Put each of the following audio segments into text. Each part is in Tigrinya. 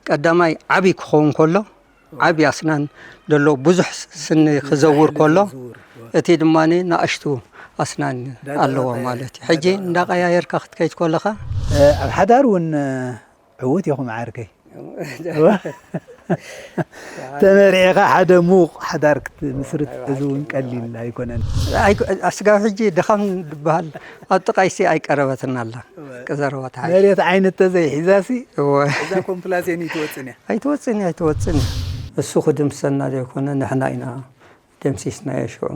ቀዳማይ ዓቢ ክኸውን ከሎ፣ ዓቢ ኣስናን ዘሎ ብዙሕ ስኒ ክዘውር ከሎ፣ እቲ ድማ ንኣሽቱ ኣስናን ኣለዎ ማለት እዩ። ሕጂ እንዳቀያየርካ ክትከይድ ከለኻ፣ ኣብ ሓዳር እውን ዕዉት ኢኹም ዓርከይ። ተመሪዕኻ ሓደ ምዉቕ ሓዳር ክትምስርት እዚ እውን ቀሊል ኣይኮነን። ኣይ-፣ ኣስጋብ ሕጂ ድኻም ዝበሃል ኣብ ጥቓይሲ ኣይቀረበትን ኣላ። ቅዘረባ ተሓይሽ። መሬት ዓይኒ ተዘይሒዛሲ እወ። እዛ ኮምፕላሴን ይትወፅን እያ። ኣይትወፅን እያ፣ ኣይትወፅን እያ። እሱ ክድምሰና ዘይኮነ ንሕና ኢና ደምሲስናዮ ሽዑ።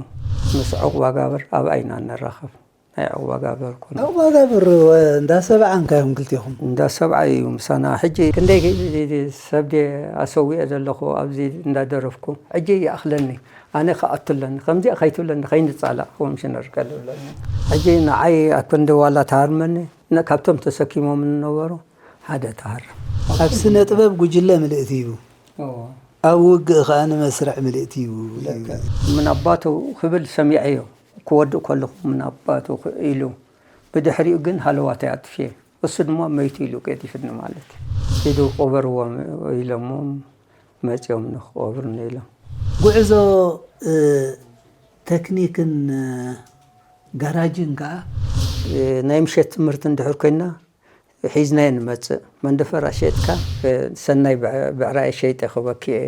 ምስ ዕቑባ ጋብር ኣብኣ ኢና ንራኸብ። ናይ ዕቑባ ጋብር ኮነ። ዕቑባ ጋብር ወ-፣ እንዳ ሰብዓ እንካዮም ክልቴኹም። እንዳ ሰብዓ እዩ ምሳና። ሕጂ ክንደይ ሰብ ድየ ኣሰዊአ ዘለኹ ኣብዚ እንዳደረፍኩ። ሕጂ ይኣኽለኒ። ኣነ ክኣቱ ኣለኒ። ከምዚኣ ከይትብለኒ ከይንጻላእ ኮሚሽነር ከልብለኒ። ሕጂ ንዓይ ኣብ ክንዲ ዋላ ትሃርመኒ፣ ነ-፣ ካብቶም ተሰኪሞም ዝነበሩ ሓደ ትሃርም። ኣብ ስነ ጥበብ ጉጅለ ምልእቲ እዩ። እዎ። ኣብ ውግእ ኸኣ ንመስርዕ ምልእቲ እዩ። ልክዕ። ምን ኣባቱ ክብል ሰሚዐዮ። ክወድእ ከለኹ ምን ኣባቱ ክ-፣ ኢሉ። ብድሕሪኡ ግን ሃለዋተይ ኣጥፍኤ። እሱ ድማ መይቱ ኢሉ ገዲፍኒ ማለት እዩ። ሂዱ ቅበርዎም ኢሎሞም መጺኦም ንክቐብሩኒ ኢሎም። ጉዕዞ፣ እ፣ ተክኒክን፣ እ፣ ጋራጅን ከኣ? እ፣ ናይ ምሸት ትምህርቲ እንድሕር ኮይና ሒዝናዮ ንመጽእ። መንደፈራ ሸጥካ፣ እ፣ ሰናይ ብዕ-፣ ብዕራይ ሸይጠ ክበኪ እየ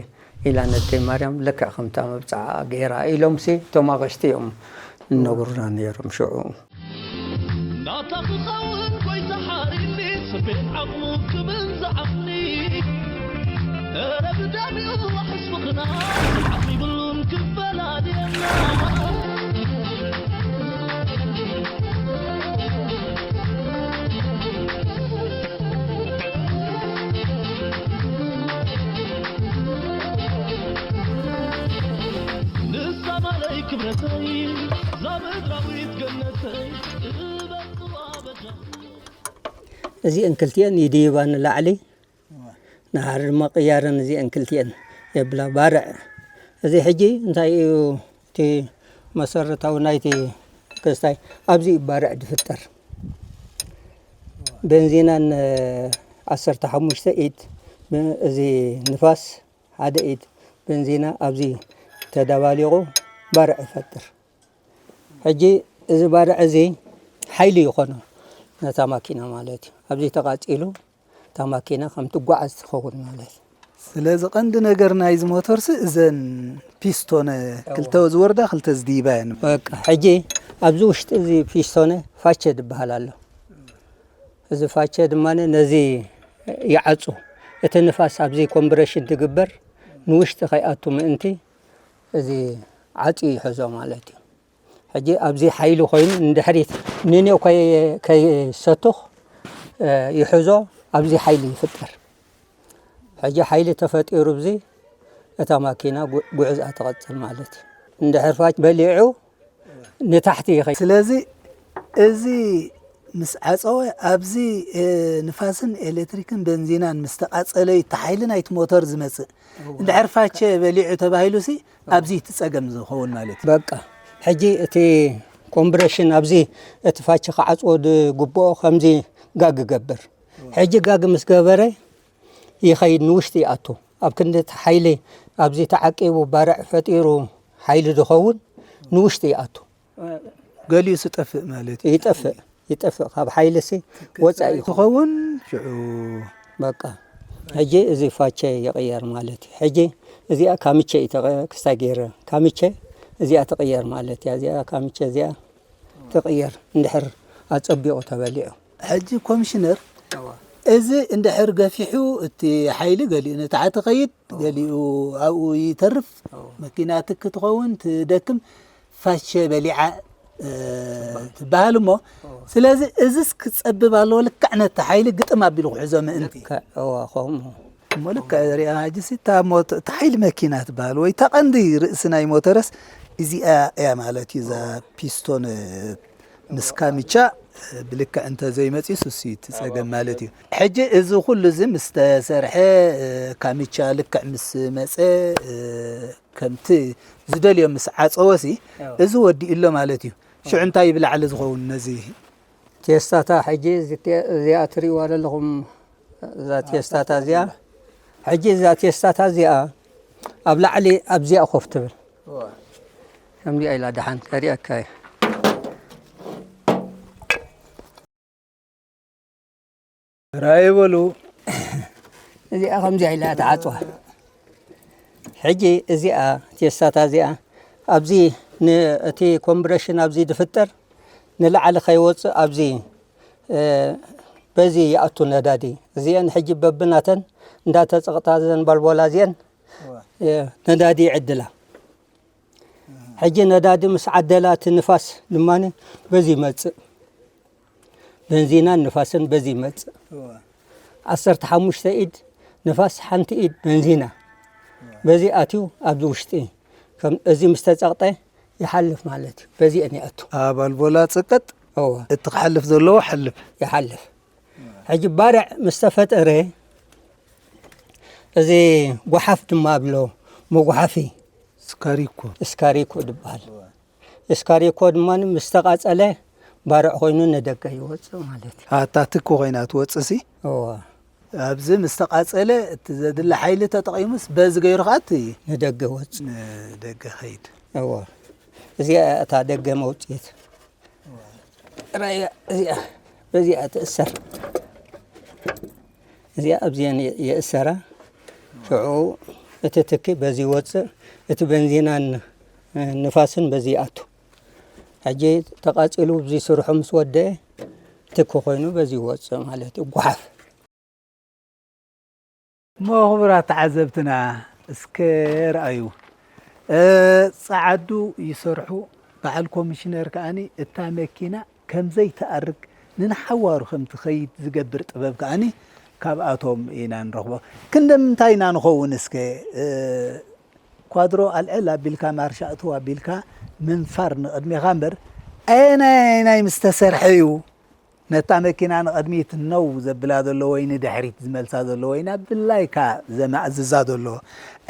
ኢላ ነደይ ማርያም ልክዕ ከምታ መብጽዓ ገይራ ኢሎምሲ እቶም ኣቕሽቲ እዮም እነግሩና ነይሮም ሽዑ። ናታ ክኸውን ጎይታ ሓሪኒ፣ ስቤት ዓቕሙ ክብል ዝዓቕኒ። እረ ብደም ይዋሕስ ምኽና፣ ዓቕሚ ይብሉን ክፈላልየና። ንሳ ማለይ ክብረተይ፣ እዛ ምድራዊት ገነተይ፣ እበጽዋ በጃ። እዚአን ክልቲአን ይድይባ ንላዕሊ፣ ንሓር ድማ ቅያረን እዚአን ክልቲአን የብላ ባርዕ። እዚ ሕጂ እንታይ እዩ እቲ መሰረታዊ ናይቲ ክስታይ? ኣብዚ እዩ ባርዕ ዝፍጠር። ቤንዚናን ዓሰርተ ሓሙሽተ ኢድ ብ-፣ እዚ ንፋስ ሓደ ኢድ ቤንዚና ኣብዚ ተደባሊቑ ባርዕ ይፈጥር። ሕጂ እዚ ባርዕ እዚ ሓይሊ ይኾኖ ነታ ማኪና ማለት እዩ። ኣብዚ ተቃጺሉ እታ ማኪና ከም ትጓዓዝ ትኸውን ማለት እዩ። ስለዚ ቀንዲ ነገር ናይዚ ሞተርሲ እዘን ፒስቶነ እወ። ክልተ ዝወርዳ ክልተ ዝድይባ እየን። በቃ ሕጂ ኣብዚ ውሽጢ እዚ ፒስቶነ ፋቸ ዝበሃል ኣሎ። እዚ ፋቸ ድማ ነዚ ይዓጹ። እቲ ንፋስ ኣብዚ ኮምብረሽን ትግበር ንውሽጢ ከይኣቱ ምእንቲ እዚ ዓጽዩ ይሕዞ ማለት እዩ። ሕጂ ኣብዚ ሓይሊ ኮይኑ ንድሕሪት ንኔው ከይ-፣ ከይሰቱኽ፣ እ፣ ይሕዞ፣ ኣብዚ ሓይሊ ይፍጠር። ሕጂ ሓይሊ ተፈጢሩ ብዚ እታ ማኪና ጉ-፣ ጉዕዝኣ ትቐጽል ማለት እዩ። እንድሕር ፋች በሊዑ ንታሕቲ ይኸይድ። ስለዚ እዚ ምስ ዓጸወ ኣብዚ፣ እ፣ ንፋስን ኤሌክትሪክን በንዚናን ምስ ተቃጸለ እዩ እቲ ሓይሊ ናይቲ ሞተር ዝመጽእ። እወ። እንድሕር ፋቸ በሊዑ ተባሂሉሲ ኣብዚ እቲ ጸገም ዝኸውን ማለት እዩ። በቃ ሕጂ እቲ ኮምብረሽን ኣብዚ እቲ ፋቸ ክዓጽዎ ዝግብኦ ከምዚ ጋግ ይገብር። እወ። ሕጂ ጋግ ምስ ገበረ ይኸይድ ንውሽጢ ይኣቱ። ኣብ ክንዲ እቲ ሓይሊ ኣብዚ ተዓቂቡ ባርዕ ፈጢሩ ሓይሊ ዝኸውን ንውሽጢ ይኣቱ። ገሊኡ ዝጠፍእ ማለት እዩ። ይጠፍእ፣ ይጠፍእ። ካብ ሓይልሲ ትክክል። ወጻኢ ይኸውን። ትኸውን ሽዑ በቃ። ሕጂ እዚ ፋቸ ይቕየር ማለት እዩ። ሕጂ እዚኣ ካምቸ እዩ ተቐ-፣ ክስታይ ገይረ። ካምቸ እዚኣ ትቕየር ማለት እያ። እዚኣ ካምቸ እዚኣ ትቕየር እንድሕር ኣጸቢቑ ተበሊዑ። ሕጂ ኮሚሽነር፣ እዋ። እዚ እንድሕር ገፊሑ እቲ ሓይሊ ገሊኡ ንታሕቲ ኸይድ፣ እዋ። ገሊኡ ኣብኡ ይተርፍ። እዋ። መኪና ትክ ትኸውን፣ ትደክም፣ ፋሸ በሊዓ፣ እ፣ ትበሃል። ትበሃል እሞ፣ እዋ። ስለዚ እዝስ ክጸብብ ኣለዎ፣ ልክዕ ነቲ ሓይሊ ግጥም ኣቢሉ ክሕዞ ምእንቲ። ልክዕ፣ እዋ፣ ከምኡ። እሞ ልክዕ ሪኣ ሕጂ ሲ እታ ሞት-፣ እታ ሓይሊ መኪና ትበሃል ወይ እታ ቀንዲ ርእሲ ናይ ሞተረስ እዚኣ እያ ማለት እዩ። እዛ ፒስቶን ምስ ካምቻ ብልክዕ እንተ ዘይመጽዩ ሱሲ እቲ ጸገም ማለት እዩ። ሕጂ እዚ ኩሉ እዚ ምስ ተሰርሐ፣ ካምቻ ልክዕ ምስ መጸ፣ ከምቲ ዝደልዮ ምስ ዓጸወሲ፣ ኣዎ። እዚ ወዲኡ ኣሎ ማለት እዩ። ሽዑ እንታይ ይብል ላዕሊ ዝኸውን ነዚ? ቴስታታ ሕጂ እዚ ቴ-፣ እዚኣ ትርእይዋ ዘለኹም፣ እዛ ቴስታታ እዚኣ፣ ሕጂ እዛ ቴስታታ እዚኣ ኣብ ላዕሊ ኣብዚኣ ኮፍ ትብል። ከምዚኣ ኢላ ደሓን ከርእየካ እየ። ራእይ በሉ። እዚኣ ከምዚኣ ኢላ ትዓጽዋ። ሕጂ እዚኣ ቴስታታ እዚኣ ኣብዚ ን-፣ እቲ ኮምፕረሽን ኣብዚ ዝፍጠር ንላዕሊ ከይወፅእ ኣብዚ፣ እ፣ በዚ ይኣቱ ነዳዲ። እዚአን ሕጂ በብናተን እንዳተፀቕጣ ዘን ባልቦላ እዚአን፣ እ፣ ነዳዲ ይዕድላ። ሕጂ ነዳዲ ምስ ዓደላ እቲ ንፋስ ድማ በዚ ይመፅእ። በንዚናን ንፋስን በዚ ይመፅእ። እወ። ዓሰርተ ሓሙሽተ ኢድ ንፋስ፣ ሓንቲ ኢድ በንዚና። እወ። በዚ ኣትዩ ኣብዚ ውሽጢ ከም እዚ ምስ ተፀቕጠ ይሓልፍ ማለት እዩ። በዚ እየን ይኣቱ። ኣብ ኣልቦላ ጽቅጥ እወ። እቲ ክሓልፍ ዘለዎ ሓልፍ። ይሓልፍ። ሕጂ ባርዕ ምስ ተፈጠረ እዚ ጓሓፍ ድማ ኣብሎ መጉሓፊ ስካሪኮ። ስካሪኮ ዝበሃል። እወ። ስካሪኮ ድማ ምስ ተቓጸለ ባርዕ ኮይኑ ንደገ ይወጽእ ማለት እዩ። ኣታ ትኪ ኮይና ትወጽእ ሲ? እወ። ኣብዚ ምስ ተቓጸለ እቲ ዘድሊ ሓይሊ ተጠቒሙስ በዚ ገይሩ ኸኣ እቲ ንደገ ይወጽእ። ንደገ ኸይድ። እወ። እዚኣ እታ ደገ መውጽኢት። ራእያ እዚኣ በዚኣ ትእሰር። እዚኣ ኣብዚአን የ-፣ የእሰራ። ሽዑ እቲ ትኪ በዚ ይወጽእ፣ እቲ በንዚናን ንፋስን በዚ ይኣቱ። ሕጂ ተቓጺሉ እዚ ስርሑ ምስ ወደአ ትኪ ኮይኑ በዚ ይወጽእ ማለት እዩ። ጓሓፍ። እሞ ክቡራት ተዓዘብትና እስከ ረኣዩ። እ፣ ጸዓዱ ይሰርሑ፣ በዓል ኮሚሽነር ከኣኒ እታ መኪና ከም ዘይትኣርግ ንንሓዋሩ ከም ትኸይድ ዝገብር ጥበብ ከኣኒ ካብኣቶም ኢና ንረኽቦ። ክንደምንታይ ኢና ንኸውን እስከ፣ እ፣ ኳድሮ ኣልዕል ኣቢልካ ማርሻ እትው ኣቢልካ ምንፋር ንቕድሜኻ እምበር ኣየናይ ኣየናይ ምስ ተሰርሐ እዩ ነታ መኪና ንቕድሚት ነው ዘብላ ዘሎ ወይ ንድሕሪት ዝመልሳ ዘሎ ወይ ናብ ድላይካ ዘማእዝዛ ዘሎ?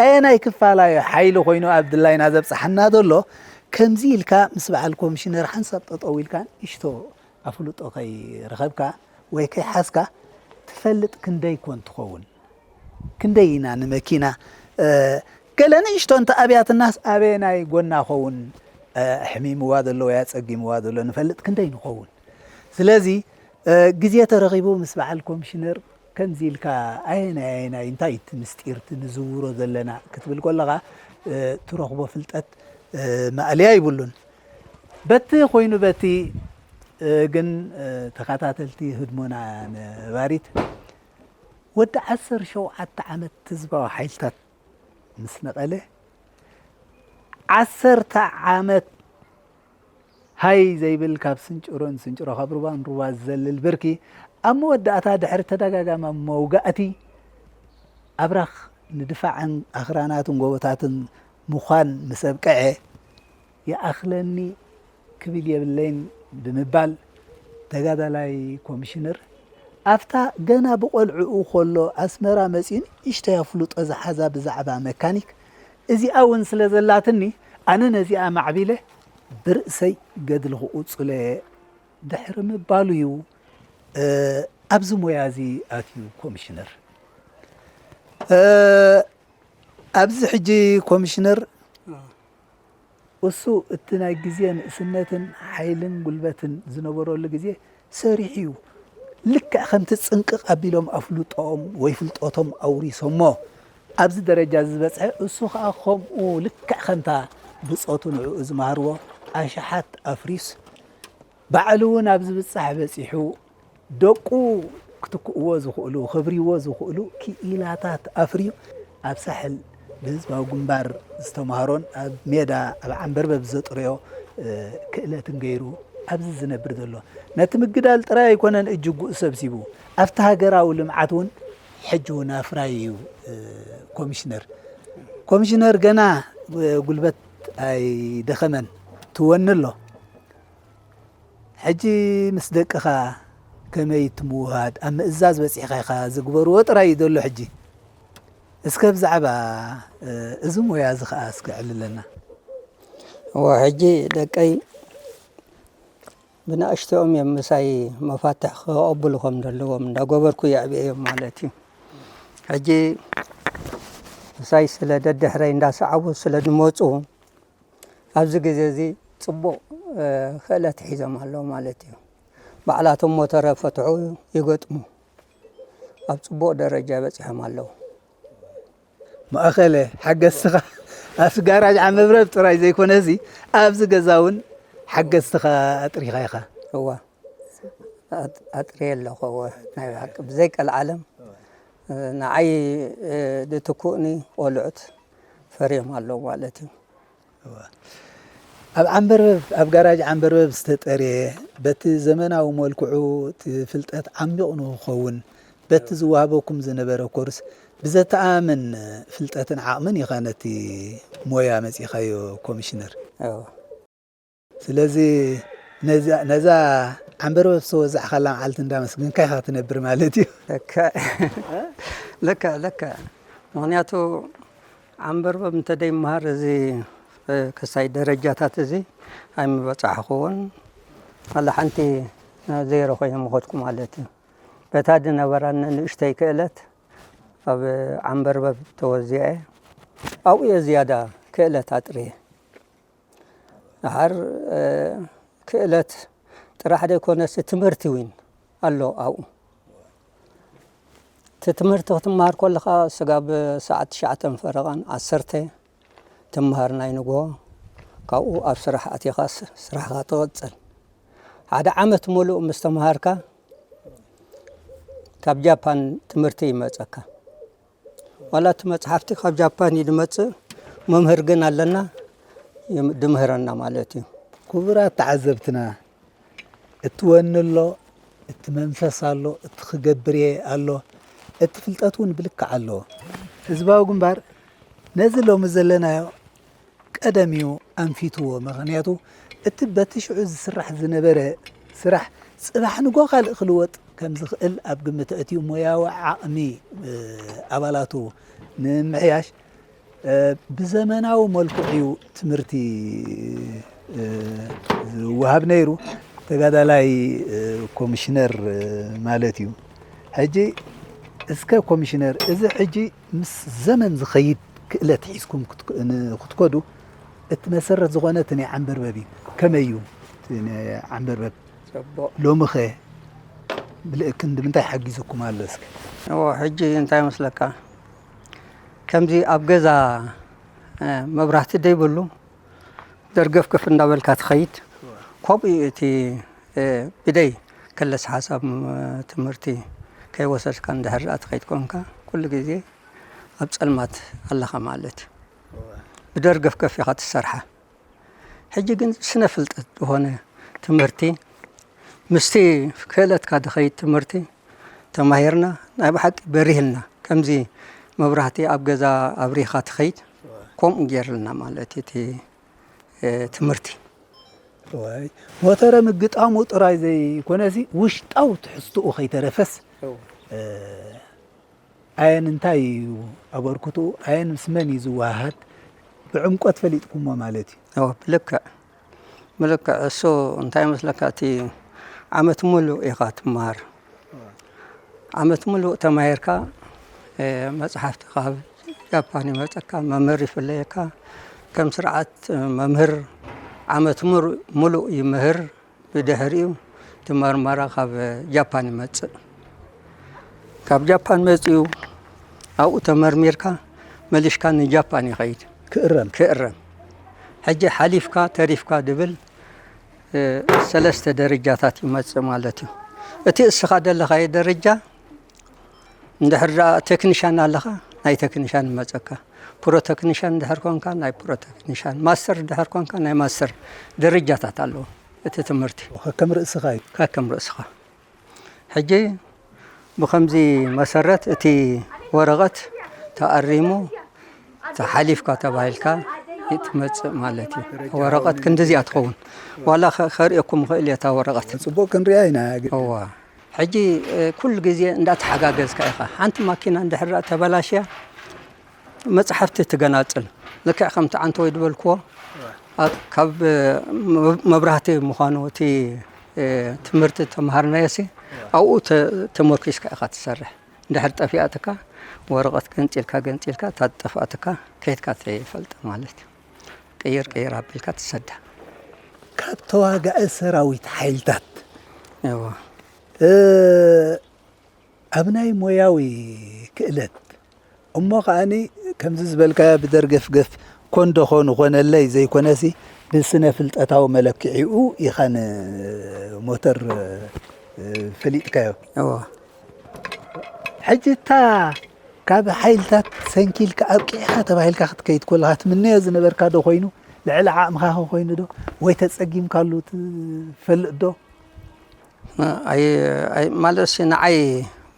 ኣየናይ ክፋላዮ ሓይሊ ኮይኑ ኣብ ድላይና ዘብጽሓና ዘሎ? ከምዚ ኢልካ ምስ በዓል ኮሚሽነር ሓንሳብ ጠጠው ኢልካ ንእሽቶ ኣፍልጦ ከይረኸብካ ወይ ከይሓዝካ ትፈልጥ ክንደይ ኮን ትኸውን? ክንደይ ኢና ንመኪና፣ እ፣ ገለ ንእሽቶ እንተ ኣብያትናስ ኣበየናይ ጎና ኸውን፣ እ፣ ኣሕሚምዋ ዘሎ ወይ ኣጸጊምዋ ዘሎ ንፈልጥ ክንደይ ንኸውን? ስለዚ፣ እ፣ ግዜ ተረኺቡ ምስ በዓል ኮሚሽነር ከምዚ ኢልካ ኣየናይ ኣየናይ እንታይ እቲ ምስጢር እቲ ንዝውሮ ዘለና ክትብል ከለኻ፣ እ፣ ትረኽቦ ፍልጠት፣ እ፣ ማእለያ ይብሉን። በቲ ኮይኑ በቲ፣ እ፣ ግን፣ እ፣ ተኸታተልቲ ህድሞና ነባሪት ወዲ ዓሰርተ ሸውዓተ ዓመት ህዝባዊ ሓይልታት ምስ ነቐለ፣ ዓሰርተ ዓመት ሃይ ዘይብል ካብ ስንጭሮ ንስንጭሮ፣ ካብ ሩባ ንሩባ ዝዘልል ብርኪ፣ ኣብ መወዳእታ ድሕሪ ተደጋጋሚ መውጋእቲ ኣብራኽ ንድፋዕን ኣኽራናትን ጎቦታትን ምዃን ምስ ኣብቅዐ፣ ይኣኽለኒ ክብል የብለይን ብምባል ተጋዳላይ ኮሚሽነር ኣብታ ገና ብቖልዕኡ ከሎ ኣስመራ መጺኡ ንእሽተይ ኣፍልጦ ዝሓዛ ብዛዕባ መካኒክ እዚኣ እውን ስለ ዘላትኒ ኣነ ነዚኣ ማዕቢለ ብርእሰይ ገድሊ ክቕጽሎ እየ ድሕሪ ምባሉ እዩ፣ እ፣ ኣብዚ ሞያ እዚ ኣትዩ ኮሚሽነር። እ፣ ኣብዚ ሕጂ ኮሚሽነር እሱ እቲ ናይ ግዜ ንእስነትን ሓይልን ጉልበትን ዝነበረሉ ግዜ ሰሪሑ እዩ። ልክዕ ከምቲ ጽንቅቕ ኣቢሎም ኣፍልጦኦም ወይ ፍልጠቶም ኣውሪሶሞ ኣብዚ ደረጃ እዚ ዝበጽሐ፣ እሱ ኸኣ ከምኡ ልክዕ ከምታ ብጾቱ ንዕኡ ዝመሃርዎ ኣሽሓት ኣፍሪስ ባዕሉ እውን ኣብ ዝብጻሕ በጺሑ፣ ደቁ ክትክእዎ ዝኽእሉ፣ ከብርይዎ ዝኽእሉ ክኢላታት ኣፍርዩ፣ ኣብ ሳሕል ብህዝባዊ ግንባር ዝተምሃሮን ኣብ ሜዳ ኣብ ዓንበርበብ ዘጥረዮ፣ እ፣ ክእለትን ገይሩ ኣብዚ ዝነብር ዘሎ። ነቲ ምግዳል ጥራይ ኣይኮነን እጅጉኡ ሰብሲቡ፣ ኣብቲ ሃገራዊ ልምዓት እውን ሕጂ እውን ኣፍራይ እዩ፣ እ፣ ኮሚሽነር። ኮሚሽነር ገና፣ እ፣ ጉልበት ኣይደኸመን፣ ትወኒ ኣሎ። ሕጂ ምስ ደቅኻ ከመይ እቲ ምውህሃድ ኣብ ምእዛዝ በጺሕካ ኢኻ ዝግበርዎ ጥራይ እዩ ዘሎ ሕጂ። እስከ ብዛዕባ፣ እ፣ እዚ ሞያ እዚ ኸኣ እስከ ኣዕልለና። እወ፣ ሕጂ ደቀይ ብንእሽተኦም እዮም ምሳይ መፋትሕ ክቐብሉ ከም ዘለዎም እንዳገበርኩ የዕብየዮም ማለት እዩ። ሕጂ ምሳይ ስለ ደድሕረይ እንዳሰዓቡ ስለ ዝመፁ ኣብዚ ግዜ እዚ ፅቡቕ ክእለት ሒዞም ኣለዉ ማለት እዩ። ባዕላቶም ሞተረ ፈትሑ ይገጥሙ ኣብ ፅቡቕ ደረጃ በፂሖም ኣለዉ። ማእኸለ ሓገዝትኻ ኣብቲ ጋራጅ ዓመብረብ ጥራይ ዘይኮነሲ ኣብዚ ገዛ እውን ሓገዝትኻ ኣጥሪኻ ኢኻ። እዋ ኣጥርየ ኣለኹ። እወ ናይ ብሓቂ ብዘይ ቀልዓለም ንዓይ ዝትክኡኒ ቆልዑት ፈርዮም ኣለዉ ማለት እዩ። ኣብ ዓንበርበብ ኣብ ጋራጅ ዓንበርበብ ዝተጠርየ በቲ ዘመናዊ መልክዑ እቲ ፍልጠት ዓሚቕ ንክኸውን በቲ ዝወሃበኩም ዝነበረ ኮርስ ብዘተኣማምን ፍልጠትን ዓቕምን ኢኻ ነቲ ሞያ መጺኻዮ ኮሚሽነር። ስለዚ ነዛ ዓንበርበብ ዝተወዛዕካላ መዓልቲ እንዳመስገንካ ኢኻ ትነብር ማለት እዩ። ለካ ለካ ምክንያቱ ዓንበርበብ እንተደይምሃር እዚ ክሳይ ደረጃታት እዚ ኣይምበፃሕኽዎን። ዋላ ሓንቲ ዜሮ ኮይነ ምኸድኩ ማለት እዩ። በታ ዝነበራኒ ንእሽተይ ክእለት ኣብ ዓንበርበብ ተወዚዐ ኣብኡ እየ ዝያዳ ክእለት ኣጥርየ። ድሓር ክእለት ጥራሕ ዘይኮነስ ትምህርቲ እውን ኣሎ ኣብኡ። እቲ ትምህርቲ ክትመሃር ከለኻ ስጋብ ሰዓት ትሽዓተን ፈረቓን ዓሰርተ ትመሃር ናይ ንግሆ። ካብኡ ኣብ ስራሕ ኣቲኻ ስራሕኻ ትቕፅል። ሓደ ዓመት ሙሉእ ምስ ተምሃርካ ካብ ጃፓን ትምህርቲ ይመፀካ። ዋላ እቲ መፅሓፍቲ ካብ ጃፓን እዩ ዝመፅእ። መምህር ግን ኣለና ድምህረና ማለት እዩ። ክቡራት ተዓዘብትና እቲ ወኒ ኣሎ፣ እቲ መንፈስ ኣሎ፣ እቲ ክገብር እየ ኣሎ፣ እቲ ፍልጠት እውን ብልክዕ ኣሎ። ህዝባዊ ግንባር ነዚ ሎሚ ዘለናዮ ቀደም እዩ ኣንፊትዎ። ምኽንያቱ እቲ በቲ ሽዑ ዝስራሕ ዝነበረ ስራሕ ፅባሕ ንጎ ካልእ ክልወጥ ከም ዝኽእል ኣብ ግምት ኣእትዩ ሞያዊ ዓቕሚ ኣባላቱ ንምምሕያሽ ብዘመናዊ መልክዑ እዩ ትምህርቲ ዝወሃብ ነይሩ። ተጋዳላይ ኮሚሽነር ማለት እዩ። ሕጂ እስከ ኮሚሽነር፣ እዚ ሕጂ ምስ ዘመን ዝኸይድ ክእለት ሒዝኩም ክትከዱ እቲ መሰረት ዝኾነ እቲ ናይ ዓንበርበብ እዩ። ከመይ እዩ እቲ ናይ ዓንበርበብ? ሎምኸ ብልእክንዲ ምንታይ ሓጊዙኩም ኣሎ እስከ? እዎ ሕጂ እንታይ መስለካ ከምዚ ኣብ ገዛ መብራህቲ ደይብሉ ደርገፍገፍ እንዳበልካ ትኸይድ። ከምኡ እዩ እቲ ብደይ ከለስ ሓሳብ ትምህርቲ ከይወሰድካ እንድሕር ደኣ ትኸይድ ኮንካ ኩሉ ግዜ ኣብ ጸልማት ኣለኻ ማለት እዩ። ብደርገፍገፍ ኢኻ ትሰርሓ። ሕጂ ግን ስነ ፍልጠት ዝኾነ ትምህርቲ ምስቲ ክእለትካ ዝኸይድ ትምህርቲ ተማሂርና ናይ ብሓቂ በሪህልና ከምዚ መብራህቲ ኣብ ገዛ ኣብሪኻ ትኸይድ ከምኡ ገይርልና ማለት እቲ ትምህርቲ ሞተረ ምግጣሙ ጥራይ ዘይኮነሲ ውሽጣዊ ትሕዝትኡ ከይተረፈስ ኣየን እንታይ እዩ ኣበርክትኡ ኣየን ምስ መን እዩ ዝወሃሃድ ብዕምቆት ፈሊጥኩሞ ማለት እዩ። ብልክዕ ብልክዕ እሱ እንታይ መስለካ እቲ ዓመት ሙሉእ ኢኻ ትመሃር ዓመት ሙሉእ ተማሂርካ መፅሓፍቲ ካብ ጃፓን ይመፀካ መምህር ይፍለየካ ከም ስርዓት መምህር ዓመት ሙሉእ ይምህር ብድሕሪኡ እቲ መርመራ ካብ ጃፓን ይመፅእ። ካብ ጃፓን መፂኡ ኣብኡ ተመርሚርካ መሊሽካ ንጃፓን ይኸይድ። ክእረም። ክእረም። ሕጂ ሓሊፍካ ተሪፍካ ድብል ሰለስተ ደረጃታት ይመፅእ ማለት እዩ። እቲ እስኻ ደለኻዮ ደረጃ እንድሕር ደኣ ቴክኒሻን ኣለኻ ናይ ቴክኒሻን ይመፀካ። ፕሮ ተክኒሻን እንድሕር ኮንካ ናይ ፕሮ ተክኒሻን፣ ማስተር እንድሕር ኮንካ ናይ ማስተር ደረጃታት ኣለዎ እቲ ትምህርቲ። ከከም ርእስኻ እዩ። ከከም ርእስኻ። ሕጂ ብኸምዚ መሰረት እቲ ወረቐት ተኣሪሙ ተሓሊፍካ ተባሂልካ ትመፅእ ማለት እዩ። ወረቐት ክንድዚኣ ትኸውን። ዋላ ከርእየኩም ይኽእል እየ እታ ወረቐት። ፅቡቕ ክንሪኣ ኢና። እዋ ሕጂ ኩሉ ግዜ እንዳተሓጋገዝካ ኢኻ። ሓንቲ ማኪና እንድሕር ተበላሽያ መፅሓፍቲ ትገናፅል። ልክዕ ከምቲ ዓንተወይ ዝበልክዎ ካብ መብራህቲ ምዃኑ እቲ ትምህርቲ ተምሃርናዮሲ ኣብኡ ተመርኪስካ ኢኻ ትሰርሕ። እንድሕር ጠፊኣትካ ወረቐት ገንጺልካ ገንጺልካ እታ ዝጠፍኣትካ ከይድካ ትፈልጥ ማለት እዩ። ቅይር ቅይር ኣቢልካ ትሰዳ። ካብ ተዋጋኢ ሰራዊት ሓይልታት እዋ። እ፣ ኣብ ናይ ሞያዊ ክእለት እሞ ከኣኒ ከምዚ ዝበልካዮ ብደርገፍገፍ ኮን ዶ ኾን ኾነለይ ዘይኮነሲ ብስነ ፍልጠታዊ መለክዒኡ ኢኻ ንሞተር፣ እ፣ ፈሊጥካዮ። እዋ። ሕጂ እታ ካብ ሓይልታት ሰንኪልካ ኣብቂዕኻ ተባሂልካ ክትከይድ ከለኻ ትምነዮ ዝነበርካ ዶ ኮይኑ? ልዕሊ ዓቕምኻ ኸ ኮይኑ ዶ? ወይ ተጸጊምካሉ ትፈልጥ ዶ? ኣይ-፣ ኣይ-፣ ማለትሲ ንዓይ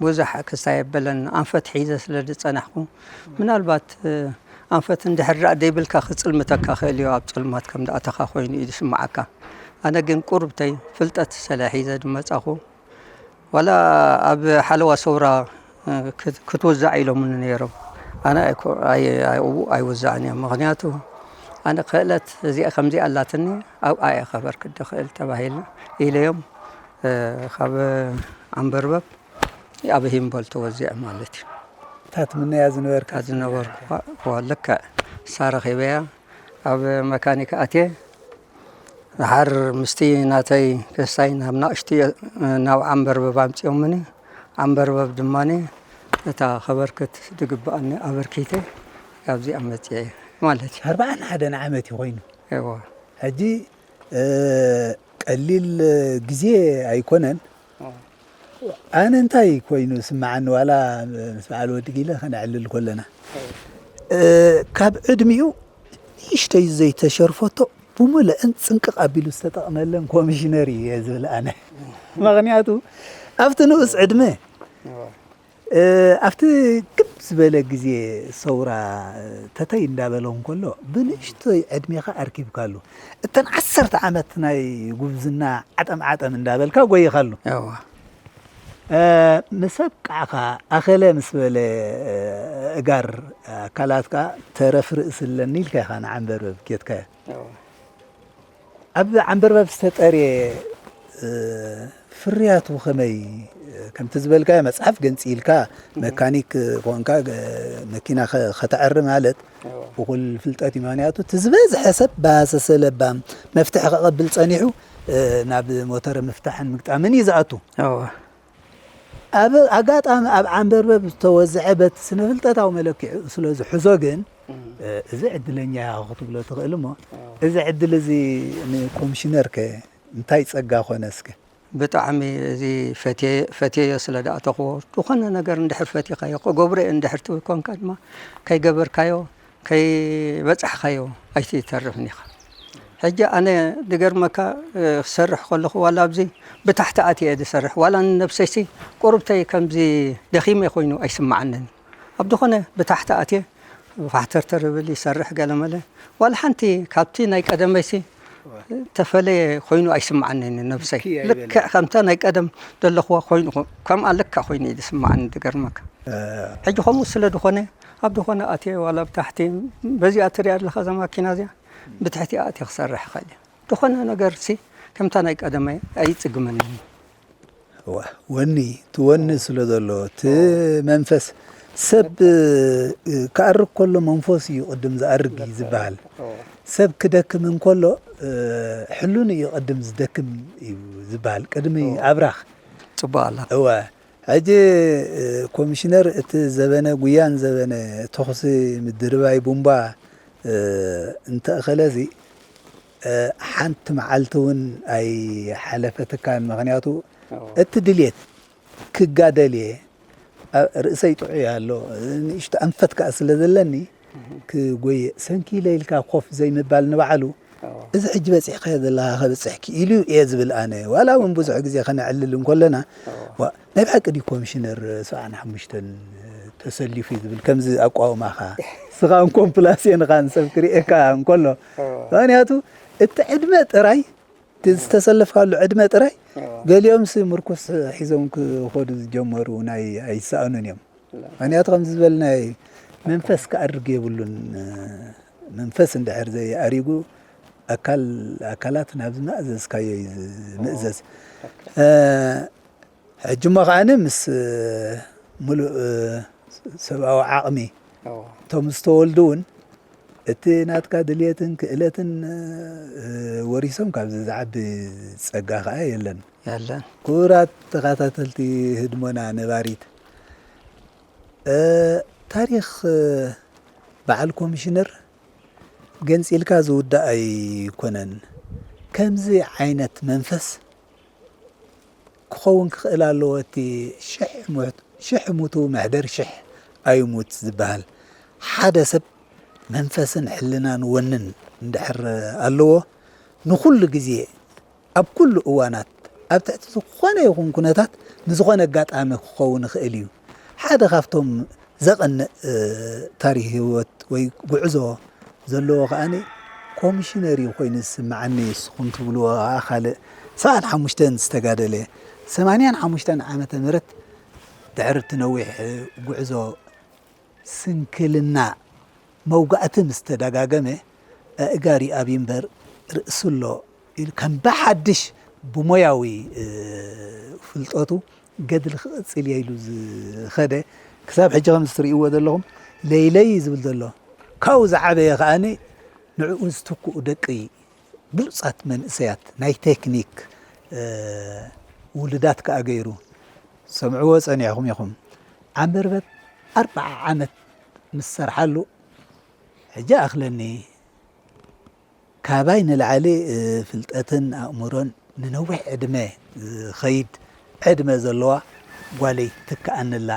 ብዙሕ ክስታይ የበለን። ኣንፈት ሒዘ ስለ ዝጸናሕኩ፣ ምናልባት፣ እ፣ ኣንፈት እንድሕር ደኣ ደይብልካ ክጽልምተካ ክእል እዩ፣ ኣብ ጸልማት ከም ዝኣተኻ ኮይኑ እዩ ዝስምዓካ። ኣነ ግን ቁርብተይ ፍልጠት ስለ ሒዘ ዝመጻኹ፣ ዋላ ኣብ ሓለዋ ሰውራ፣ እ፣ ክት-፣ ክትውዛዕ ኢሎምኒ ነይሮም። ኣነ ኣይኮ-፣ ኣይ-፣ ኣይ-፣ ኣብኡ ኣይውዛዕን እየ። ምኽንያቱ ኣነ ክእለት እዚኣ ከምዚኣ ኣላትኒ፣ ኣብኣ እየ ከበርክት ዝኽእል ተባሂሉ ኢለዮም። እ፣ ካብ ዓንበርበብ ኣብ ሂምቦል ተወዚዐ ማለት እዩ። እታ ትምነያ ዝነበርካ? እታ ዝነበርኩዋ፣ እዋ፣ ልክዕ እሳ ረኺበያ። ኣብ መካኒክ ኣትየ። ድሓር ምስቲ ናተይ ክስታይ ናብ ናእሽቱ፣ ናብ ዓንበርበብ ኣምጺኦምኒ። ዓንበርበብ ድማ እታ ከበርክት ዝግብኣኒ ኣበርኪተ ካብዚኣ መጺኤ ማለት እዩ። ኣርብዓን ሓደን ዓመት እዩ ኮይኑ። እዋ። ሕጂ፣ እ፣ ቀሊል ግዜ ኣይኮነን። ኣነ እንታይ ኮይኑ ስምዓኒ፣ ዋላ ምስ በዓል ወዲ ጊለ ከነዕልል ከለና፣ እ፣ ካብ ዕድሚኡ ንእሽተይ ዘይተሸርፈቶ ብሙሉአን ጽንቅቕ ኣቢሉ ዝተጠቕመለን ኮሚሽነር እዩ እየ ዝብል ኣነ። ምኽንያቱ ኣብቲ ንኡስ ዕድመ፣ እ፣ ኣብቲ ክብ ዝበለ ግዜ ሰውራ፣ እ፣ ተተይ እንዳበለ እንከሎ ብንእሽቶይ ዕድሜኻ ኣርኪብካሉ። እተን ዓሰርተ ዓመት ናይ ጉብዝና ዓጠም ዓጠም እንዳበልካ ጎይኻሉ። እዋ። እ፣ ምስ ኣብቃዕካ ኣኸለ ምስ በለ፣ እ፣ እጋር ኣካላትካ ተረፍ ርእሲ ኣለኒ ኢልካ ኢኻ ንዓንበርበብ ኬድካዮ። እዋ። ኣብ ዓንበርበብ ዝተጠርየ፣ እ፣ ፍርያቱ ከመይ? ከምቲ ዝበልካዮ መጽሓፍ ገንጺልካ፣ መካኒክ ኮንካ፣ ገ-፣ መኪና ከ-፣ ከተዕሪ ማለት እዎ። እኹል ፍልጠት እዩ። ምኽንያቱ እቲ ዝበዝሐ ሰብ ብሃሰሰ ለባም መፍትሒ ከቐብል ጸኒሑ፣ እ፣ ናብ ሞተር ምፍታሕን ምግጣምን እዩ ዝኣቱ። እዎ። ኣብ ኣጋጣሚ ኣብ ዓንበርበብ ዝተወዝዐ በቲ ስነ ፍልጠታዊ መለክዒ ስለ ዝሕዞ ግን፣ እም። እ፣ እዚ ዕድለኛ ኢኻ ክትብሎ ትኽእል እሞ፣ እዎ። እዚ ዕድል እዚ ንኮሚሽነር ከ እንታይ ጸጋ ኮነ እስከ? ብጣዕሚ እዚ ፈትየ-፣ ፈትየዮ ስለ ዝኣተኽዎ፣ ዝኾነ ነገር እንድሕር ፈቲኻዮ፣ ክገብሮ እየ እንድሕር ትብል ኮንካ ድማ፣ ከይገበርካዮ፣ ከይበጻሕካዮ ኣይትተርፍን ኢኻ። ሕጂ ኣነ ዝገርመካ፣ እ፣ ክሰርሕ ከለኹ ዋላ ኣብዚ ብታሕቲ ኣትየ እየ ዝሰርሕ፣ ዋላ ንነብሰይሲ ቁሩብተይ ከምዚ ደኺመ ኮይኑ ኣይስምዓንን። ኣብ ዝኾነ ብታሕቲ ኣትየ ፋሕተርተር እብል ይሰርሕ ገለመለ። ዋላ ሓንቲ ካብቲ ናይ ቀደመይሲ ተፈለየ ኮይኑ ኣይስምዓንን ነብሰይ። ክይ ኣይበለን። ልክዕ ከምታ ናይ ቀደም ዘለኽዋ ኮይኑ፣ ከምኣ ልክዕ ኮይኑ እዩ ዝስምዓኒ ዝገርመካ። እ። ሕጂ ከምኡ ስለ ዝኾነ ኣብ ዝኾነ ኣትየ ዋላ ብታሕቲ በዚኣ ትሪኣ ኣለኻ እዛ ማኪና እዚኣ ብትሕቲ ኣትየ ክሰርሕ ይኽእል እየ። ዝኾነ ነገርሲ ከምታ ናይ ቀደመይ ኣይጽግመንን። እዋ፣ ወኒ፣ እቲ ወኒ ስለ ዘሎ፣ እቲ መንፈስ ሰብ፣ እ፣ ክኣርግ ከሎ መንፈስ እዩ ቅድም ዝኣርግ እዩ ዝበሃል። ሰብ ክደክም እንከሎ፣ እ፣ ሕሉን እዩ ቅድም ዝደክም እዩ ዝበሃል። ቅድሚ ኣብራኽ። ጽቡቕ ኣላ። እወ። ሕጂ፣ እ፣ ኮሚሽነር፣ እቲ ዘበነ ጉያን ዘበነ ተኹሲ ምድርባይ ቡምባ፣ እ፣ እንተእኸለሲ፣ እ፣ ሓንቲ መዓልቲ እውን ኣይሓለፈትካን። ምኽንያቱ፣ እዎ። እቲ ድልየት ክጋደል እየ፣ ኣ-፣ ርእሰይ ጥዑይ ኣሎ፣ ንእሽቶ ኣንፈት ከኣ ስለ ዘለኒ፣ እህ። ክጎየ፣ ሰንኪለ ኢልካ ኮፍ ዘይምባል ንባዕሉ፣ እዎ። እዚ ሕጂ በጺሕካዮ ዘለኻ ከብጽሕ ክኢሉ እየ ዝብል ኣነ። ዋላ እውን ብዙሕ ግዜ ከነዕልል እንከለና፣ እዎ። ዋ፣ ናይ ብሓቂ ድዩ ኮሚሽነር ሰብዓን ሓሙሽተን ተሰሊፉ እዩ ዝብል ከምዚ ኣቋውማኻ? ንስኻን ኮምፕላሴንኻን ሰብ ክርእየካ እንከሎ። እዎ። ምኽንያቱ እቲ ዕድመ ጥራይ፣ እቲ ዝተሰለፍካሉ ዕድመ ጥራይ፣ እዎ። ገሊኦምሲ ምርኩስ ሒዞም ክኸዱ ዝጀመሩ ናይ ኣይሰኣኑን እዮም። ላ። ምኽንያቱ ከምዚ ዝበልናዮ መንፈስ ክኣርግ የብሉን። መንፈስ እንድሕር ዘይኣሪጉ ኣካል፣ ኣካላት ናብ ዝመእዘዝካዮ እዩ ዝምእዘዝ። እዎ። እ፣ ሕጂ እሞ ከዓኒ ምስ፣ እ፣ ምሉእ፣ እ፣ ሰብኣዊ ዓቕሚ እቶም ዝተወልዱ እውን እቲ ናትካ ድልየትን ክእለትን ወሪሶም ካብዚ ዝዓቢ ጸጋ ከኣ የለን። የለን። ክቡራት ተኸታተልቲ ህድሞና ነባሪት፣ ታሪኽ በዓል ኮሚሽነር ገንጺልካ ዝውዳእ ኣይኮነን። ከምዚ ዓይነት መንፈስ ክኸውን ክኽእል ኣለዎ። እቲ ሽሕ ሙት-፣ ሽሕ ሙቱ መሕደር ሽሕ ኣይሙት ዝበሃል። ሓደ ሰብ መንፈስን ሕልናን ወንን እንድሕር ኣለዎ፣ ንኹሉ ግዜ፣ ኣብ ኩሉ እዋናት፣ ኣብ ትሕቲ ዝኾነ ይኹን ኩነታት፣ ንዝኾነ ኣጋጣሚ ክኸውን ይኽእል እዩ። ሓደ ካብቶም ዘቐንእ፣ እ፣ ታሪኽ ህይወት ወይ ጉዕዞ ዘለዎ ከኣኒ ኮሚሽነር እዩ ኮይኑ ዝስምዓኒ። ንስኹም ትብልዎ ከኣ ካልእ። ሰብዓን ሓሙሽተን ዝተጋደለ፣ ሰማንያን ሓሙሽተን ዓመተ ምህረት ድሕሪ እቲ ነዊሕ ጉዕዞ ስንክልና መውጋእቲ ምስ ተደጋገመ፣ ኣእጋር ይኣቢ እምበር ርእሲ ኣሎ ኢሉ ከም ብሓድሽ ብሞያዊ፣ እ፣ ፍልጠቱ ገድሊ ክቕጽል እየ ኢሉ ዝኸደ፣ ክሳብ ሕጂ ከምዚ ትርእይዎ ዘለኹም ለይለይ እዩ ዝብል ዘሎ። ካብኡ ዝዓበየ ከኣኒ ንዕኡ ዝትክኡ ደቂ ብሉጻት መንእሰያት ናይ ቴክኒክ፣ እ፣ ውሉዳት ከኣ ገይሩ። ሰምዕዎ ጸኒሕኩም ኢኹም። ዓንበርበት ኣርብዓ ዓመት ምስ ሰርሓሉ፣ ሕጂ ኣኽለኒ ካባይ ንላዕሊ፣ እ፣ ፍልጠትን ኣእምሮን ንነዊሕ ዕድመ ዝኸይድ ዕድመ ዘለዋ ጓለይ ትከኣንላ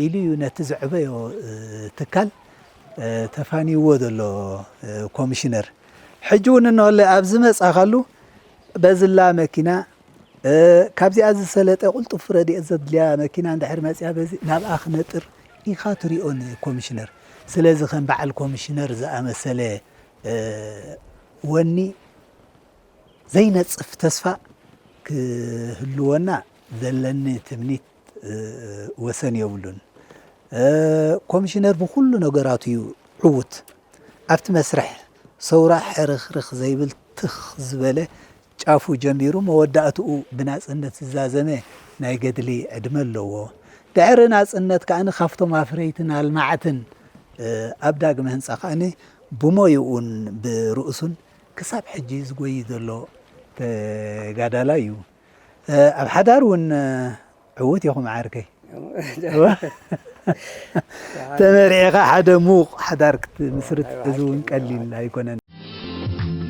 ኢሉ እዩ ነቲ ዘዕበዮ፣ እ፣ ትካል፣ እ፣ ተፋንይዎ ዘሎ፣ እ፣ ኮሚሽነር። ሕጂ እውን እንሆለ ኣብ ዝመጻኻሉ በዝላ መኪና፣ እ፣ ካብዚኣ ዝሰለጠ ቅልጡፍ ረድኤት ዘድልያ መኪና እንድሕር መጺኣ በዚ ናብኣ ክነጥር ኢኻ ትሪኦ ንኮሚሽነር። ስለዚ ከም በዓል ኮሚሽነር ዝኣመሰለ፣ እ፣ ወኒ ዘይነጽፍ ተስፋ ክህልወና ዘለኒ ትምኒት፣ እ፣ ወሰን የብሉን። እ፣ ኮሚሽነር ብኹሉ ነገራቱ እዩ ዕዉት። ኣብቲ መስርሕ ሰውራ ሕርኽርኽ ዘይብል ትኽ ዝበለ ጫፉ ጀሚሩ መወዳእትኡ ብናጽነት ዝዛዘመ ናይ ገድሊ ዕድመ ኣለዎ። ድሕሪ ናጽነት ከኣ ካብቶም ኣፍረይትን ኣልማዕትን፣ እ፣ ኣብ ዳግመ ህንጻ ከኣ ብሞይኡን ብርእሱን ክሳብ ሕጂ ዝጎይ ዘሎ ተጋዳላይ እዩ። እ፣ ኣብ ሓዳር እውን፣ እ፣ ዕዉት ኢኹም ዓርከይ። ተመሪዕኻ ሓደ ምዉቕ ሓዳር ክትምስርት፣ እዚ እውን ቀሊል ኣይኮነን።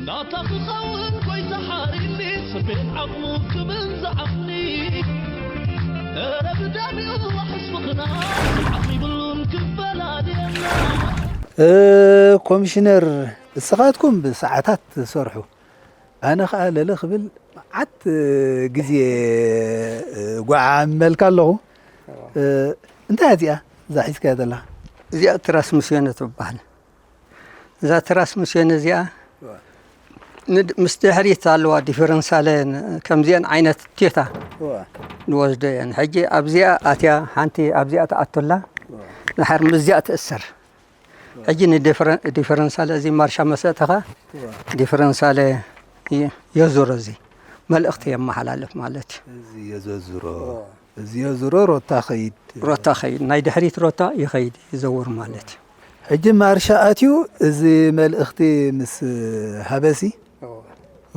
ናታ ክኸውን ጎይታ ሓሪኒ፣ ስቤት ዓቕሙ ክብል ዝዓቕኒ። እረ ብደም ይዋሕስ ምኽና፣ ዓቕሚ ብሉን ክፈላልየና። እ፣ ኮሚሽነር፣ እስኻትኩም ብሰዓታት ትሰርሑ። ኣነ ኸኣ ለለ ክብል መዓት ግዜ ጓዓ እመልካ ኣለኹ። እዋ። እንታይ እያ እዚኣ እዛ ሒዝካያ ዘለኻ? እዚኣ ትራስሚስዮን ትበሃል። እዛ ትራስሚስዮን እዚኣ እዋ። ንድ-፣ ምስ ድሕሪት ኣለዋ ዲፈረንሳለ ን-፣ ከምዚአን ዓይነት ቴታ እዋ። ንወስዶ እየን። ሕጂ ኣብዚኣ ኣትያ ሓንቲ ኣብዚኣ ትኣቱላ እዋ። ድሓር ምስዚኣ ትእሰር። ሕጂ ንዲፈረ-፣ ዲፈረንሳለ እዚ ማርሻ መሰእተኻ እዋ። ዲፈረንሳለ የ-፣ የዙሮ፣ እዚ መልእኽቲ የመሓላልፍ ማለት እዩ። እዚ የዘዝሮ፣ እዋ። እዚ የዙሮ ሮታ ኸይድ። ሮታ ኸይድ፣ ናይ ድሕሪት ሮታ ይኸይድ፣ ይዘውር ማለት እዩ። ሕጂ ማርሻ ኣትዩ፣ እዚ መልእኽቲ ምስ ሃበሲ እዋ።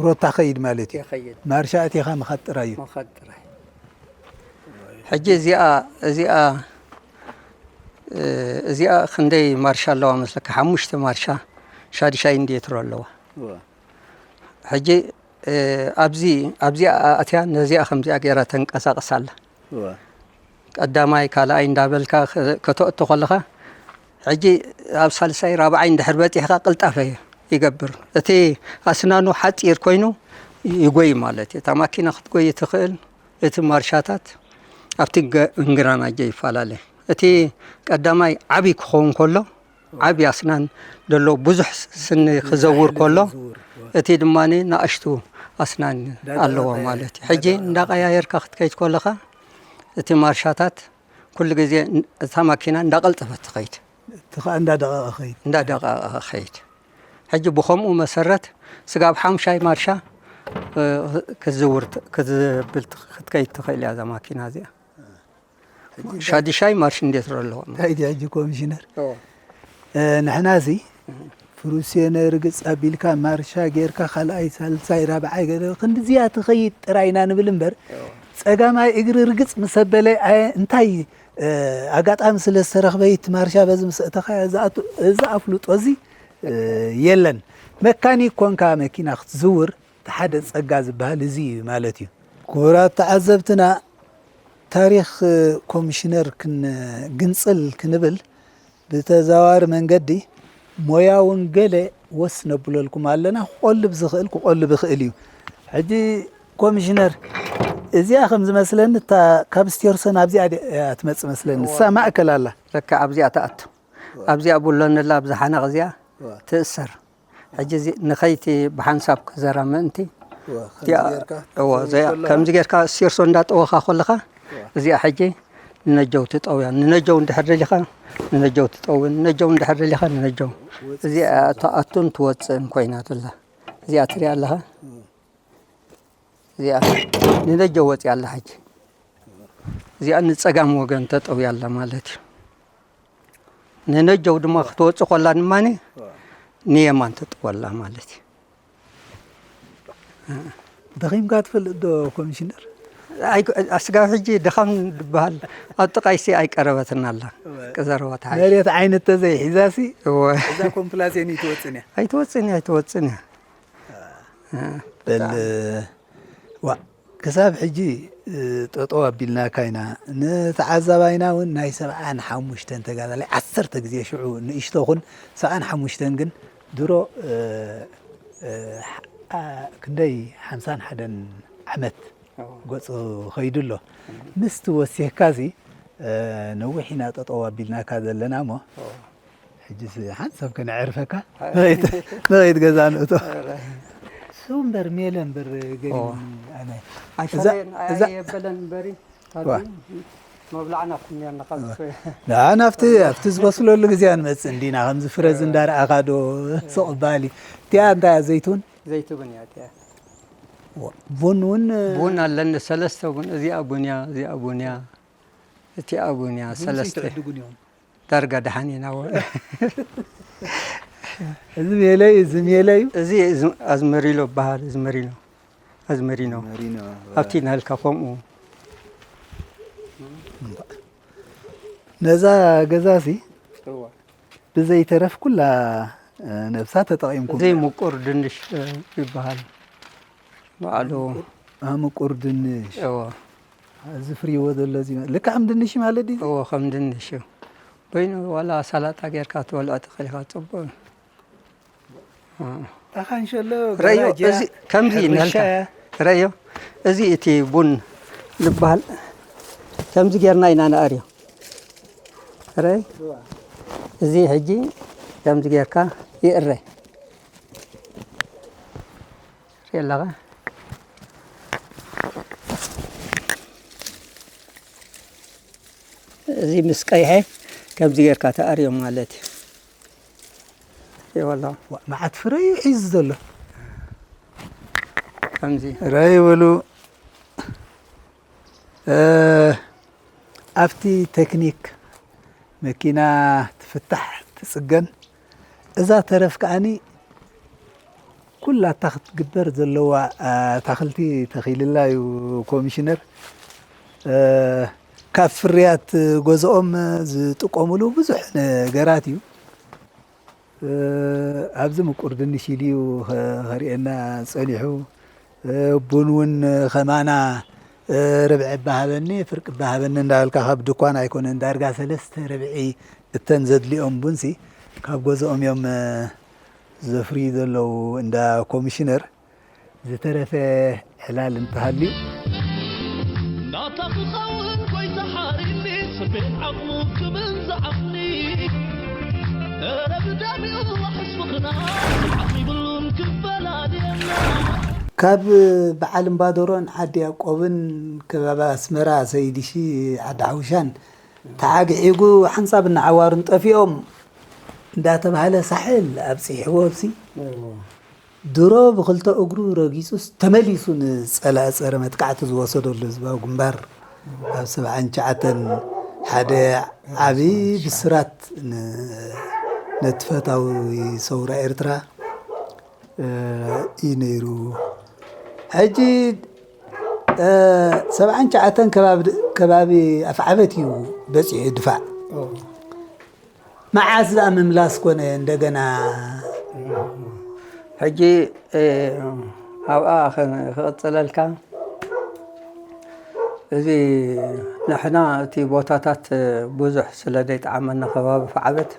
ሮታ ኸይድ ማለት እዩ። ይኸይድ። ማርሻ ኣቲኻ ምኻድ ጥራይ እዩ። ምኻድ ጥራይ። ሕጂ እዚኣ፣ እዚኣ፣ እ፣ እዚኣ ክንደይ ማርሻ ኣለዋ መስለካ? ሓሙሽተ ማርሻ፣ ሻድሻይ እንድየትሮ ኣለዋ። እዋ። ሕጂ፣ እ፣ ኣብዚ፣ ኣብዚኣ ኣትያ ነዚኣ ከምዚኣ ገይራ ተንቀሳቕሳ ኣላ። እዋ። ቀዳማይ፣ ካልኣይ እንዳበልካ ከ-፣ ከተእቱ ከለኻ፣ ሕጂ ኣብ ሳልሳይ፣ ራብዓይ እንድሕር በጺሕካ ቅልጣፈ ይገብር። እቲ ኣስናኑ ሓጺር ኮይኑ ይጎይ ማለት እዩ። እታ ማኪና ክትጎይ ትኽእል፣ እቲ ማርሻታት ኣብቲ ገ-፣ እንግራናጀ ይፈላለ። እቲ ቀዳማይ ዓቢ ክኸውን ከሎ፣ ዓቢ ኣስናን ደሎ ብዙሕ ስኒ ክዘውር ከሎ፣ ዝውር፣ እዋ። እቲ ድማ ንኣሽቱ ኣስናን እንዳጠቐጠ፣ ኣለዎ ማለት እዩ። ሕጂ እንዳጠቐጠ። እንዳቀያየርካ ክትከይድ ከለኻ፣ እቲ ማርሻታት ኩሉ ግዜ ን-፣ እታ ማኪና እንዳቐልጠፈት ትኸይድ። እቲ ኸኣ እንዳደቐቐ ኸይድ። እንዳደቐቐ ኸይድ። ሕጂ ብኸምኡ መሰረት ስጋብ ሓሙሻይ ማርሻ፣ እ፣ ክትዝውር ት-፣ ክትብል ት-፣ ክትከይድ ትኽእል እያ እዛ ማኪና እዚኣ። ሻድሻይ ማርሽ እንዴት ኣለዎ? እንታይ ድዩ ሕጂ ኮሚሽነር? ንሕናሲ ፍሩሴነ ርግጽ ኣቢልካ ማርሻ ጌርካ ካልኣይ ሳልሳይ ራብዓይ ገለ ክንድዚያ ትኸይድ ጥራይ ኢና ንብል እምበር ጸጋማይ እግሪ ርግጽ ምስ ኣበለ እንታይ ኣጋጣሚ ስለ ዝተረኽበ እቲ ማርሻ በዚ ምስ እተኻ እዚ ኣፍልጦ እዚ የለን። መካኒክ ኮንካ መኪና ክትዝውር እቲ ሓደ ጸጋ ዝበሃል እዚ እዩ ማለት እዩ። ክቡራት ተዓዘብትና፣ ታሪኽ ኮሚሽነር ክንግንጽል ክንብል ብተዘዋዋሪ መንገዲ ሞያውን ገለ ወስ ነብለልኩም ኣለና። ክቆልብ ዝኽእል ክቆልብ ይኽእል እዩ። ሕጂ ኮሚሽነር፣ እዚኣ ከም ዝመስለኒ እታ ካብ ስቴርሶን ኣብዚኣ እያ ትመጽእ መስለኒ። እሳ ማእከል ኣላ። ለካ ኣብዚኣ ትኣቱ። ኣብዚኣ ቡሎንላ ኣብዚ ሓነቕ እዚኣ ትእሰር። ሕጂ እዚ ንኸይቲ ብሓንሳብ ክዘራ ምእንቲ ከምዚ ጌርካ ስቴርሶ እንዳጠወኻ ከለኻ እዚኣ ሕጂ ንነጀው ትጠውያ፣ ንነጀው እንድሕር ደሊኻ ንነጀው ትጠውን፣ ንነጀው እንድሕር ደሊኻ ንነጀው እዚኣ ትኣቱን ትወፅእን ኮይና ትላ እዚኣ ትሪኣ ኣለኻ። እዚኣ ንነጀው ወፂኣ ኣላ። ሕጂ እዚኣ ንፀጋም ወገን ተጠውያ ኣላ ማለት እዩ። ንነጀው ድማ ክትወፅእ ከላ ድማ ንየማን ተጠወላ ማለት እዩ። ደኺምካ ትፈልጥ ዶ ኮሚሽነር? ኣስጋብ ሕጂ ድኻም ዝበሃል ኣብ ጥቃይሲ ኣይቀረበትን ኣላ። ቅዘረዋ ተሓሽ መሬት ዓይነት ተዘይሒዛሲ እወ እዛ ኮምፕላሴን ይትወፅን እያ። ኣይትወፅን እያ ኣይትወፅን እያ። በል ዋ ክሳብ ሕጂ ጠጠው ኣቢልናካ ኢና። ንተዓዛባይና እውን ናይ ሰብዓን ሓሙሽተን ተጋዳላይ ዓሰርተ ግዜ ሽዑ ንእሽቶ ኹን ሰብዓን ሓሙሽተን ግን ድሮ ክንደይ ሓምሳን ሓደን ዓመት ገፁ ኸይዱ ኣሎ። ምስቲ ወሲኽካ እዚ ነዊሕ ኢና ጠጠው ኣቢልናካ ዘለና እሞ ሕጂ ሓንሳብ ከነዕርፈካ ንኸይድ ገዛ ንእቶ። ሰው እምበር ሜለ እምበር ገሪሙኒ ኣነ። ኣይፈለየን ኣየበለን እምበሪ ካብዚ መብላዕና ኩን ኔርና ካብ ዝፈ- ንዓ ናብቲ ኣብቲ ዝበስለሉ ግዜ ንመፅእ እንዲና ከምዚ ፍረዚ እንዳረኣኻ ዶ ስቕ ባሊ እቲኣ እንታይ እያ ዘይቱን ዘይትብን እያ እቲኣ ቡን እውን ቡን ኣለኒ ሰለስተ ቡን እዚኣ ቡን እያ እዚኣ ቡን እያ እቲኣ ቡን እያ ሰለስተ ትዕድጉን እዮም ዳርጋ ደሓን ኢና። እዚ ሜለ እዩ፣ እዚ ሜለ እዩ። እዚ ኣዝመሪሎ ይበሃል። ኣዝመሪሎ ኣዝመሪኖ ኣብቲ ናልካ ከምኡ ነዛ ገዛሲ ብዘይተረፍ ኩላ ነብሳ ተጠቒምኩም። እዚ ምቁር ድንሽ ይበሃል። ባዕሉ ምቁር ድንሽ እዎ እዚ ፍሪዎ ዘሎ እዚ ልክዕ ከም ድንሽ ማለት ድዩ? እዎ ከም ድንሽ እዩ በይኑ ዋላ ሳላጣ ጌርካ ትበልዖ ትኽእል ኢኻ ጽቡቕ እዩ። ኣኻንሸሎ ረዮ ገራጃ እዚ ከምዚ ሕርሻ ንልካ ረዮ እዚ እቲ ቡን ዝበሃል ከምዚ ጌርና ኢና ንኣርዮ ረይ እዚ ሕጂ ከምዚ ጌርካ ይእረ ትሪኦ ኣለኻ። እዚ ምስ ቀይሐ ከምዚ ጌርካ ተኣርዮም ማለት እዩ። ይወላ ዋ፣ መዓት ፍረ እዩ ሒዙ ዘሎ። ከምዚ ረይ በሉ። ኣብቲ ቴክኒክ መኪና ትፍታሕ ትጽገን እዛ ተረፍ ከዓኒ ኩላታ ክትግበር ዘለዋ ኣታኽልቲ ተኺልላ እዩ ኮሚሽነር። ካብ ፍርያት ገዝኦም ዝጥቀሙሉ ብዙሕ ነገራት እዩ። ኣብዚ ምቁር ድንሽ ኢሉ እዩ ከርእየና ጸኒሑ። ቡን እውን ከማና ርብዒ እባ ሃበኒ ፍርቂ እባ ሃበኒ እንዳበልካ ካብ ድኳን ኣይኮነን ዳርጋ ሰለስተ ርብዒ እተን ዘድልኦም ቡንሲ ካብ ገዝኦም እዮም ዘፍርዩ ዘለዉ እንዳ ኮሚሽነር ዝተረፈ ዕላል እንተሃልዩ ናታ ክኸውን ጎይታ ሓሪኒ ጽቤት ዓቕሙ ክብል ዝዓቕኒ ኧረ ብዳሚኡ ሕስብኽና ዓቕሚ ብሉን ክፈላልየና ካብ በዓል እምባዶሮን ዓዲ ያቆብን ከባቢ ኣስመራ ሰይድሺ ዓዲ ሓውሻን ተዓግዒጉ ሓንሳብ እናዓዋሩን ጠፊኦም እንዳተባህለ ሳሕል ኣብፂሕዎ እብሲ ድሮ ብክልተ እግሩ ረጊፁስ ተመሊሱ ንፀላኢ ፀረ መጥቃዕቲ ዝወሰደሉ ህዝባዊ ግንባር ኣብ ሰብዓን ትሽዓተን ሓደ ዓቢ ብስራት ን-፣ ነቲ ፈታዊ ሰውራ ኤርትራ፣ እ፣ እዩ ነይሩ። ሕጂ፣ እ፣ ሰብዓን ትሽዓተን ከባቢ፣ ከባቢ ኣፍዓበት እዩ በጺሑ ድፋዕ። መዓስ ደኣ ምምላስ ኮነ እንደገና? ሕጂ፣ እ፣ ኣብኣ ኸ-፣ ክቕጽለልካ፣ እዚ ንሕና እቲ ቦታታት ብዙሕ ስለ ዘይጠዓመና ከባቢ ኣፍዓበት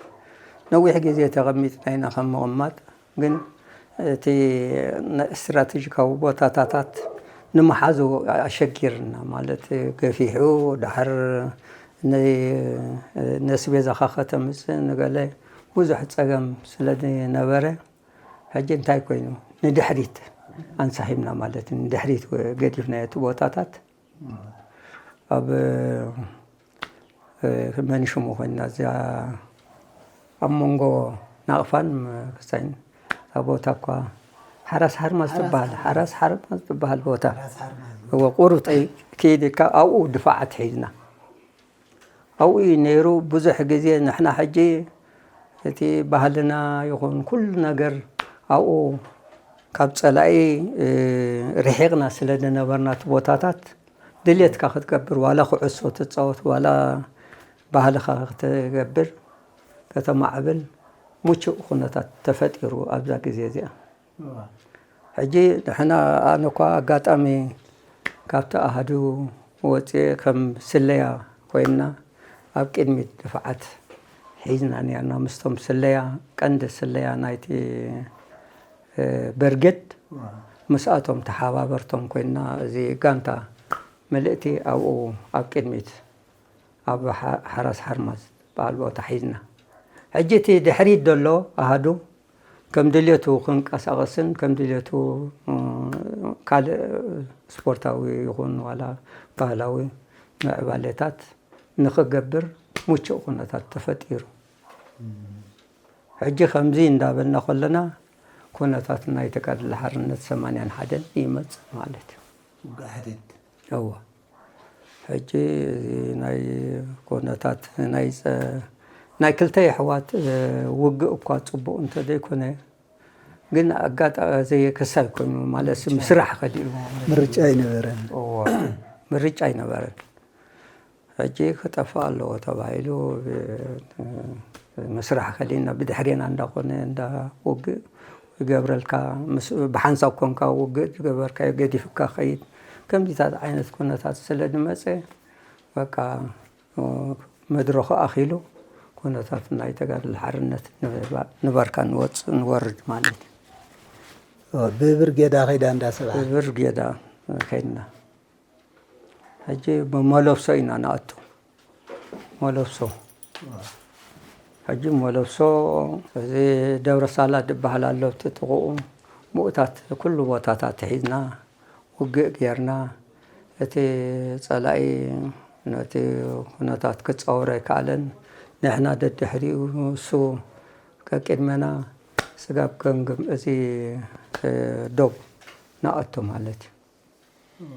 ነዊሕ ግዜ ተቐሚጥና ኢና ከም ምቕማጥ። ግን እቲ ነ-፣ ስትራተጂካዊ ቦታታታት ንምሓዙ ኣሸጊርና፣ ማለት ገፊሑ ድሓር ን-፣ ነስቤዛኻ ከተምጽእ ንገለ ብዙሕ ጸገም ስለ ዝነበረ፣ ሕጂ እንታይ ኮይኑ ንድሕሪት ኣንሳሒብና፣ ማለት ንድሕሪት ገዲፍናዮ እቲ ቦታታት። ኣብ፣ እ፣ መን ሽሙ ኮይና እዚኣ ኣብ መንጎ ናቕፋን ክሳይን እታ ቦታ እኳ ሓራስ ሓርማዝ ትበሃል። ሓራስ ሓርማዝ ትበሃል ቦታ። እወ፣ ቁሩብ ጠይ-፣ ከይድካ ኣብኡ ድፋዓት ሒዝና። ኣብኡ እዩ ነይሩ ብዙሕ ግዜ። ንሕና ሕጂ እቲ ባህልና ይኹን ኩሉ ነገር ኣብኡ ካብ ጸላኢ፣ እ፣ ርሒቕና ስለ ዝነበርና፣ እቲ ቦታታት ድሌትካ ክትገብር፣ ዋላ ኩዕሶ ትጻወት፣ ዋላ ባህልኻ ክትገብር፣ ከተማዕብል ምቹእ ኩነታት ተፈጢሩ ኣብዛ ግዜ እዚኣ። እዋ። ሕጂ ንሕና፣ ኣነ እኳ ኣጋጣሚ ካብቲ ኣሃዱ ወፂኤ ከም ስለያ ኮይንና ኣብ ቅድሚት ድፋዓት ሒዝና ነርና። ምስቶም ስለያ፣ ቀንዲ ስለያ ናይቲ፣ እ፣ በርጌድ፣ እዋ። ምስኣቶም ተሓባበርቶም ኮይንና፣ እዚ ጋንታ ምልእቲ ኣብኡ ኣብ ቅድሚት ኣብ ሓ-፣ ሓራስ ሓርማዝ ዝበሃል ቦታ ሒዝና። ሕጂ እቲ ድሕሪት ዘሎ ኣሃዱ ከም ድሌቱ ክንቀሳቐስን ከም ድሌቱ፣ እ፣ ካልእ ስፖርታዊ ይኹን ዋላ ባህላዊ ምዕባሌታት ንኽገብር ምቹእ ኩነታት ተፈጢሩ። ሕጂ ከምዚ እንዳበልና ከለና ኩነታት ናይ ተጋድሎ ሓርነት ሰማንያን ሓደን ይመጽእ ማለት እዩ። ውግእ ሓደት። እወ። ሕጂ ናይ ኩነታት ናይ ጸ-፣ ናይ ክልተ የሕዋት፣ እ፣ ውግእ እኳ ጽቡቕ እንተ ዘይኮነ፣ ግን ኣጋጣ-፣ እዚ ክሳይ ኮይኑ ማለት፣ ምስራሕ ከሊኡ ማለት እዩ። ምርጫ ኣይነበረን። እወ፣ ምርጫ ኣይነበረን። ሕጂ ክጠፍእ ኣለዎ ተባሂሉ፣ ብ-፣ ምስራሕ ከሊእና ብድሕሬና እንዳኾነ እንዳ ውግእ ይገብረልካ፣ ምስ-፣ ብሓንሳብ ኮንካ ውግእ ዝገበርካዮ ገዲፍካ ከይድ፣ ከምዚታት ዓይነት ኩነታት ስለ ዝመጸ፣ በቃ፣ መድረኹ ኣኺሉ፣ ኩነታት ናይ ተጋድሎ ሓርነት ንባ-፣ ንባርካ ንወጽእ ንወርድ ማለት እዩ። ኦ፣ ብብርጌዳ ከይዳ እንዳ ሰብዓ? ብብርጌዳ ከይድና። ሕጂ ብመለብሶ ኢና ንኣቱ። መለብሶ። ሕጂ መለብሶ፣ እዚ ደብረ ሳላ ዝበሃል ኣሎ፣ እቲ ጥቕኡ፣ ብኡታት ኩሉ ቦታታት ሒዝና፣ ውግእ ጌርና። እቲ ጸላኢ ነቲ ኩነታት ክጻወሮ ኣይከኣለን። ንሕና ደድሕሪኡ፣ እሱ ቀቂድመና፣ ስጋብ ገምግም፣ እዚ፣ እ፣ ዶብ ንኣቱ ማለት እዩ።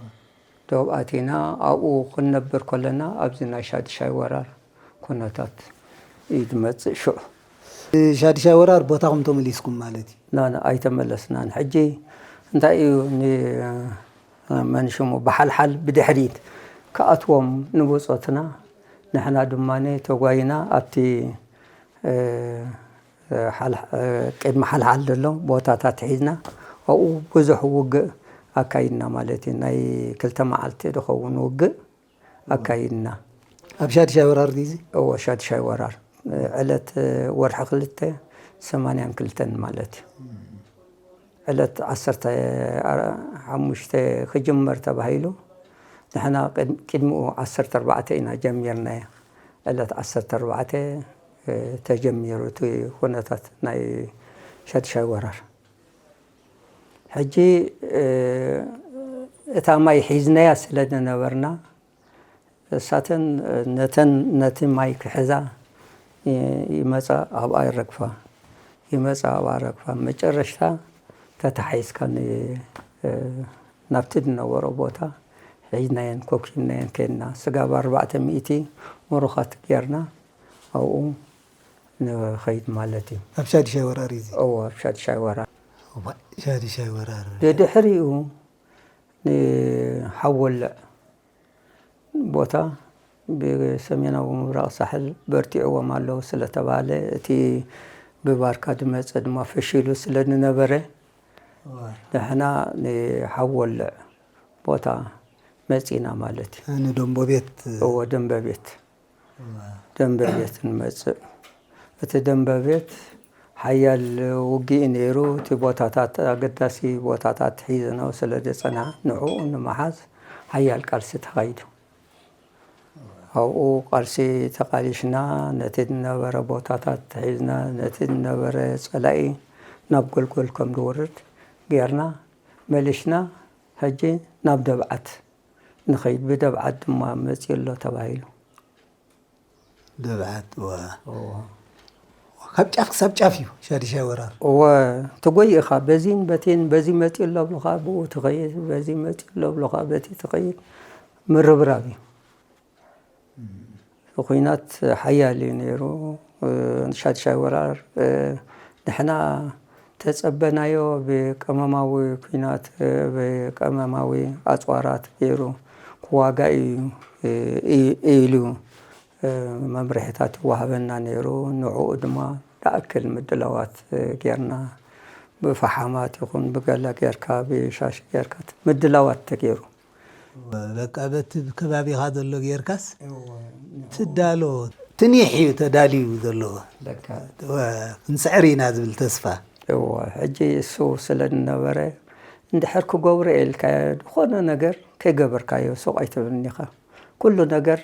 ዶብ ኣቲና ኣብኡ ክንነብር ከለና፣ ኣብዚ ናይ ሻድሻይ ወራር ኩነታት እዩ ዝመጽእ። ሽዑ ሻድሻይ ወራር ቦታኹም ተመሊስኩም ማለት እዩ? ና፣ ና፣ ኣይተመለስናን። ሕጂ እንታይ እዩ ን-፣ መን ሽሙ ብሓልሓል ብድሕሪት ክኣትዎም ንብጾትና፣ ንሕና ድማ ተጓይና ኣብቲ፣ እ፣ ሓል-፣ ቅድሚ ሓልሓል ዘሎ ቦታታት ሒዝና ኣብኡ ብዙሕ ውግእ ኣካይድና ማለት እዩ። ናይ ክልተ መዓልቲ ዝኸውን ውግእ ኣካይድና። ኣብ ሻድሻይ ወራር ድዩ እዚ? እዎ፣ ሻድሻይ ወራር። ዕለት ወርሒ ክልተ፣ ሰማንያን ክልተን ማለት እዩ። ዕለት ዓሰርተ ሓሙሽተ ክጅመር ተባሂሉ፣ ንሕና ቅድ-፣ ቅድሚኡ ዓሰርተ ኣርባዕተ ኢና ጀሚርናዮ። ዕለት ዓሰርተ ኣርባዕተ፣ እ፣ ተጀሚሩ እቲ ኩነታት ናይ ሻድሻይ ወራር። ሕጂ፣ እ፣ እታ ማይ ሒዝናያ ስለ ዝነበርና፣ እሳተን ነተን፣ ነቲ ማይ ክሕዛ ይ-፣ ይመጻ፣ ኣብኣ ይረግፋ፣ ይመጻ፣ ኣብኣ ረግፋ። መጨረሽታ ተታሒዝካ ን-፣ እ፣ ናብቲ ዝነበሮ ቦታ ሒዝናየን ኮኪብናየን ከድና። ስጋብ ኣርባዕተ ሚእቲ ምሩኻት ጌርና ኣብኡ ንኸይድ ማለት እዩ። ኣብ ሻድሻይ ወራር እዩ እዚ? እዎ፣ ኣብ ሻድሻይ ወራር። እዋይ፣ ሻድሻይ ወራር። ብድሕሪኡ ንሓወልዕ ቦታ ብሰሜናዊ ምብራቕ ሳሕል በርቲዕዎም ኣለዉ ስለተባለ፣ እቲ ብባርካ ዝመጸ ድማ ፈሺሉ ስለ ዝነበረ፣ እዋ። ንሕና ንሓወልዕ ቦታ መጺና ማለት እዩ። ንደንቦ ቤት። እዎ፣ ደንበ ቤት። እዋ። ደንበ ቤት ንመጽእ። እቲ ደንበ ቤት ሓያል ውግእ ነይሩ። እቲ ቦታታት፣ ኣገዳሲ ቦታታት ሒዝናዮ ስለ ዝጸናሕና፣ ንዕኡ ንምሓዝ ሓያል ቃልሲ ተኻይዱ። ኣብኡ ቃልሲ ተቓሊሽና፣ ነቲ ዝነበረ ቦታታት ሒዝና፣ ነቲ ዝነበረ ጸላኢ ናብ ጎልጎል ከም ዝወርድ ጌርና፣ መሊሽና፣ ሕጂ ናብ ደብዓት ንኸይድ፣ ብደብዓት ድማ መጺኡ ኣሎ ተባሂሉ። ደብዓት፣ እዋ። እዋ። ካብ ጫፍ ክሳብ ጫፍ እዩ ሻድሻይ ወራር። እወ፣ ትጎይ ኢኻ፣ በዚን በቲን፣ በዚ መጺኡ ኣሎ ብሉኻ፣ ብኡ ትኸይድ፣ በዚ መጺኡ ኣሎ ብሉኻ፣ በቲ ትኸይድ፣ ምርብራብ እዩ። እቲ ኹናት ሓያል እዩ ነይሩ። እ፣ ሻድሻይ ወራር፣ እ፣ ንሕና ተጸበናዮ ብቀመማዊ ኲናት፣ እ፣ ብቀመማዊ ኣጽዋራት ገይሩ ክዋጋእ እዩ፣ እ፣ ኢ-፣ ኢሉ፣ እ፣ መምርሒታት ይወሃበና ነይሩ። ንዕኡ ድማ ዝኣክል ምድላዋት፣ እ፣ ጌርና፣ ብፈሓማት ይኹን ብገለ ጌርካ፣ ብሻሽ ጌርካ ምድላዋት ተገይሩ። በቃ በቲ ከባቢኻ ዘሎ ጌርካስ እወ፣ ንዕኡ ትዳሎ፣ ትኒሕ እዩ ተዳልዩ ዘሎ። በቃ። እወ፣ ክንስዕር ኢና ዝብል ተስፋ። እወ፣ ሕጂ እሱ ስለ ዝነበረ፣ እንድሕር ክገብሮ ኢልካ ዝኾነ ነገር ከይገበርካዮ ሱቕ ኣይትብልን ኢኻ። ኩሉ ነገር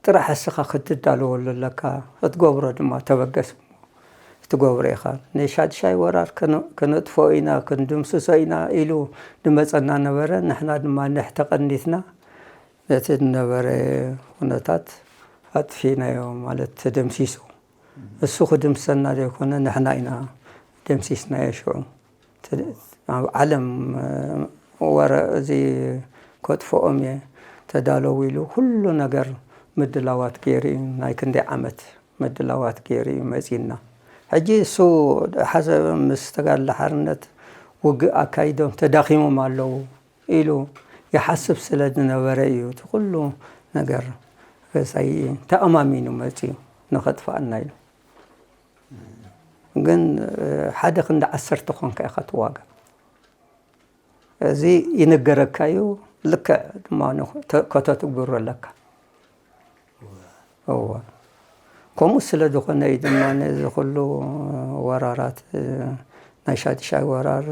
ጥራሕ እስኻ ክትዳለወሉ ኣለካ፣ ክትገብሮ ድማ ተበገስ እሞ ትገብሮ ኢኻ። ንሻድሻይ ወራር ከነ-፣ ከነጥፍኦ ኢና፣ ክንድምስሶ ኢና ኢሉ ዝመጸና ነበረ። ንሕና ድማ ንሕ ተቐኒትና ነቲ ዝነበረ ኩነታት ኣጥፊእናዮ፣ ማለት ተደምሲሱ። እሱ ክድምሰና ዘይኮነ ንሕና ኢና ደምሲስናዮ ሽዑ። ተ-፣ ኣብ ዓለም፣ እ፣ ወረ እዚ ከጥፍኦም እየ ተዳለው ኢሉ ኩሉ ነገር ምድላዋት ገይሩ እዩ። ናይ ክንደይ ዓመት ምድላዋት ገይሩ እዩ መጺና። ሕጂ እሱ ሓሰብ ምስ ተጋድሎ ሓርነት ውግእ ኣካይዶም ተዳኺሞም ኣለዉ ኢሉ ይሓስብ ስለ ዝነበረ እዩ እቲ ኩሉ ነገር። ርእሳይ ተኣማሚኑ መጺኡ ንኸጥፍኣና ኢሉ። ግን፣ እ፣ ሓደ ክንዲ ዓሰርተ ኾንካ ኢኻ ትዋጋእ። እዚ ይንገረካ እዩ፣ ልክዕ ድማ ንኹ-፣ ተ-፣ ከተትግብሮ ኣለካ። እወ። ከምኡ ስለ ዝኾነ እዩ ድማ ነዚ ኩሉ ወራራት፣ እ፣ ናይ ሻድሻይ ወራር፣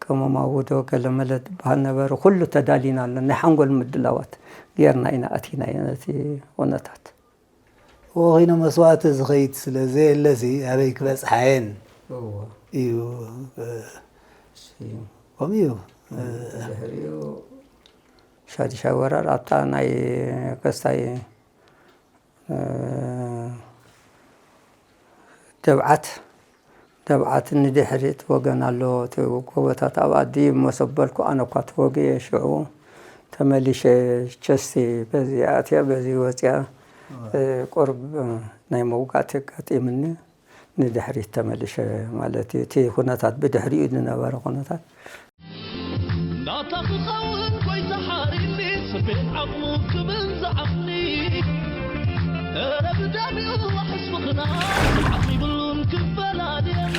ቀመማዊ ዶ ገለመለ ዝበሃል ነበረ፣ ኩሉ ተዳሊና ኣሎ። ናይ ሓንጎል ምድላዋት ጌርና ኢና ኣቲናዮ ነቲ ኩነታት። እዎ፣ ኾይኑ መስዋእቲ ዝኸይድ ስለ ዘየለሲ ኣበይ ክበጽሓየን እዎ። እዩ፣ እ፣ እሺ። ከምኡ እዩ። እ፣ ድሕሪኡ ሻድሻይ ወራር ኣብታ ናይ ከስታይ፣ እ፣ ደብዓት፣ ደብዓት ንድሕሪት ወገን ኣሎ፣ እቲ ጎቦታት ኣብ ኣዲ መሰበልኩ፣ ኣነ እኳ ተወግኤ ሽዑ ተመሊሸ፣ ቸስቲ በዚ ኣትያ፣ በዚ ወፅያ፣ እ፣ ቁርብ ናይ መውጋእቲ ኣጋጢምኒ፣ ንድሕሪት ተመሊሸ ማለት እዩ። እቲ ኩነታት ብድሕሪኡ ዝነበረ ኩነታት ናታ ክኸውን ጎይታ ሓሪኒ፣ ስፌት ዓቕሙ ክብል ዝዓቕኒ። እረ ብደሚኡ ዋሕስ ምኽናይ ዓቕሚ ይብሉን ክፈላልየና።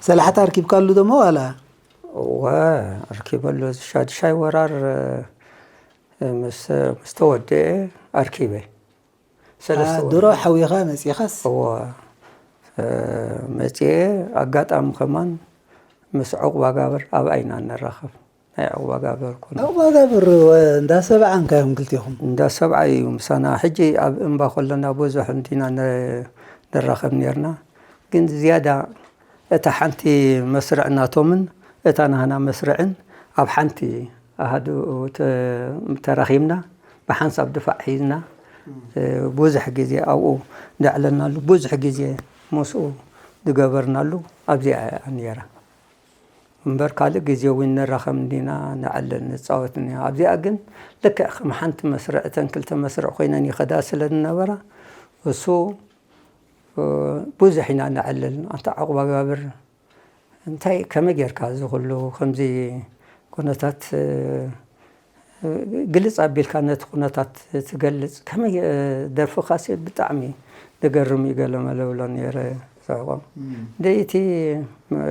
ሰላሕታ ኣርኪብካሉ ደሞ ዋላ? እወ፣ ኣርኪበሉ። ሻድሻይ ወራር፣ እ፣ ምስ፣ ምስ ተወደኤ ኣርኪበ። ሰለስተ አ፣ ወርሒ። ድሮ ሓዊኻ መጺኻስ? እወ፣ እ፣ መጺኤ ኣጋጣሚ ከማን ምስ ዑቕባጋብር ኣብኣ ኢና ንራኸብ። ናይ ዑቕባጋብር ኮነ። ዑቕባጋብር ወ-፣ እንዳ ሰብዓ እንካዮም ክልቴኹም? እንዳ ሰብዓ እዩ ምሳና። ሕጂ ኣብ እምባ ከለና ብዙሕ እንዲና ን-፣ ንራኸብ ኔርና። ግን ዝያዳ እታ ሓንቲ መስርዕ ናቶምን እታ ናህና መስርዕን ኣብ ሓንቲ ኣሃዱ ተ-፣ ተራኺብና ብሓንሳብ ድፋዕ ሒዝና፣ እ፣ ብዙሕ ግዜ ኣብኡ ደዕለናሉ፣ ብዙሕ ግዜ ምስኡ ዝገበርናሉ ኣብዚኣ እያ ነይራ። እምበር ካልእ ግዜ እውን ንራኸብ እንዲና፣ ንዕልል፣ ንጻወት እኒና። ኣብዚኣ ግን ልክዕ ከም ሓንቲ መስርዕ፣ እተን ክልተ መስርዕ ኮይነን ይኸዳ ስለ ዝነበራ፣ እሱ፣ እ፣ ብዙሕ ኢና ንዕልል። ኣንታ ዑቕባጋብር፣ እንታይ፣ ከመይ ጌርካ እዚ ኩሉ ከምዚ ኩነታት፣ እ፣ ግልጽ ኣቢልካ ነቲ ኩነታት ትገልጽ? ከመይ፣ እ፣ ደርፍኻሲ ብጣዕሚ ዝገርም እዩ፣ ገለ መለ እብሎ ነይረ ዘዕቆብ። እም። ደይ እቲ፣ እ፣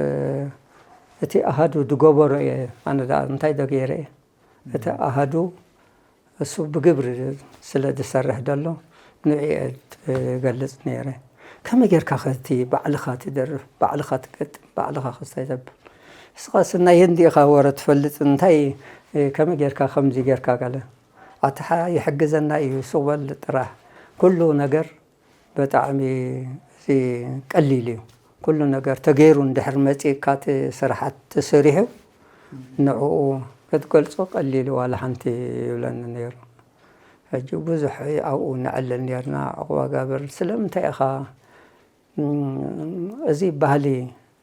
እቲ ኣሃዱ ዝገበሮ እየ፣ ኣነ ደኣ እንታይ ዶ ገይረ እየ? እቲ ኣሃዱ እሱ ብግብሪ ስለ ዝሰርሕ ዘሎ ንዕኡ እየ ዝገልጽ ነይረ። ከመይ ጌርካ ከ እቲ ባዕልኻ ትደርፍ፣ ባዕልኻ ትገጥም፣ ባዕልኻ ክስታይ ተብል? ንስኻስ ናይ ህንዲ ኢኻ ወረ ትፈልጥ፣ እንታይ፣ ከመይ ጌርካ ከምዚ ጌርካ ገለ? ኣታ ይሕግዘና እዩ፣ ሱቕ በል ጥራሕ። ኩሉ ነገር ብጣዕሚ እዚ ቀሊል እዩ። ኩሉ ነገር ተገይሩ እንድሕር መጺእካ እቲ ስራሓት ተሰሪሑ ንዕኡ ክትገልጾ ቀሊል ዋላ ሓንቲ ይብለኒ ነይሩ። ሕጂ ብዙሕ ኣብኡ ነዕልል ነርና። ዑቕባጋብር ስለምንታይ ኢኻ፣ እም፣ እዚ ባህሊ፣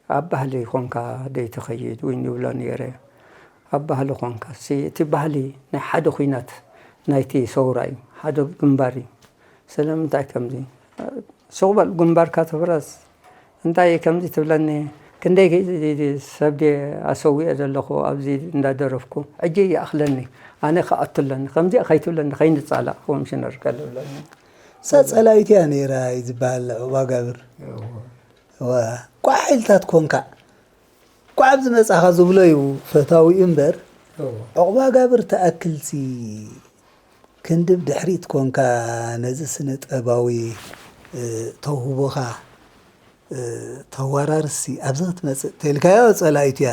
ኣብ ባህሊ ኮንካ ደይትኸይድ እውን ይብሎ ነይረ። ኣብ ባህሊ ኮንካ ሲ፣ እቲ ባህሊ ናይ ሓደ ኲናት ናይቲ ሰውራ እዩ፣ ሓደ ግንባር እዩ። ስለምንታይ ከምዚ? ሱቕ በል ግንባርካ ትፍረስ። እንታይ ከምዚ ትብለኒ? ክንደይ ሰብ ድየ ኣሰዊኤ ዘለኹ ኣብዚ እንዳደረፍኩ? ሕጂ ይኣኽለኒ፣ ኣነ ክኣቱ ኣለኒ። ከምዚኣ ከይትብለኒ፣ ከይንጻላእ ኮሚሽነር ከልብለኒ። እሳ ጸላኢት እያ ነይራ እዩ ዝበሃል ዑቕባጋብር። እዋ። እዋ። ቋሕ ኢልታት ኮንካ። ቋዕ ኣብ ዝመጻኻ ዝብሎ እዩ ፈታዊኡ እምበር፣ እዎ። ዑቕባጋብር ትኣክልሲ ክንዲ ብድሕሪት ኮንካ ነዚ ስነ ጥበባዊ፣ እ፣ ተውህቦኻ፣ እ፣ ተወራርስሲ ኣብዚ ክትመጽእ ተልካዮ ጸላኢት እያ።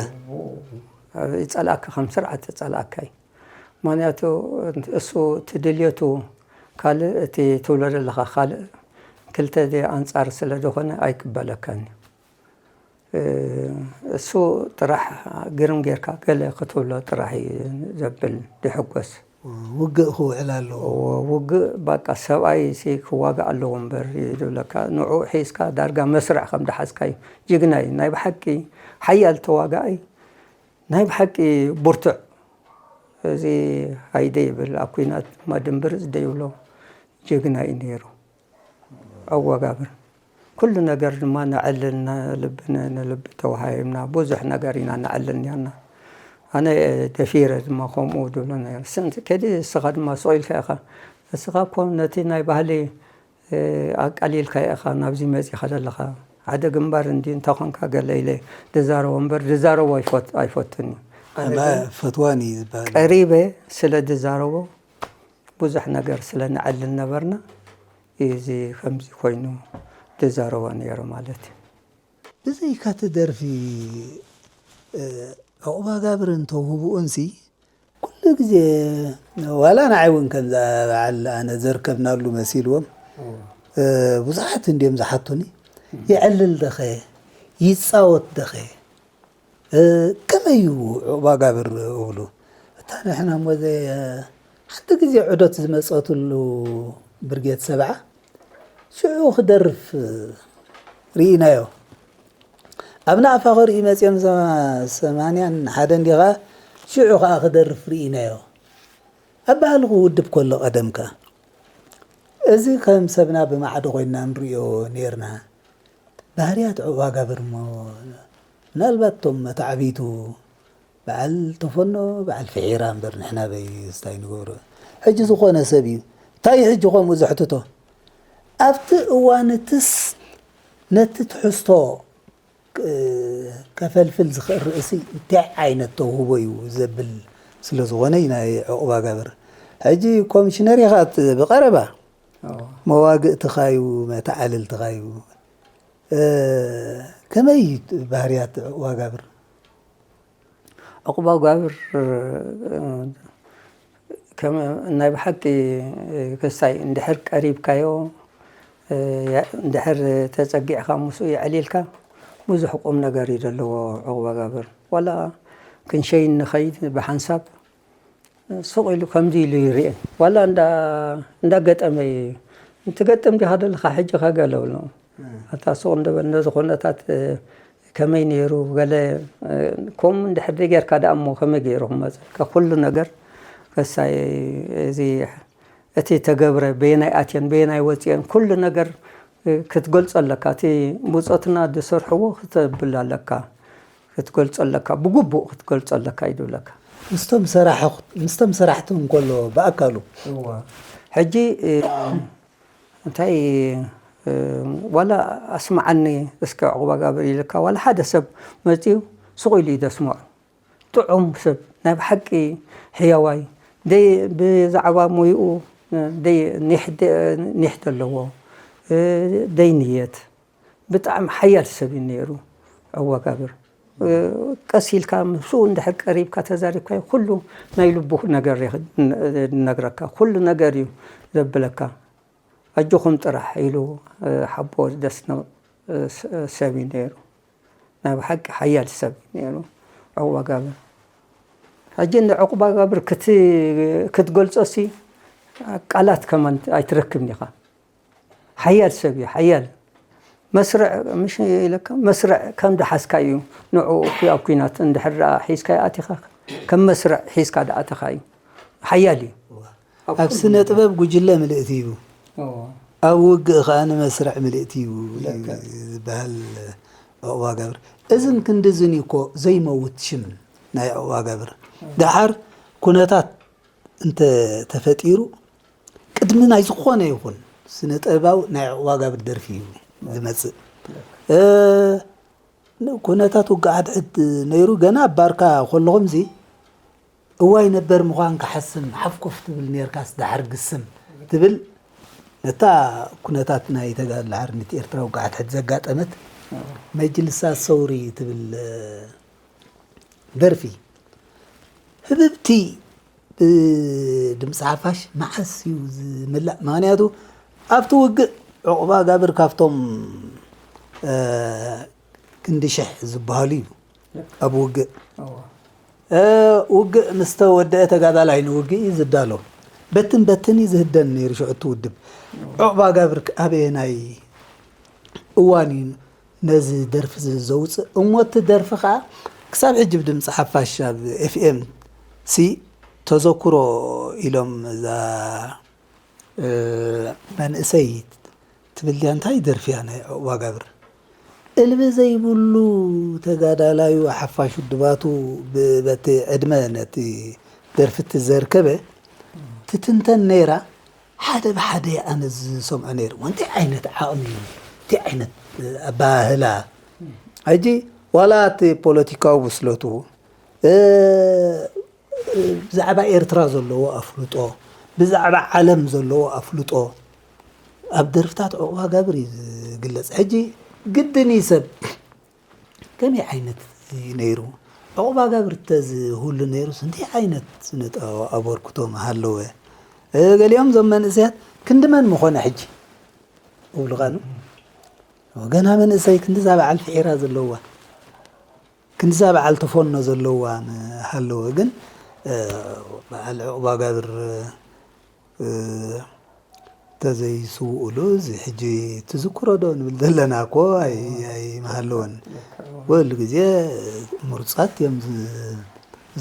ይጸልኣካ፣ ከም ስርዓት ተጸልኣካ እዩ። ምኽንያቱ እሱ እቲ ድልየቱ ካልእ፣ እቲ ትብሎ ዘለኻ ካልእ፣ ክልተ ኣንጻር ስለ ዝኾነ ኣይቅበለካን እዩ። እ፣ እሱ ጥራሕ ግርም ጌርካ ገለ ክትብሎ ጥራሕ እዩ ዘብል፣ ድሕጎስ። ውግእ ክውዕል ኣለዎ። እዎ፣ ውግእ ባቃ ሰብኣይ ሲ ክዋጋእ ኣለዎ እምበር እዩ ዝብለካ። ንዑ ሒዝካ ዳርጋ መስርዕ ከም ድሓዝካ እዩ። ጅግና እዩ። ናይ ብሓቂ ሓያል ተዋጋኣይ፣ ናይ ብሓቂ ብርቱዕ። እዚ ሃይደ ይብል፣ ኣብ ኲናት ድማ ድምብርጽ ደይብሎ ጅግና እዩ ነይሩ። ኣወጋብር። ኩሉ ነገር ድማ ነዕልል፣ ንልቢ ን-፣ ንልቢ ተወሃሂብና፣ ብዙሕ ነገር ኢና ነዕልል ነርና። ኣነ ደፊረ ድማ ከምኡ ድብሎ ነይረ። ስንቲ ከዲ እስኻ ድማ ስቕ ኢልካ ኢኻ። እስኻ እኮ ነቲ ናይ ባህሊ፣ እ፣ ኣቃሊልካ ኢኻ ናብዚ መጺኻ ዘለኻ። ሓደ ግንባር እንዲ እንተ ኾንካ ገለ ኢለ ድዛረቦ እምበር ድዛረቦ ኣይፈት-፣ ኣይፈቱን እዩ። ኣነ ኣማ ግን ፈትዋን እዩ ዝበሃል። ቀሪበ ስለ ድዛረቦ ብዙሕ ነገር ስለ ነዕልል ነበርና፣ እዩ እዚ ከምዚ ኮይኑ ዝዛረቦ ነይሩ ማለት እዩ። ብዘይካ እቲ ደርፊ፣ እ፣ ዑቕባጋብርን ተውህብኡንሲ ኩሉ ግዜ፣ ዋላ ንዓይ እውን ከምዛ በዓል ኣነ ዘርከብናሉ መሲልዎም፣ እ፣ ብዙሓት እንድዮም ዝሓቱኒ፣ "የዕልል ደኸ? ይጻወት ደኸ?" እ፣ ከመይ እዩ ዑቕባጋብር እብሉ። እታ ንሕና እሞ ዘ-፣ ሓንቲ ግዜ ዑደት ዝመጸትሉ ብርጌድ ሰብዓ ሽዑ ክደርፍ ርኢናዮ። ኣብ ናእፋ ክርኢ መጽዮም ሰ-፣ ሰማንያን ሓደን ዲኻ ሽዑ ኸኣ ክደርፍ ርኢናዮ። ኣብ ባህሊ ክውድብ ከሎ ቀደም ከኣ እዚ ከም ሰብና ብማዕዶ ኮይንና ንርእዮ ኔርና። ባህርያት ዑቕባጋብር እሞ ምናልባት እቶም መተዓብይቱ በዓል ተፈኖ፣ በዓል ፍሒራ እምበር ንሕና በይ ስታይ ንገብሮ። ሕጂ ዝኾነ ሰብ እዩ። እንታይ እዩ ሕጂ ከምኡ ዘሕትቶ? ኣብቲ እዋን እትስ ነቲ ትሕዝቶ ክ-፣ ከፈልፍል ዝኽእል ርእሲ እንታይ ዓይነት ተውህቦ እዩ ዘብል ስለ ዝኾነ እዩ ናይ ዑቕባጋብር። ሕጂ ኮሚሽነር ኢኻ ት-፣ ብቐረባ ኣዎ። መዋግእትኻ እዩ፣ መተዓልልትኻ እዩ። እ፣ ከመይ እዩ ባህርያት ዑቕባጋብር? ዑቕባጋብር፣ እ፣ ከም ናይ ብሓቂ ክስታይ እንድሕር ቀሪብካዮ፣ እ፣ ያ-፣ እንድሕር ተጸጊዕካ ምስኡ የዕሊልካ ብዙሕ ቁም ነገር እዩ ዘለዎ ዑቕባጋብር። ዋላ ክንሸይን ንኸይድ ብሓንሳብ ሱቕ ኢሉ ከምዚ ኢሉ ይርእየን። ዋላ እንዳ-፣ እንዳገጠመ እዩ። "ትገጥም ዲኻ ዘለኻ ሕጂ ከ?" ገለ እብሎ። እም። ኣታ ሱቕ እንደ በል ነዚ ኩነታት፣ እ፣ ከመይ ነይሩ ገለ፣ እ፣ ከምኡ እንድሕር ጌርካ ደኣ እሞ ከመይ ገይሩ ክመጸልካ? ኩሉ ነገር ከሳይ፣ እዚ እቲ ተገብረ በየናይ ኣትየን በየናይ ወጽየን ኩሉ ነገር፣ እ፣ ክትገልጾ ኣለካ። እቲ ብጾትና ዝሰርሕዎ ክተብል ኣለካ፣ ክትገልጾ ኣለካ፣ ብግቡእ ክትገልጾ ኣለካ እዩ ዝብለካ። ምስቶም ሰራሕ-፣ ምስቶም ሰራሕቲ እንከሎ ብኣካሉ። እዋ። ሕጂ፣ እ፣ እንታይ፣ እ፣ ዋላ ኣስምዓኒ እስከ ዕቑባ ጋብር ኢልካ፣ ዋላ ሓደ ሰብ መጺኡ ስቕ ኢሉ እዩ ዘስምዖ። ጥዑም ሰብ፣ ናይ ብሓቂ ሕያዋይ፣ ደይ-፣ ብዛዕባ ሞይኡ፣ ደይ-፣ ኒሕ ደ-፣ ኒሕ ዘለዎ፣ ደይንየት፣ ብጣዕሚ ሓያል ሰብ እዩ ነይሩ ዕቑባ ጋብር። ቀስ ኢልካ ምስኡ እንድሕር ቀሪብካ ተዛሪብካዮ፣ ኩሉ ናይ ልቡ ነገር እዩ ዝነግረካ፣ ኩሉ ነገር እዩ ዘብለካ። ኣጆኹም ጥራሕ ኢሉ፣ እ፣ ሓቦ ደስ ነ-፣ እ፣ ስ-፣ ሰብ እዩ ነይሩ። ናይ ብሓቂ ሓያል ሰብ እዩ ነይሩ ዕቑባ ጋብር። ሕጂ ንዕቑባ ጋብር ክት-፣ ክትገልጾሲ ቃላት ከማን ኣይትረክብን ኢኻ። ሓያል ሰብ እዩ፣ ሓያል። መስርዕ፣ ምሽ ኢለካ፣ መስርዕ ከም ደሓዝካ እዩ። ንዕኡ እኮ ኣብ ኲናት እንድሕር ደኣ ሒዝካዮ ኣቲኻ፣ ከም መስርዕ ሒዝካ ደኣ ኣተኻ እዩ። ሓያል እዩ። ኣብ ኣብ ኩሉ ስነ ነገር። ጥበብ ጉጅለ ምልእቲ እዩ። እዎ። ኣብ ውግእ ከኣ ንመስርዕ ምልእቲ እዩ ልክዕ። ዝበሃል ዕቑባ ጋብር። እዝን ክንድዝን እዩ እኮ ዘይመውት ሽም ናይ ዕቑባ ጋብር። ደሓር ኩነታት እንተ ተፈጢሩ፣ ቅድሚ ናይ ዝኾነ ይኹን ስነ ጥበባዊ ናይ ዕቑባ ጋብር ደርፊ እዩ ዝመጽእ። እ፣ ኩነታት ውግእ ሓድሕድ ነይሩ፣ ገና ኣብ ባርካ ከለኹምዚ፣ እዋይ ነበር ምዃን ክሓስም ሓፍኮፍ ትብል ነርካስ፣ ደሓር ግስም ትብል። ነታ ኩነታት ናይ ተጋድሎ ሓርነት ኤርትራ ውግእ ሓድሕድ ዘጋጠመት፣ መጅልሳ ሰውሪ ትብል ደርፊ ህብብቲ ብድምፂ ሓፋሽ መዓስ እዩ ዝምላእ? ምኽንያቱ ኣብቲ ውግእ ዕቑባ ጋብር ካብቶም፣ እ፣ ክንዲ ሽሕ ዝበሃሉ እዩ ኣብ ውግእ። እዎ። እ፣ ውግእ ምስ ተወደአ ተጋዳላይ ንውግእ እዩ ዝዳሎ። በትን በትን እዩ ዝህደን ነይሩ ሽዑ እቲ ውድብ። ዕቑባ ጋብር ኣበየናይ እዋን እዩ ነዚ ደርፊ እዚ ዘውፅእ? እሞ እቲ ደርፊ ከዓ ክሳብ ሕጂ ብድምፂ ሓፋሽ ኣብ ኤፍ ኤም ሲ ተዘክሮ ኢሎም እዛ፣ እ፣ መንእሰይ ትብል ድያ? እንታይ ደርፊ እያ ናይ ዕቑባ ጋብር? እልቢ ዘይብሉ ተጋዳላዩ ሓፋሽ ውድባቱ ብ-፣ በቲ ዕድመ ነቲ ደርፊ እቲ ዘርከበ ትትንተን ነይራ። ሓደ ብሓደ ኣነ ዝሰምዖ ነይሩ። እንታይ ዓይነት ዓቕሚ እዩ? እንታይ ዓይነት ኣባህላ? ሕጂ ዋላ እቲ ፖለቲካዊ ብስለቱ፣ እ፣ ብዛዕባ ኤርትራ ዘለዎ ኣፍልጦ፣ ብዛዕባ ዓለም ዘለዎ ኣፍልጦ ኣብ ደርፍታት ዕቑባ ጋብር እዩ ዝግለጽ። ሕጂ ግድን እዩ ሰብ ከመይ ዓይነት እዩ ነይሩ? ዕቑባ ጋብር ተዝህሉ ነይሩስ እንታይ ዓይነት ስነ ጥበባዊ ኣበርክቶ ምሃለወ? እ፣ ገሊኦም እዞም መንእሰያት ክንዲ መን ምኾነ ሕጂ? እብሉኻ ኑ? ገና መንእሰይ ክንዲዛ በዓል ፍሒራ ዘለዋ፣ ክንዲዛ በዓል ተፈኖ ዘለዋ ምሃለወ ግን፣ እ፣ በዓል ዕቑባ ጋብር፣ እ፣ ተዘይስውኡሉ፣ እዚ ሕጂ ትዝክሮ ዶ ንብል ዘለና እኮ ኣይ-፣ ኣይምሃለወን። ኩሉ ግዜ ምሩጻት እዮም ዝ-፣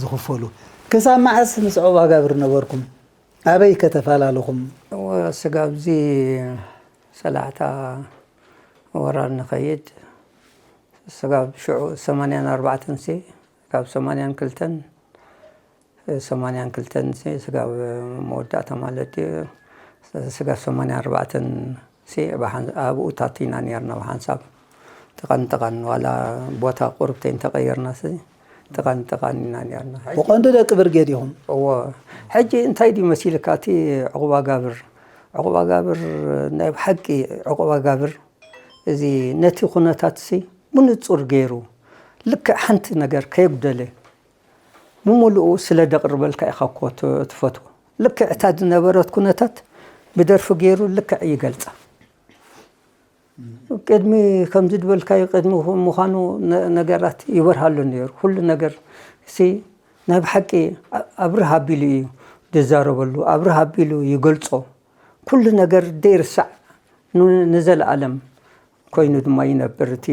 ዝኽፈሉ። ክሳብ መዓስ ምስ ዕቑባ ጋብር ነበርኩም? ኣበይ ከ ተፈላለኹም? እወ፣ ስጋብ እዚ ሰላዕታ ወራር ንኸይድ፣ ስጋብ ሽዑ ሰማንያን ኣርባዕተን ሲ፣ ካብ ሰማንያን ክልተን ሰማንያን ክልተን ሲ፣ ስጋብ መወዳእታ ማለት እዩ። ስጋብ ሰማንያን ኣርባዕተን ሲ፣ ብሓን-፣ ኣብኡ ታቲና ነርና ብሓንሳብ። ጥቐን ጥቐን፣ ዋላ ቦታ ቁርብተይ እንተቐይርና ሲ፣ ጥቐን ጥቐን ኢና ነርና። ብቐንዱ ደቂ ብርጌድ ኢኹም? እዎ። ሕጂ እንታይ ድዩ መሲልካ እቲ ዕቑባ ጋብር? ዕቑባ ጋብር፣ ናይ ብሓቂ ዕቑባ ጋብር፣ እዚ ነቲ ኩነታት ሲ ብንጹር ገይሩ፣ ልክዕ ሓንቲ ነገር ከየጉደለ፣ ብምሉኡ ስለ ደቕርበልካ ኢኻ እኮ ት-፣ ትፈትዎ። ልክዕ እታ ዝነበረት ኩነታት ብደርፊ ገይሩ ልክዕ ይገልጻ። ቅድሚ ከምዚ ዝበልካዮ ቅድሚ ምዃኑ ነ-፣ ነገራት ይበርሃሉ ነይሩ። ኩሉ ነገር ሲ ናይ ብሓቂ ኣ-፣ ኣብርህ ኣቢሉ እዩ ዝዛረበሉ፣ ኣብርህ ኣቢሉ ይገልጾ። ኩሉ ነገር ደይርሳዕ ን-፣ ንዘለኣለም ኮይኑ ድማ ይነብር። እቲ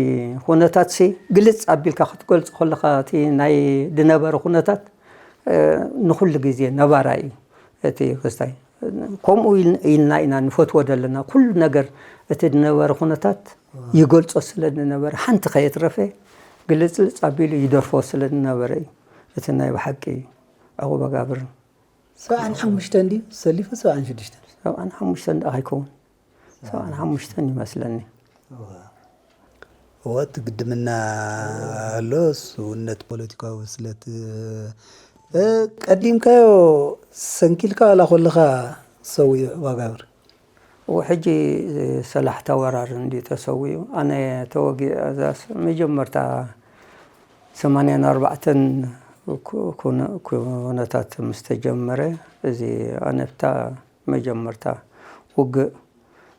ኩነታት ሲ ግልጽ ኣቢልካ ክትገልጾ ከለኻ፣ እቲ ናይ ዝነበረ ኩነታት፣ እ፣ ንኹሉ ግዜ ነባራይ እዩ። እቲ ክስታይ ከምኡ ኢል-፣ ኢልና ኢና ንፈትዎ ዘለና። ኩሉ ነገር እቲ ዝነበረ ኩነታት ይገልጾ ስለ ዝነበረ፣ ሓንቲ ከየትረፈ ግልጽልጽ ኣቢሉ ይደርፎ ስለ ዝነበረ እዩ። እቲ ናይ ብሓቂ ዕቑበ ጋብር። ሰብዓን ሓሙሽተን ድዩ ሰሊፉ? ሰብዓን ሽዱሽተን። ሰብዓን ሓሙሽተን ደኣ ኣይከውን። ሰብዓን ሓሙሽተን ይመስለኒ። እወ፣ እቲ ግድምና ኣሎ፣ ስውነት ፖለቲካዊ ብስለት፣ እ፣ ቀዲምካዮ ሰንኪልካ ዋላ ኮለኻ ሰውዩ ዕቑበ ጋብር? እወ፣ ሕጂ ሰላሕታ ወራር እንዲ ተሰዊኡ፣ ኣነ ተወጊ-፣ እዛስ መጀመርታ ሰማንያን ኣርባዕተን ኩ-፣ ኩነ-፣ ኩነታት ምስ ተጀመረ፣ እዚ ኣነ ብታ መጀመርታ ውግእ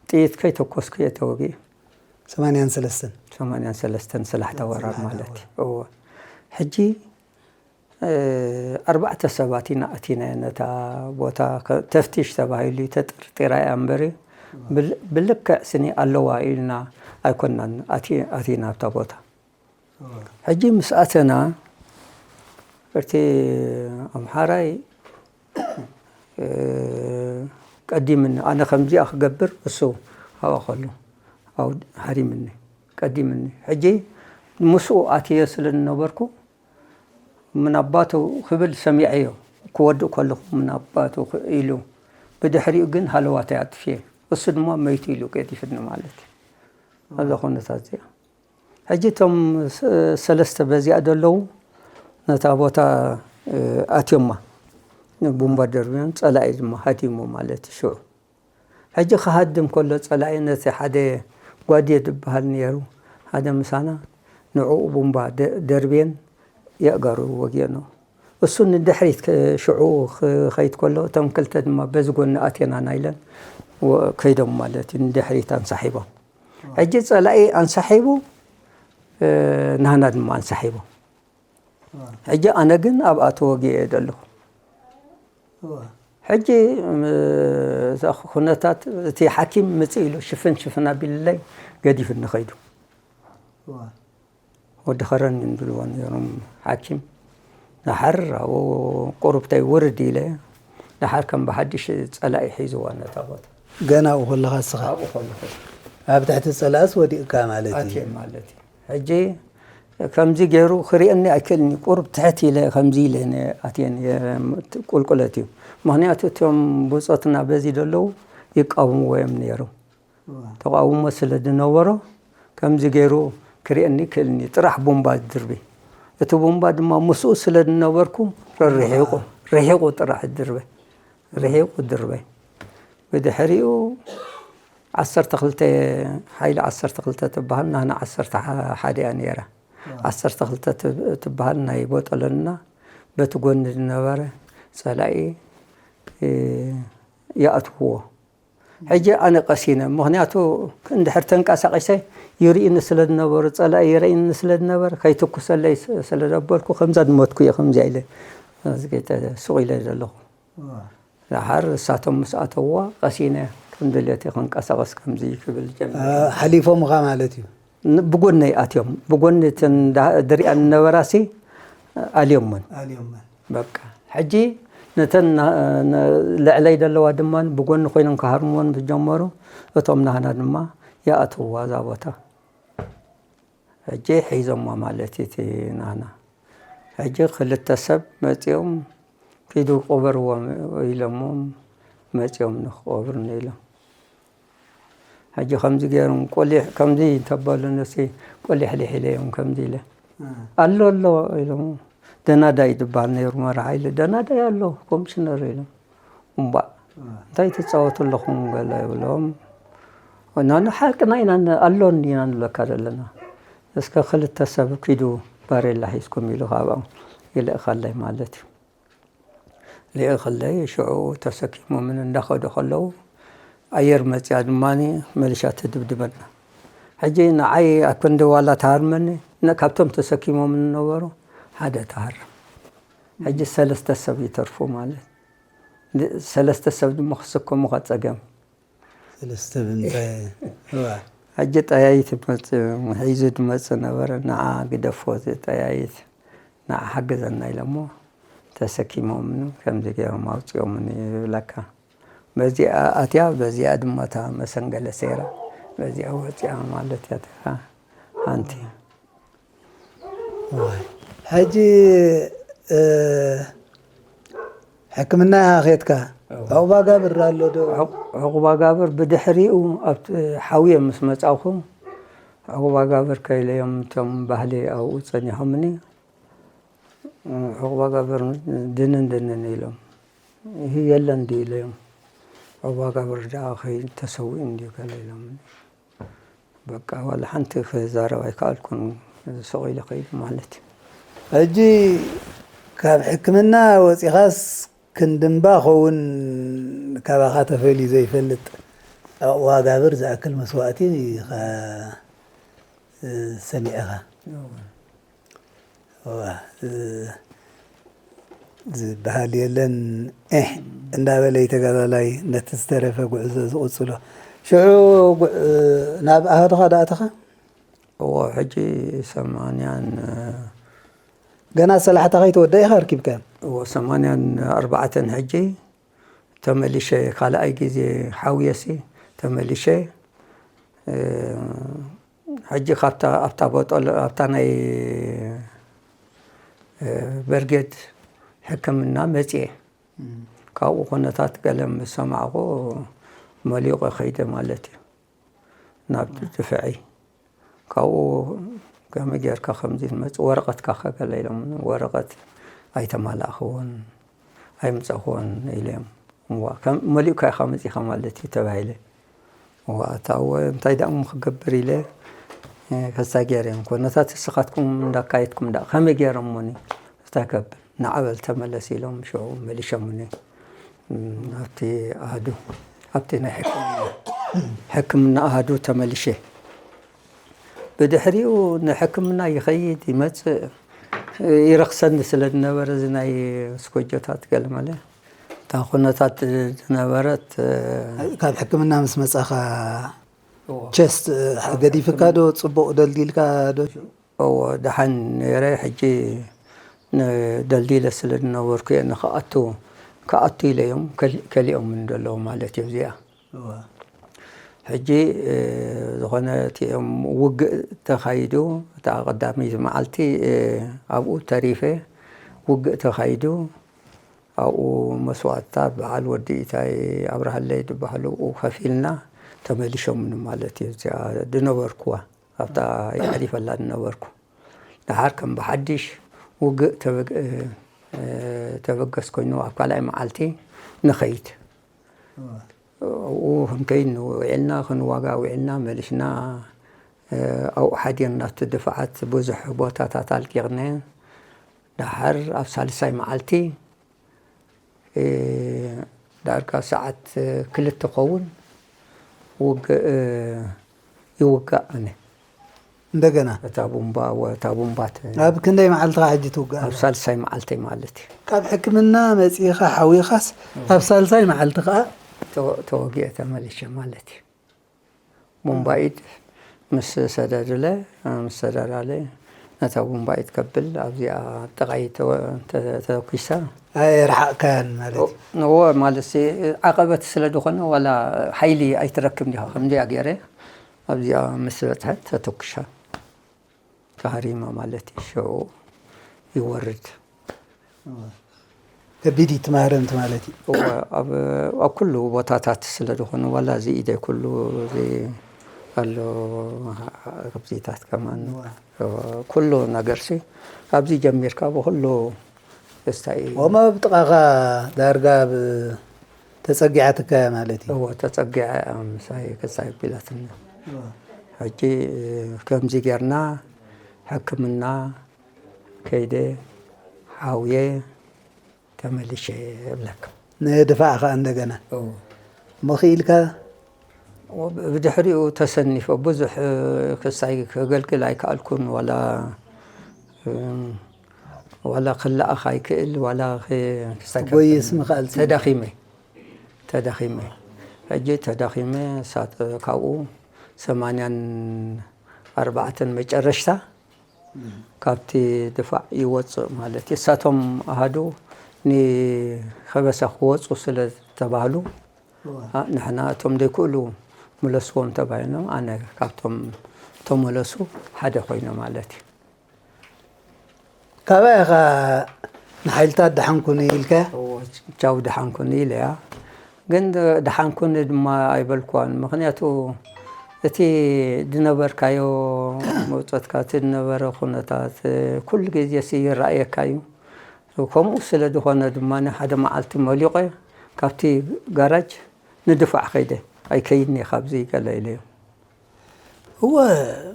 ጥይት ከይተኮስኩ እየ ተወጊኡ። ሰማንያን ሰለስተን። ሰማንያን ሰለስተን ሰላሕታ ወራር ማለት እዩ። እወ። ሕጂ፣ እ፣ ኣርባዕተ ሰባት ኢና ኣቲና ነታ ቦታ ከ-፣ ተፍቲሽ ተባሂሉ እዩ፣ ተጠርጢራ እያ እምበር፣ ብል-፣ ብልክዕ ስኒ ኣለዋ ኢልና ኣይኮናን ኣቲ-፣ ኣቲና ኣብታ ቦታ። ሕጂ ምስ ኣተና፣ እቲ ኣምሓራይ፣ እ፣ ቀዲምኒ፣ ኣነ ከምዚኣ ክገብር እሱ ኣብኣ ከሎ፣ ኣብኡ ሃሪምኒ፣ ቀዲምኒ። ሕጂ ምስኡ ኣትየ ስለ ዝነበርኩ፣ ምን ኣባቱ ክብል ሰሚዐዮ፣ ክወድእ ከለኹ ምን ኣባቱ ክ-፣ ኢሉ፣ ብድሕሪኡ ግን ሃለዋተይ ኣጥፍየ። እሱ ድማ መይቱ ኢሉ ገዲፍኒ ማለት እዩ። ኣብዛ ኩነታት እዚኣ። ሕጂ እቶም ስ-፣ ሰለስተ በዚኣ ዘለዉ ነታ ቦታ፣ እ፣ ኣትዮማ። ንቡምባ ደርብዮም፣ ጸላኢ ድማ ሃዲሙ ማለት እዩ ሽዑ። ሕጂ ክሃድም ከሎ ጸላኢ ነቲ ሓደ ጓዴ ዝበሃል ነይሩ፣ ሓደ ምሳና፣ ንዕኡ ቡምባ ደ-፣ ደርብየን የእጋሩ ወጊኦኖ። እሱ ንድሕሪት ከ-፣ ሽዑ ክኸይድ ከሎ፣ እቶም ክልተ ድማ በዚ ጎኒ ኣቴናና ኢለን ወ-፣ ከይዶም ማለት እዩ፣ ንድሕሪት ኣንሳሒቦም። ሕጂ ጸላኢ ኣንሳሒቡ፣ እ፣ ናህና ድማ ኣንሳሒቡ። ሕጂ ኣነ ግን ኣብኣ ተወጊኤ ዘለኹ። ሕጂ፣ ም-፣ እዛ ኩነታት፣ እቲ ሓኪም ምጽእ ኢሉ ሽፍን ሽፍን ኣቢልለይ ገዲፍኒ ከይዱ። ወዲ ኸረን እንድልዎ ነይሮም ሓኪም። ደሓር ኣብኡ ቁሩብተይ ውርድ ኢለ፣ ደሓር ከም ብሓድሽ ጸላኢ ሒዝዋ ነታ ቦታ። ገና ኣብኡ ከለኻ እስኻ? ኣብኡ ከለኹ። ኣብ ትሕቲ ጸላእስ ወዲቕካ ማለት እዩ? ኣትየ ማለት እዩ። ሕጂ ከምዚ ገይሩ ክርእየኒ ኣይክእልን እዩ። ቁሩብ ትሕት ኢለ ከምዚ ኢለ ነ-፣ ኣትየ ነይረ፣ ቁልቁለት እዩ። ምኽንያቱ እቶም ብጾትና በዚ ዘለዉ ይቃወምዎ እዮም ነይሮም። ተቓውሞ ስለ ዝነበሮ፣ ከምዚ ገይሩ ክርእየኒ ክእልኒ፣ ጥራሕ ቡምባ ዝድርቢ። እቲ ቡምባ ድማ ምስኡ ስለ ዝነበርኩ፣ ርሒቑ፣ ርሒቑ ጥራሕ ዝድርበ። ርሒቑ ዝድርበ። ብድሕሪኡ ዓሰርተ ክልተ፣ ሓይሊ ዓሰርተ ክልተ ትበሃል፣ ናህና ዓሰርተ ሓደ እያ ነይራ። ዓሰርተ ክልተ ትብ-፣ ትበሃል ናይ ቦጠለንና በቲ ጎኒ ዝነበረ ጸላኢ፣ እ፣ ይኣትውዎ። ሕጂ ኣነ ቀሲነ፣ ምኽንያቱ እንድሕር ተንቀሳቒሰ ይርእዩኒ ስለ ዝነበሩ፣ ጸላኢ ይርእዩኒ ስለ ዝነበረ፣ ከይትኩሰለይ ስ-፣ ስለ ዘበልኩ፣ ከምዛ ዝሞትኩ እየ፣ ከምዚኣ ኢለ፣ እዚ ጌተ ሱቕ ኢለ ዘለኹ። ደሓር እሳቶም ምስ ኣተውዋ፣ ቀሲነ ከም ድሌተይ ክንቀሳቐስ ከምዚ ክብል ጀሚረ። እ፣ ሓሊፎምኻ ማለት እዩ? ን-፣ ብጎነይ ኣትዮም። ብጎኒ እተን ዳ-፣ ድሪኣን ዝነበራሲ ኣልዮመን። ኣልዮመን። በቃ። ሕጂ ነተን ና-፣ ን-፣ ልዕለይ ዘለዋ ድማ ብጎኒ ኮይኖም ክሃርምወን ዝጀመሩ፣ እቶም ናህና ድማ ይኣትውዋ እዛ ቦታ። ሕጂ ሒዞሞ ማለት እዩ እቲ ናህና። ሕጂ ክልተ ሰብ መጺኦም፣ "ኪዱ ቅበርዎም" ኢሎሞም፣ መጺኦም ንክቐብሩኒ ኢሎም። ሕጂ ከምዚ ገይሮም ቆሊሕ፣ ከምዚ እንተበሉኒ፣ እስኪ ቆሊሕ ሊሕ ኢለዮም ከምዚ ኢለ። "ኣሎ፣ ኣሎ" ኢሎም። ደናዳይ ዝበሃል ነይሩ መራሒ ኢለ፣ "ደናዳይ ኣሎ፣ ኮሚሽነር" ኢሎም። "እምባእ፣ እንታይ ትጻወቱ ኣለኹም?" ገለ ይብሎም። "ናኑ ሓቅና ኢና ን-፣ ኣሎን ኢና ንብለካ ዘለና። እስከ ክልተ ሰብ ኪዱ ባሬላ ሒዝኩም" ኢሉ ካብኦም ይልእኸለይ ማለት እዩ። ልእኸለይ ሽዑ ተሰኪሞምን እንዳኸዱ ከለዉ፣ ኣየር መጺኣ ድማ መሊሻ ትድብድበና። ሕጂ ንዓይ ኣብ ክንዲ ዋላ ትሃርመኒ፣ ን-፣ ካብቶም ተሰኪሞም ዝነበሩ ሓደ ትሃርም። ሕጂ ሰለስተ ሰብ ይተርፉ ማለት። ን-፣ ሰለስተ ሰብ ድማ ክስከሙኻ ጸገም። ሰለስተ ብምንታይ? እዋ። ሕጂ ጠያይት መጽ-፣ ሒዙ ድመጽእ ነበረ። ንዓ ግደፎ፣ እዚ ጠያይት ንዓ ሓግዘና ኢሎሞ ተሰኪሞምን ከምዚ ገይሮም ኣውጺኦምን ይብለካ። በዚኣ ኣትያ፣ በዚኣ ድማ እታ መሰንገለ ሰይራ፣ በዚኣ ወጺኣ ማለት እያ። እታ ሓንቲ። ሕጂ ሕክምና ኢኻ ኸድካ? ዕቑባ ጋብር ኣሎ ዶ? ዕቑ-፣ ዕቑባ ጋብር ብድሕሪኡ ኣብቲ ሓውየ ምስ መጻኹ ዕቑባ ጋብር ከኢለዮም እቶም ባህሊ ኣብኡ ጸኒሖምኒ። ዕቑባ ጋብር ድንን ድንን ኢሎም፣ ይህ የለን ድዩ ኢለዮም። ዕቑባ ጋብር ደኣ ኸይዱ ተሰዊኡ እንድዩ ገለ ኢሎምኒ። በቃ ዋላ ሓንቲ ክዛረብ ኣይከኣልኩን፣ ስቕ ኢለ ከይደ ማለት እዩ። ሕጂ ካብ ሕክምና ወፂኻስ ክንድምባ ኸውን ካባኻ ተፈልዩ ዘይፈልጥ ዕቑባ ጋብር ዝኣክል መስዋእቲ ኢኻ ሰሚዕኻ። እዋ፣ እ፣ ዝበሃል የለን፣ ኤህ እንዳበለ እዩ ተጋዳላይ ነቲ ዝተረፈ ጉዕዞ ዝቕጽሎ። ሽዑ ጉዕ-፣ ናብ ኣሃዱኻ ዶ ኣተኻ? እዎ፣ ሕጂ ሰማንያን፣ ገና ሰላሕታ ከይተወደአ ኢኻ ኣርኪብካዮም? እዎ፣ ሰማንያን ኣርባዕተን ሕጂ ተመሊሸ፣ ካልኣይ ግዜ ሓውየሲ ተመሊሸ፣ እ፣ ሕጂ ካብታ፣ ኣብታ ቦጦሎ፣ ኣብታ ናይ፣ እ፣ በርጌድ ሕክምና መጽየ። ካብኡ ኩነታት ገለ ምስ ሰማዕኩ መሊቑ ከይደ ማለት እዩ። ናብ ድፍዒ። ካብኡ ከመይ ጌርካ ከምዚ ትመጽእ፣ ወረቐትካ ከ ገለ ኢሎምኒ፣ ወረቐት ኣይተማላእክዎን፣ ኣይምጻእክዎን ኢለዮም። እዋ፣ ከም መሊእካ ኢኻ መጺኻ ማለት እዩ ተባሂለ። እዋ፣ ኣታ እወ፣ እንታይ ደኣ እሞ ክገብር ኢለ፣ እ፣ ከሳይ ገይረ እኮ፣ ነታት እስኻትኩም እንዳካየድኩም ደኣ ከመይ ገይሮሞኒ? እንታይ ከብል? ንዓ በል ተመለስ ኢሎም ሽዑ መሊሾምኒ። እም፣ ኣብቲ ኣሃዱ፣ ኣብቲ ናይ ሕክምና፣ ሕክምና ኣሃዱ ተመሊሸ። ብድሕሪኡ ንሕክምና ይኸይድ ይመጽእ፣ ይረኽሰኒ ስለ ዝነበረ፣ እዚ ናይ ስኮጆታት ገለ መለ፣ እታ ኩነታት ዝነበረት፣ እ፣ ካብ ሕክምና ምስ መጻኻ እዎ። ቸስት፣ እ፣ ገዲፍካ ዶ ጽቡቕ ደልዲልካ ዶ? እዎ፣ ደሓን ነይረ። ሕጂ ን-፣ ደልዲለ ስለ ዝነበርኩ እየ ንኽኣቱ፣ ክኣቱ ኢለዮም ከል-፣ ከሊኦምኒ ዘለዉ ማለት እዩ። እዚኣ እዋ። ሕጂ፣ እ፣ ዝኾነ እቲኦም ውግእ ተኻይዱ፣ እታ ቀዳመይቲ መዓልቲ፣ እ፣ ኣብኡ ተሪፈ። ውግእ ተኻይዱ፣ ኣብኡ መስዋእትታት በዓል ወዲ ኢታይ ኣብርሃለይ ዝበሃሉ ኣብኡ ከፊልና ተመሊሾምኒ ማለት እዩ። እዚኣ ዝነበርኩዋ፣ ኣብታ የዕሪፈላ ዝነበርኩ። ደሓር ከም ብሓድሽ ውግእ ተበግ-፣ እ፣ ተበገስ ኮይኑ ኣብ ካልኣይ መዓልቲ ንኸይድ። ኣብኡ ክንከይድ ንውዒልና፣ ክንዋጋ ውዒልና፣ መሊስና፣ እ፣ ኣብኡ ሓዲርና፣ እቲ ድፋዓት ብዙሕ ቦታታት ኣልቂቕና። ደሓር ኣብ ሳልሳይ መዓልቲ፣ እ፣ ዳርጋ ሰዓት ክልተ ክኸውን ውግእ፣ እ፣ ይውጋእ ኣነ። እንደገና? እታ ቡምባ፣ ወ-፣ እታ ቡምባ ተ-፣ ኣብ ክንደይ መዓልትኻ ሕጂ ትውጋእ ኣብ ኣለኻ? ሳልሳይ መዓልተይ ማለት እዩ። ካብ ሕክምና መጺእኻ ሓዊኻስ ኣብ ሳልሳይ መዓልቲ ኸኣ? ተወ-፣ ተወጊአ ተመሊሸ ማለት እዩ። ቡምባ ኢድ ምስ ሰደድለ፣ ምስ ሰደዳለ፣ ነታ ቡምባ ኢድ ከብል ኣብዚኣ ጥቓይ ተወ-፣ ተ-፣ ተተኩሳ። ኣየርሓቕካያን ማለት እዩ? እዎ፣ ማለት ሲ፣ ዓቐበት ስለ ዝኾነ ዋላ ሓይሊ ኣይትረክብ ዲኻ፣ ከምዚኣ ገይረ ኣብዚኣ ምስ በጽሐት ተተኩሻ። ተሃሪማ ማለት እዩ። ሽዑ ይወርድ። ከቢድ እዩ እቲ ማህረምቲ ማለት እዩ። እወ፣ ኣብ፣ ኣብ ኩሉ ቦታታት ስለ ዝኾነ፣ ዋላ እዚ ኢደይ ኩሉ እዚ ኣሎ፣ ከምዚታት ከማን። እወ። እወ፣ ኩሉ ነገርሲ ኣብዚ ጀሚርካ ብኩሉ እስታይ እዩ። ወማ ኣብ ጥቓኻ ዳርጋ ኣብ ተጸጊዓትካ እያ ማለት እዩ። እወ፣ ተጸጊዐ እያ ምሳይ ክሳይ ኣቢላትኒ። እወ። ሕጂ ከምዚ ጌርና ሕክምና ከይደ ሓውየ ተመሊሸ እብለካ። ንድፋዕ ኸኣ እንደገና። እወ። እሞ ክኢልካ? እወ፣ ብድሕሪኡ ተሰኒፈ። ብዙሕ ክሳይ ከገልግል ኣይከኣልኩን። ዋላ፣ እም፣ ዋላ ክለኣኽ ኣይክእል፣ ዋላ ክ-፣ ክሳይ ክትጎይስ ምኽኣል ጽ- ተዳኺመ። ተዳኺመ። ሕጂ ተዳኺመ፣ ሳጥ-፣ ካብኡ ሰማንያን ኣርባዕተን መጨረሽታ ካብቲ ድፋዕ ይወፅእ ማለት እዩ። እሳቶም ኣሃዱ ንኸበሳ ክወፁ ስለ ዝተባህሉ፣ ንሕና እቶም ዘይክእሉ ምለስዎም ተባሂሎም፣ ኣነ ካብቶም ተመለሱ ሓደ ኮይነ ማለት እዩ። ካባይ ኢኻ ንሓይልታት ደሓንኩኒ ኢልካያ? እዎ፣ ቻው ደሓንኩኒ ኢለያ። ግን ደሓንኩኒ ድማ ኣይበልኳን። ምኽንያቱ እቲ ዝነበርካዮ መውፀትካ፣ እቲ ዝነበረ ኩነታት ኩሉ ግዜ ሲ ይረኣየካ እዩ። ከምኡ ስለ ዝኾነ ድማ ሓደ መዓልቲ መሊቆ ካብቲ ጋራጅ ንድፋዕ ከይደ ኣይከይድን እየ ካብዚ ገለ ኢለዮም። እወ፣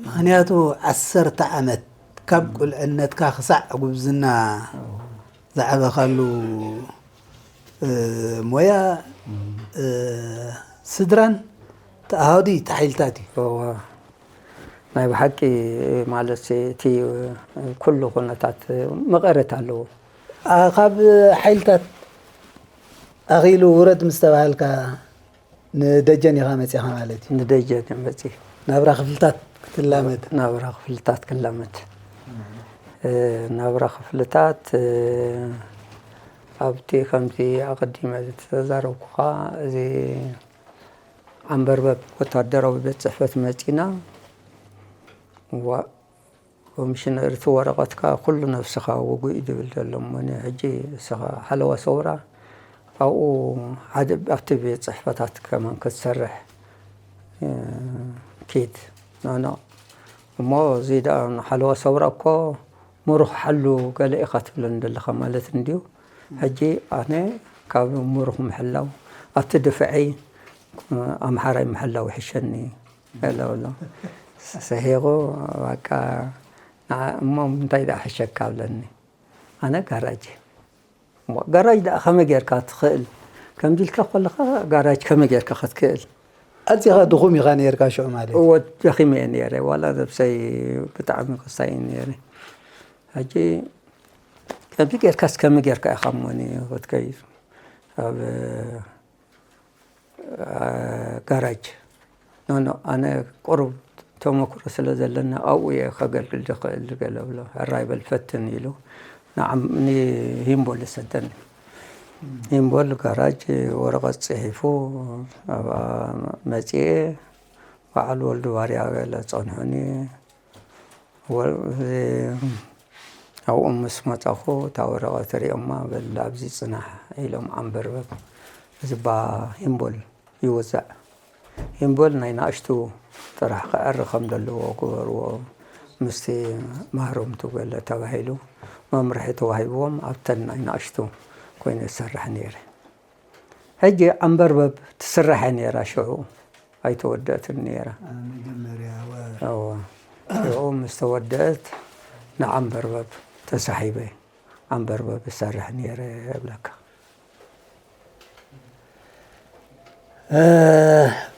ምኽንያቱ ዓሰርተ ዓመት ካብ ቁልዕነትካ ክሳዕ ጉብዝና ዝዓበኻሉ ሞያ ስድራን ተኣሃዱ ሓይልታት እዩ። እወ፣ ናይ ብሓቂ ማለት እቲ ኩሉ ኩነታት መቐረት ኣለዎ። ኣ- ካብ ሓይልታት ኣኺሉ ውረድ ምስ ተባሃልካ ንደጀን ኢኻ መፂኻ ማለት እዩ። ንደጀን እየ መፂ። ናብራ ክፍልታት ክትላመድ። ናብራ ክፍልታት ክላመድ ናብራ ክፍልታት ኣብቲ ከምቲ ኣቐዲመ ዝተዛረብኩኻ እዚ ዓንበርበብ ወታደራዊ ቤት ፅሕፈት መፂና። ዋ ኮሚሽነር እቲ ወረቐትካ ኩሉ ነብስኻ ውጉእ እዩ ዝብል ዘሎ እሞ ሕጂ ንስኻ ሓለዋ ሰውራ ኣብኡ ሓደ ኣብቲ ቤት ፅሕፈታት ከማን ክትሰርሕ ኪድ ኖኖ እሞ እዚ ደኣ ሓለዋ ሰውራ እኮ ምሩኽ ሓሉ ገለ ኢኻ ትብለኒ ዘለኻ ማለት እንድዩ። ሕጂ ኣነ ካብ ምሩኽ ምሕላው ኣብቲ ድፍዐይ ኣምሓራይ ምሕላው ይሕሸኒ። ገለ ብሎ ስሒቑ በቃ ንዓ እሞ እንታይ ደኣ ሕሸካ ኣብለኒ። ኣነ ጋራጅ እየ። እሞ ጋራጅ ደኣ ከመይ ጌርካ ትኽእል? ከምዚ ኢልካ ከለኻ ጋራጅ ከመይ ጌርካ ክትክእል? ኣዚኻ ድኹም ኢኻ ነይርካ ሽዑ ማለት እዩ። እወ ደኺመ እየ ነይረ። ዋላ ነብሰይ ብጣዕሚ ክሳይ እየ ነይረ። ሕጂ ከምዚ ጌርካስ ከመይ ጌርካ ኢኻ እሞኒ ክትከይድ ኣብ ጋራጅ ኖኖ ኣነ ቁሩብ ተመክሮ ስለ ዘለኒ ኣብኡ እየ ከገልግል ዝኽእል ገለ ብሎ ሕራይ በል ፈትን ኢሉ ንዓም- ንሂምቦል ይሰደኒ። ሂምቦል ጋራጅ ወረቐት ፅሒፉ ኣብኣ መፂኤ በዓል ወልዱ ባርያ ገለ ፀንሑኒ። ኣብኡ ምስ መጻኹ እታ ወረቐት ሪኦማ በል ኣብዚ ጽናሕ ኢሎም ዓንበርበብ ዝባ ሂምቦል ይውዛዕ። ሂምቦል ናይ ናእሽቱ ጥራሕ ክዕሪ ከም ዘለዎ ግበርዎ ምስቲ ማህረምቱ ገለ ተባሂሉ መምርሒ ተዋሂብዎም ኣብተን ናይ ናእሽቱ ኮይነ ዝሰርሕ ነይረ። ሕጂ ዓንበርበብ ትስራሕ እያ ነይራ ሽዑ ኣይተወደእትን ነይራ። መጀመርያ እወ። ሽዑ ምስ ተወደእት ንዓንበርበብ ተሳሒበ ዓንበርበብ እሰርሕ ነይረ እብለካ።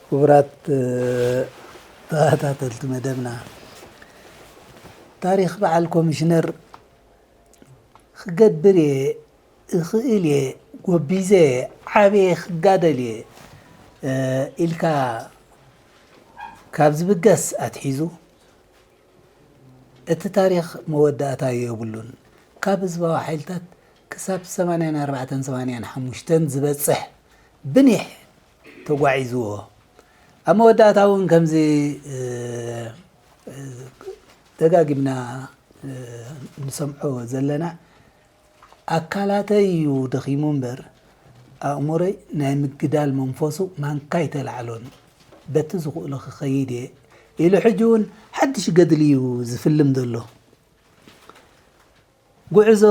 ክቡራት ተኸታተልቲ መደብና ታሪኽ በዓል ኮሚሽነር ክገብር እየ እኽእል እየ፣ ጎቢዘ እየ፣ ዓብየ ክጋደል እየ ኢልካ ካብ ዝብገስ ኣትሒዙ እቲ ታሪኽ መወዳእታ የብሉን። ካብ ህዝባዊ ሓይልታት ክሳብ ሰማንያን ኣርባዕተን ሰማንያን ሓሙሽተን ዝበፅሕ ብኒሕ ተጓዒዝዎ። ኣብ መወዳእታ እውን ከምዚ ደጋጊምና ንሰምዖ ዘለና ኣካላተይ እዩ ደኺሙ እምበር ኣእምሮይ ናይ ምግዳል መንፈሱ ማንካ ኣይተላዕሎን። በቲ ዝኽእሎ ክኸይድ እየ ኢሉ ሕጂ እውን ሓድሽ ገድሊ እዩ ዝፍልም ዘሎ። ጉዕዞ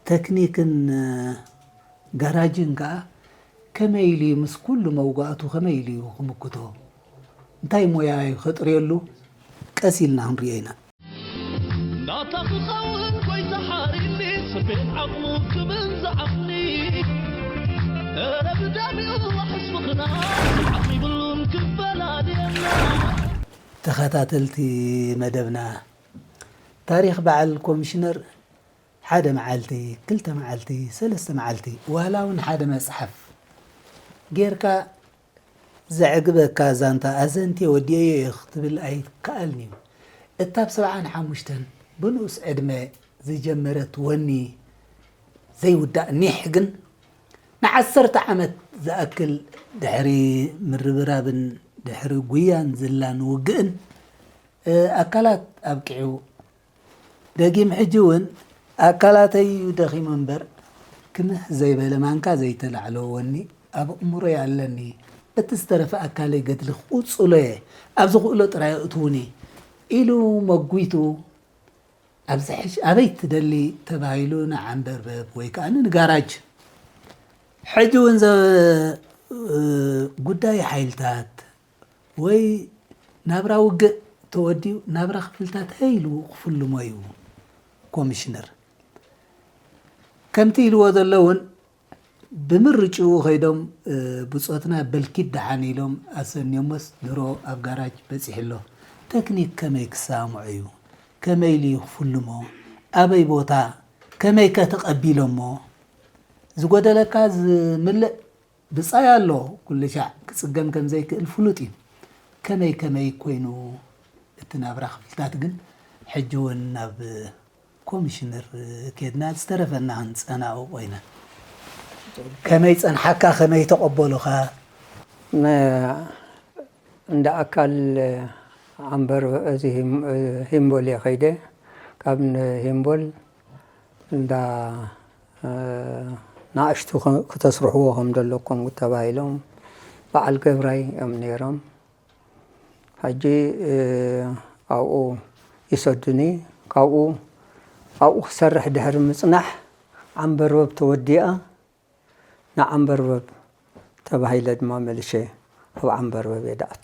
ተክኒክን ጋራጅን ከኣ ከመይ ኢሉ እዩ ምስ ኩሉ መውጋእቱ ከመይ ኢሉ እዩ ክምክቶ? እንታይ ሞያ እዩ ከጥርየሉ? ቀስ ኢልና ክንሪኦ ኢና። ናታ ክኸውን ጎይታ ሓሪኒ ስርቤት ዓቕሙ ክብል ዝዓቕኒ እረ ብደሚኡ ዋሕስ ምኽና ዓቕሚ ብሉን ክፈላልየና። ተኸታተልቲ መደብና ታሪኽ በዓል ኮሚሽነር ሓደ መዓልቲ፣ ክልተ መዓልቲ፣ ሰለስተ መዓልቲ፣ ዋላ እውን ሓደ መፅሓፍ ጌርካ ዘዕግበካ ዛንታ ኣዘንትየ ወዲኤዮ እየ ክትብል ኣይከኣልን እዩ። እታ ብ ሰብዓን ሓሙሽተን ብንኡስ ዕድመ ዝጀመረት ወኒ ዘይውዳእ ኒሕ ግን ንዓሰርተ ዓመት ዝኣክል ድሕሪ ምርብራብን ድሕሪ ጉያን ዝላን ውግእን ኣካላት ኣብቂዑ። ደጊም ሕጂ እውን ኣካላተይ እዩ ደኺሙ እምበር ክምህ ዘይበለ ማንካ ዘይተላዕሎ ወኒ ኣብ ኣእምሮይ ኣለኒ። እቲ ዝተረፈ ኣካለይ ገድሊ ክቕጽሎ እየ፣ ኣብ ዝኽእሎ ጥራይ እትውኒ ኢሉ መጒቱ ኣብ ዝሕሽ ኣበይ ትደሊ ተባሂሉ ንዓንበርበብ ወይ ከዓ ንጋራጅ ሕጂ እውን ጉዳይ ሓይልታት ወይ ናብራ ውግእ ተወዲኡ ናብራ ክፍልታት ሀይሉ ክፍልሞ እዩ። ኮሚሽነር ከምቲ ኢልዎ ዘሎ እውን ብምርጭኡ ከይዶም ብፆትና በልኪት ደሓን ኢሎም ኣሰንዮሞስ ድሮ ኣብ ጋራጅ በፂሑ ኣሎ። ተክኒክ ከመይ ክሰማምዖ እዩ? ከመይ ኢሉ ክፍልሞ? ኣበይ ቦታ? ከመይ ከ ተቐቢሎሞ? ዝጎደለካ ዝምልእ ብጻይ ኣሎ፣ ኩሉ ሻዕ ክጽገም ከም ዘይክእል ፍሉጥ እዩ። ከመይ ከመይ ኮይኑ እቲ ናብራ ክፍልታት ግን ሕጂ እውን ናብ ኮሚሽነር ኬድና ዝተረፈና ክንጸናቕቆ ኢና። ከመይ ጸንሓካ? ከመይ ተቐበሉኻ? እንዳ ኣካል ኣምበር እዚ ሂምቦል እየ ከይደ ካብ ሂምቦል እንዳ ናእሽቱ ክተስርሕዎ ከም ዘለኩም ተባሂሎም በዓል ገብራይ እዮም ነይሮም። ሕጂ ኣብኡ ይሰዱኒ። ካብኡ ኣብኡ ክሰርሕ ድሕሪ ምፅናሕ ዓንበርበብ ተወዲኣ ንዓንበርበብ ተባሂለ ድማ መልሸ ኣብ ዓንበርበብ እየ ድኣቱ።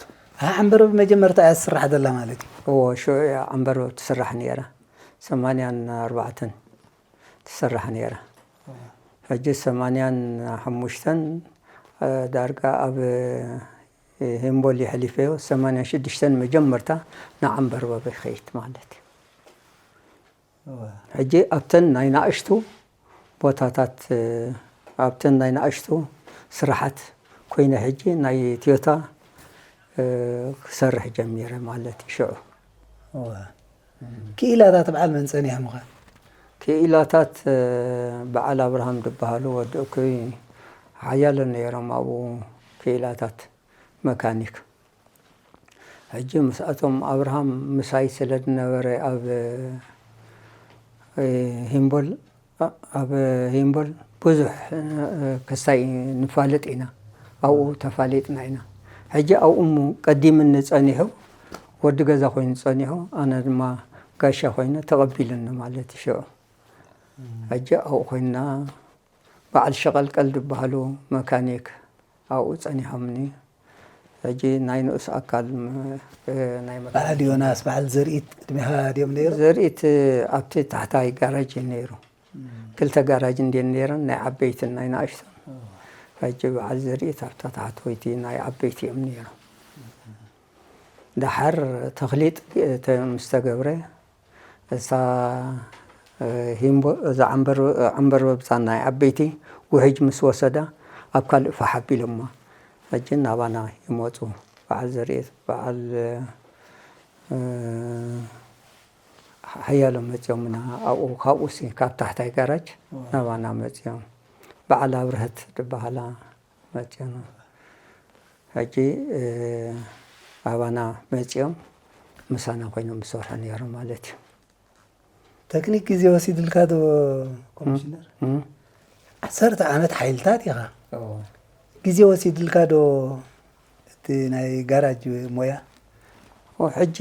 ዓንበርበብ መጀመርታ እያ ትስራሕ ዘላ ማለት እዩ። እዎ ሽዑ እያ ዓንበርበብ ትስራሕ ነይራ። ሰማንያን ኣርባዕተን ትስራሕ ነይራ። ሕጂ ሰማንያን ሓሙሽተን ዳርጋ ኣብ ሂምቦል የሕሊፈዮ። ሰማንያን ሽዱሽተን መጀመርታ ንዓንበርበብ ይኸይድ ማለት እዩ። ሕጂ ኣብተን ናይ ናእሽቱ ቦታታት ኣብተን ናይ ናእሽቱ ስራሓት ኮይነ ሕጂ ናይ ትዮታ ክሰርሕ ጀሚረ ማለት እዩ። ሽዑ ክኢላታት በዓል መን ጸኒሖምኻ? ክኢላታት በዓል ኣብርሃም ዝበሃሉ ወዲ እኩይ ሓያሎ ነይሮም ኣብኡ ክኢላታት መካኒክ። ሕጂ ምስኣቶም ኣብርሃም ምሳይ ስለ ዝነበረ ኣብ ሂምቦል ኣብ ሂምቦል ብዙሕ ክሳይ ንፋለጥ ኢና ኣብኡ ተፋሊጥና ኢና። ሕጂ ኣብኡ ቀዲምኒ ጸኒሑ ወዲ ገዛ ኮይኑ ጸኒሑ ኣነ ድማ ጋሻ ኮይነ ተቐቢሉኒ ማለት እዩ ሽዑ። ሕጂ ኣብኡ ኮይንና በዓል ሸቐልቀል ዝበሃሉ መካኒክ ኣብኡ ጸኒሖምኒ። ሕጂ ናይ ንኡስ ኣካል ናይ መካኒክ በዓል ዮናስ፣ በዓል ዘርኢት ቅድሚኻ ድዮም ነይሩ? ዘርኢት ኣብቲ ታሕታይ ጋራጅ እዩ ነይሩ። ክልተ ጋራጅ እንድየን ነይረን፣ ናይ ዓበይትን ናይ ንኣሽቱን። ሕጂ በዓል ዘርኢት ኣብታ ታሕተወይቲ ናይ ዓበይቲ እዮም ነይሮም። ደሓር ተኽሊጥ ምስ ተገብረ እሳ ሂምቦ እዛ ዓንበርበብ እዛ ናይ ዓበይቲ ውሕጅ ምስ ወሰዳ ኣብ ካልእ ፋሕ ኣቢሎማ። ሕጂ ናባና ይመፁ በዓል ዘርኤት በዓል ሓያሎ መፅኦምና ኣብኡ ካብኡሲ ካብ ታሕታይ ጋራጅ ናባና መፅኦም በዓል ኣብርሀት ዝበሃላ መፅኦና። ሕጂ ኣባና መፂኦም ምሳና ኮይኖም ዝሰርሑ ነይሮም ማለት እዩ። ተክኒክ ግዜ ወሲድልካ ዶ ኮሚሽነር? ዓሰርተ ዓመት ሓይልታት ኢኻ። ግዜ ወሲድልካ ዶ እቲ ናይ ጋራጅ ሞያ? ሕጂ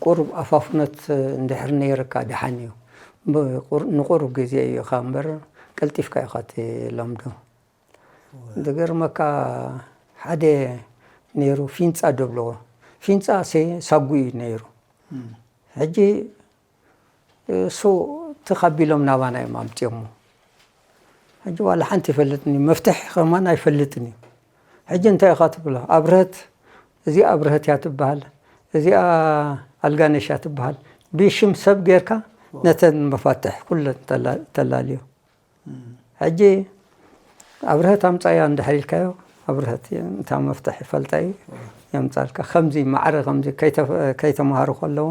ቁሩብ ኣፋፍኖት እንድሕር ነይርካ ደሓን እዩ። ንቁሩብ ግዜ እዩ ኢኻ እምበር ቀልጢፍካ ኢኻ ትለምዶ። ዝገርመካ ሓደ ነይሩ ፊንፃ ደብልዎ ፊንፃ ሴ ሳጉ እዩ ነይሩ። ሕጂ እሱ ትኻቢሎም ናባና እዮም ኣምፅዮሞ። ሕጂ ዋላ ሓንቲ ይፈልጥኒ መፍትሒ ከማን ኣይፈልጥን እዩ። ሕጂ እንታይ ኢኻ ትብሎ ኣብርሀት እዚኣ ኣብርሀት እያ ትበሃል እዚኣ ኣልጋነሽ እያ ትበሃል ብሽም ሰብ ጌርካ ነተን መፋትሕ ኩለን ተላልዮ። ሕጂ ኣብርሀት ኣምፃያ እንድሕር ኢልካዮ ኣብርሀት እታ መፍትሕ ይፈልጣ እዩ የምጻልካ። ከምዚ ማዕረ ከምዚ ከይተ-፣ ከይተማሃሩ ከለዉ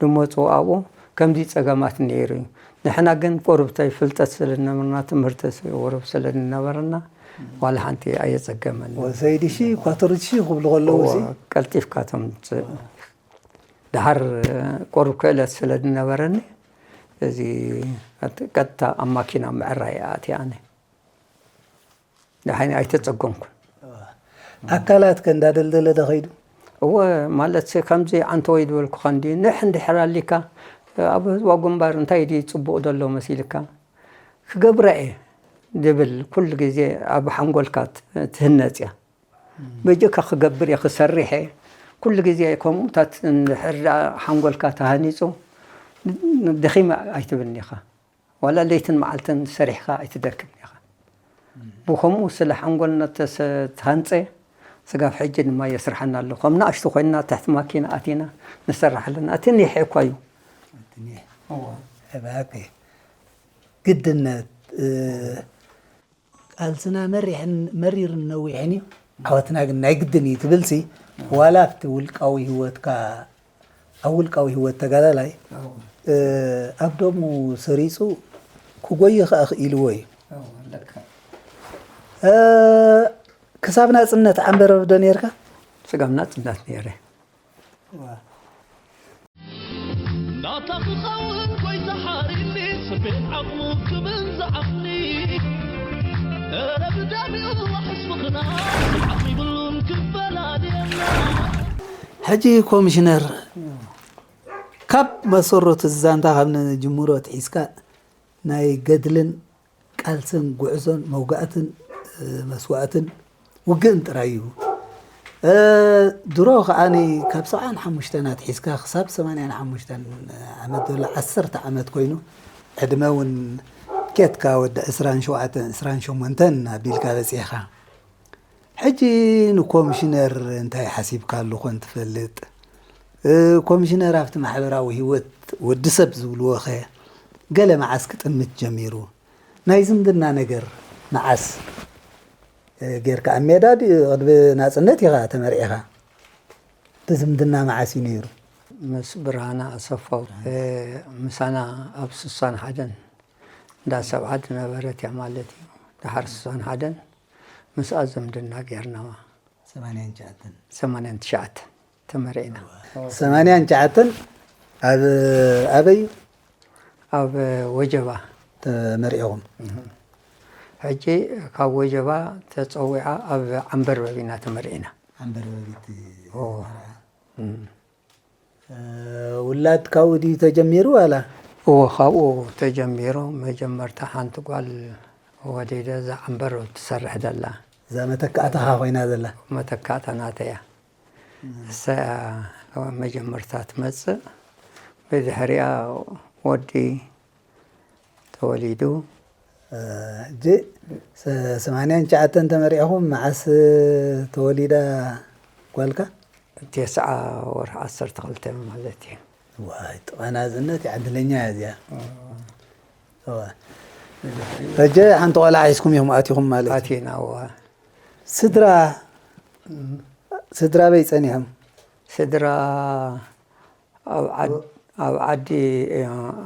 ድመጹ ኣብኡ ከምዚ ጸገማት ነይሩ እዩ። ንሕና ግን ቁሩብተይ ፍልጠት ስለ ዝነበርና፣ ትምህርቲ ስ-፣ ቁሩብ ስለ ዝነበረና፣ ዋላ ሓንቲ ኣየጸገመን። ወ-፣ ሰይድ ሺ፣ ኳተር ሺ ክብሉ ከለዉ እወ፣ እዚ ቀልጢፍካ ተምጽእ። ደሓር ቁሩብ ክእለት ስለ ዝነበረኒ፣ እዚ ቀጥታ ኣብ ማኪና ምዕራይ ኣትየ ኣነ። ደሓን ኣይተጸገምኩን። ኣካላትከ እንዳደልደለ ዶ ኸይዱ? እወ፣ ማለት ከምዚ ዓንተወይ ዝበልኩኻ እንድዩ። ንሕ እንድሕር ኣሊካ፣ ኣብ ህዝባዊ ግንባር እንታይ ድዩ ጽቡቕ ዘሎ መሲልካ? ክገብራ እየ ዝብል ኩሉ ግዜ ኣብ ሓንጎልካ ት-፣ ትህነጽ እያ። በጀካ ክገብር እየ፣ ክሰርሕ እየ። ኩሉ ግዜ ከምኡታት እንድሕር ደኣ ሓንጎልካ ተሃኒጹ፣ ደኺመ ኣይትብልን ኢኻ። ዋላ ለይትን መዓልትን ሰሪሕካ ኣይትደክምን ኢኻ። ብኸምኡ ስለ ሓንጎልና ተሰ-፣ ተሃንጸ፣ ስጋብ ሕጂ ድማ የስርሓና ኣሎ። ከም ንኣሽቱ ኮይንና ትሕቲ ማኪና ኣቲና ንሰርሕ ኣለና። እቲ ኒሕ እኳ እዩ። እቲ ኒሕ። እወ። እባክህ ግድነት፣ እ፣ ቃልስና መሪሕን መሪርን ነዊሕን እዩ። ዓወትና ግን ናይ ግድን እዩ ትብልሲ፣ ዋላ ኣብቲ ውልቃዊ ህይወትካ፣ ኣብ ውልቃዊ ህይወት ተጋዳላይ፣ እወ። እ፣ ኣብ ደሙ ሰሪጹ ክጎይ ከኣ ክኢልዎ እዩ። እወ፣ ልክዕ። እ፣ ክሳብ ናጽነት ዓንበረብ ዶ ነይርካ? ስጋብ ናጽነት ነይረ። እወ። ናታ ክኸውን ጎይታ ሓሪኒ፣ ስቤት ዓቕሙ ክብል ዝዓቕኒ። እረ ብደም ይዋሕስ ምኽና፣ ስርዓት ይብሉን ክፈላልየና። ሕጂ ኮሚሽነር፣ ካብ መሰረቱ ዛንታ ካብ ንጅምሮ ኣትሒዝካ ናይ ገድልን ቃልስን ጉዕዞን መውጋእትን፣ እ፣ መስዋእትን ውግእን ጥራይ እዩ። እ፣ ድሮ ከዓኒ ካብ ሰብዓን ሓሙሽተን ኣትሒዝካ ክሳብ ሰማንያን ሓሙሽተን ዓመት ዘሎ ዓሰርተ ዓመት ኮይኑ፣ ዕድመ እውን ኬትካ ወዲ ዕስራን ሸውዓተን፣ ዕስራን ሸሞንተን ኣቢልካ በጺሕኻ። ሕጂ ንኮሚሽነር እንታይ ሓሲብካሉ ኮን ትፈልጥ? እ፣ ኮሚሽነር ኣብቲ ማሕበራዊ ህይወት ወዲ ሰብ ዝብልዎ ኸ ገለ መዓስ ክጥምት ጀሚሩ? ናይ ዝምድና ነገር መዓስ፣ እ፣ ጌርካ? ኣብ ሜዳ ድዩ ቅድሚ ናጽነት ኢኻ ተመርዒኻ? ብዝምድና መዓስ እዩ ነይሩ? ምስ ብርሃነ ኣሰፋው፣ እ፣ ምሳና ኣብ ስሳን ሓደን እንዳ ሰብዓ ዝነበረት እያ ማለት እዩ። ደሓር ስሳን ሓደን ምስኣ ዝምድና ጌርናዋ። ሰማንያን ትሽዓተን። ሰማንያን ትሽዓተን ተመሪዕና። ሰማንያን ትሽዓተን ኣብ ኣበይ? ኣብ ወጀባ። ተመሪዕኹም? እህ። ሕጂ ካብ ወጀባ ተጸዊዓ ኣብ ዓንበርበብ ኢና ተመሪዕና። ዓንበርበቢት ኦ። መርዓ። እም። እ፣ ውላድ ካብኡ ድዩ ተጀሚሩ ዋላ? እዎ፣ ካብኡ ተጀሚሩ። መጀመርታ ሓንቲ ጓል ወሊደ፣ እዛ ዓንበርበብ ትሰርሕ ዘላ። እዛ መተካእታኻ ኮይና ዘላ? መተካእታ ናተይ እያ። እም። እሳ እያ መጀመርታ ትመጽእ። ብድሕሪኣ ወዲ ተወሊዱ። እ፣ ሕጂ ሰ-፣ ሰማንያን ትሽዓተን ተመሪዕኹም፣ መዓስ ተወሊዳ ጓልካ? ተስዓ ወርሒ ዓሰርተ ክልተ ማለት እዩ። ዋይ፣ ጥቓ ናጽነት እያ፣ ዕድለኛ እያ እዚኣ። እዋ። እዋ። ሕጂ ሓንቲ ቆልዓ ሒዝኩም ኢኹም ኣቲኹም ማለት እዩ? ኣቲና፣ እዋ። ስድራ፣ ስድራ ኣበይ ጸኒሖም? ስድራ ኣብ ዓድ-፣ ኣብ ዓዲ፣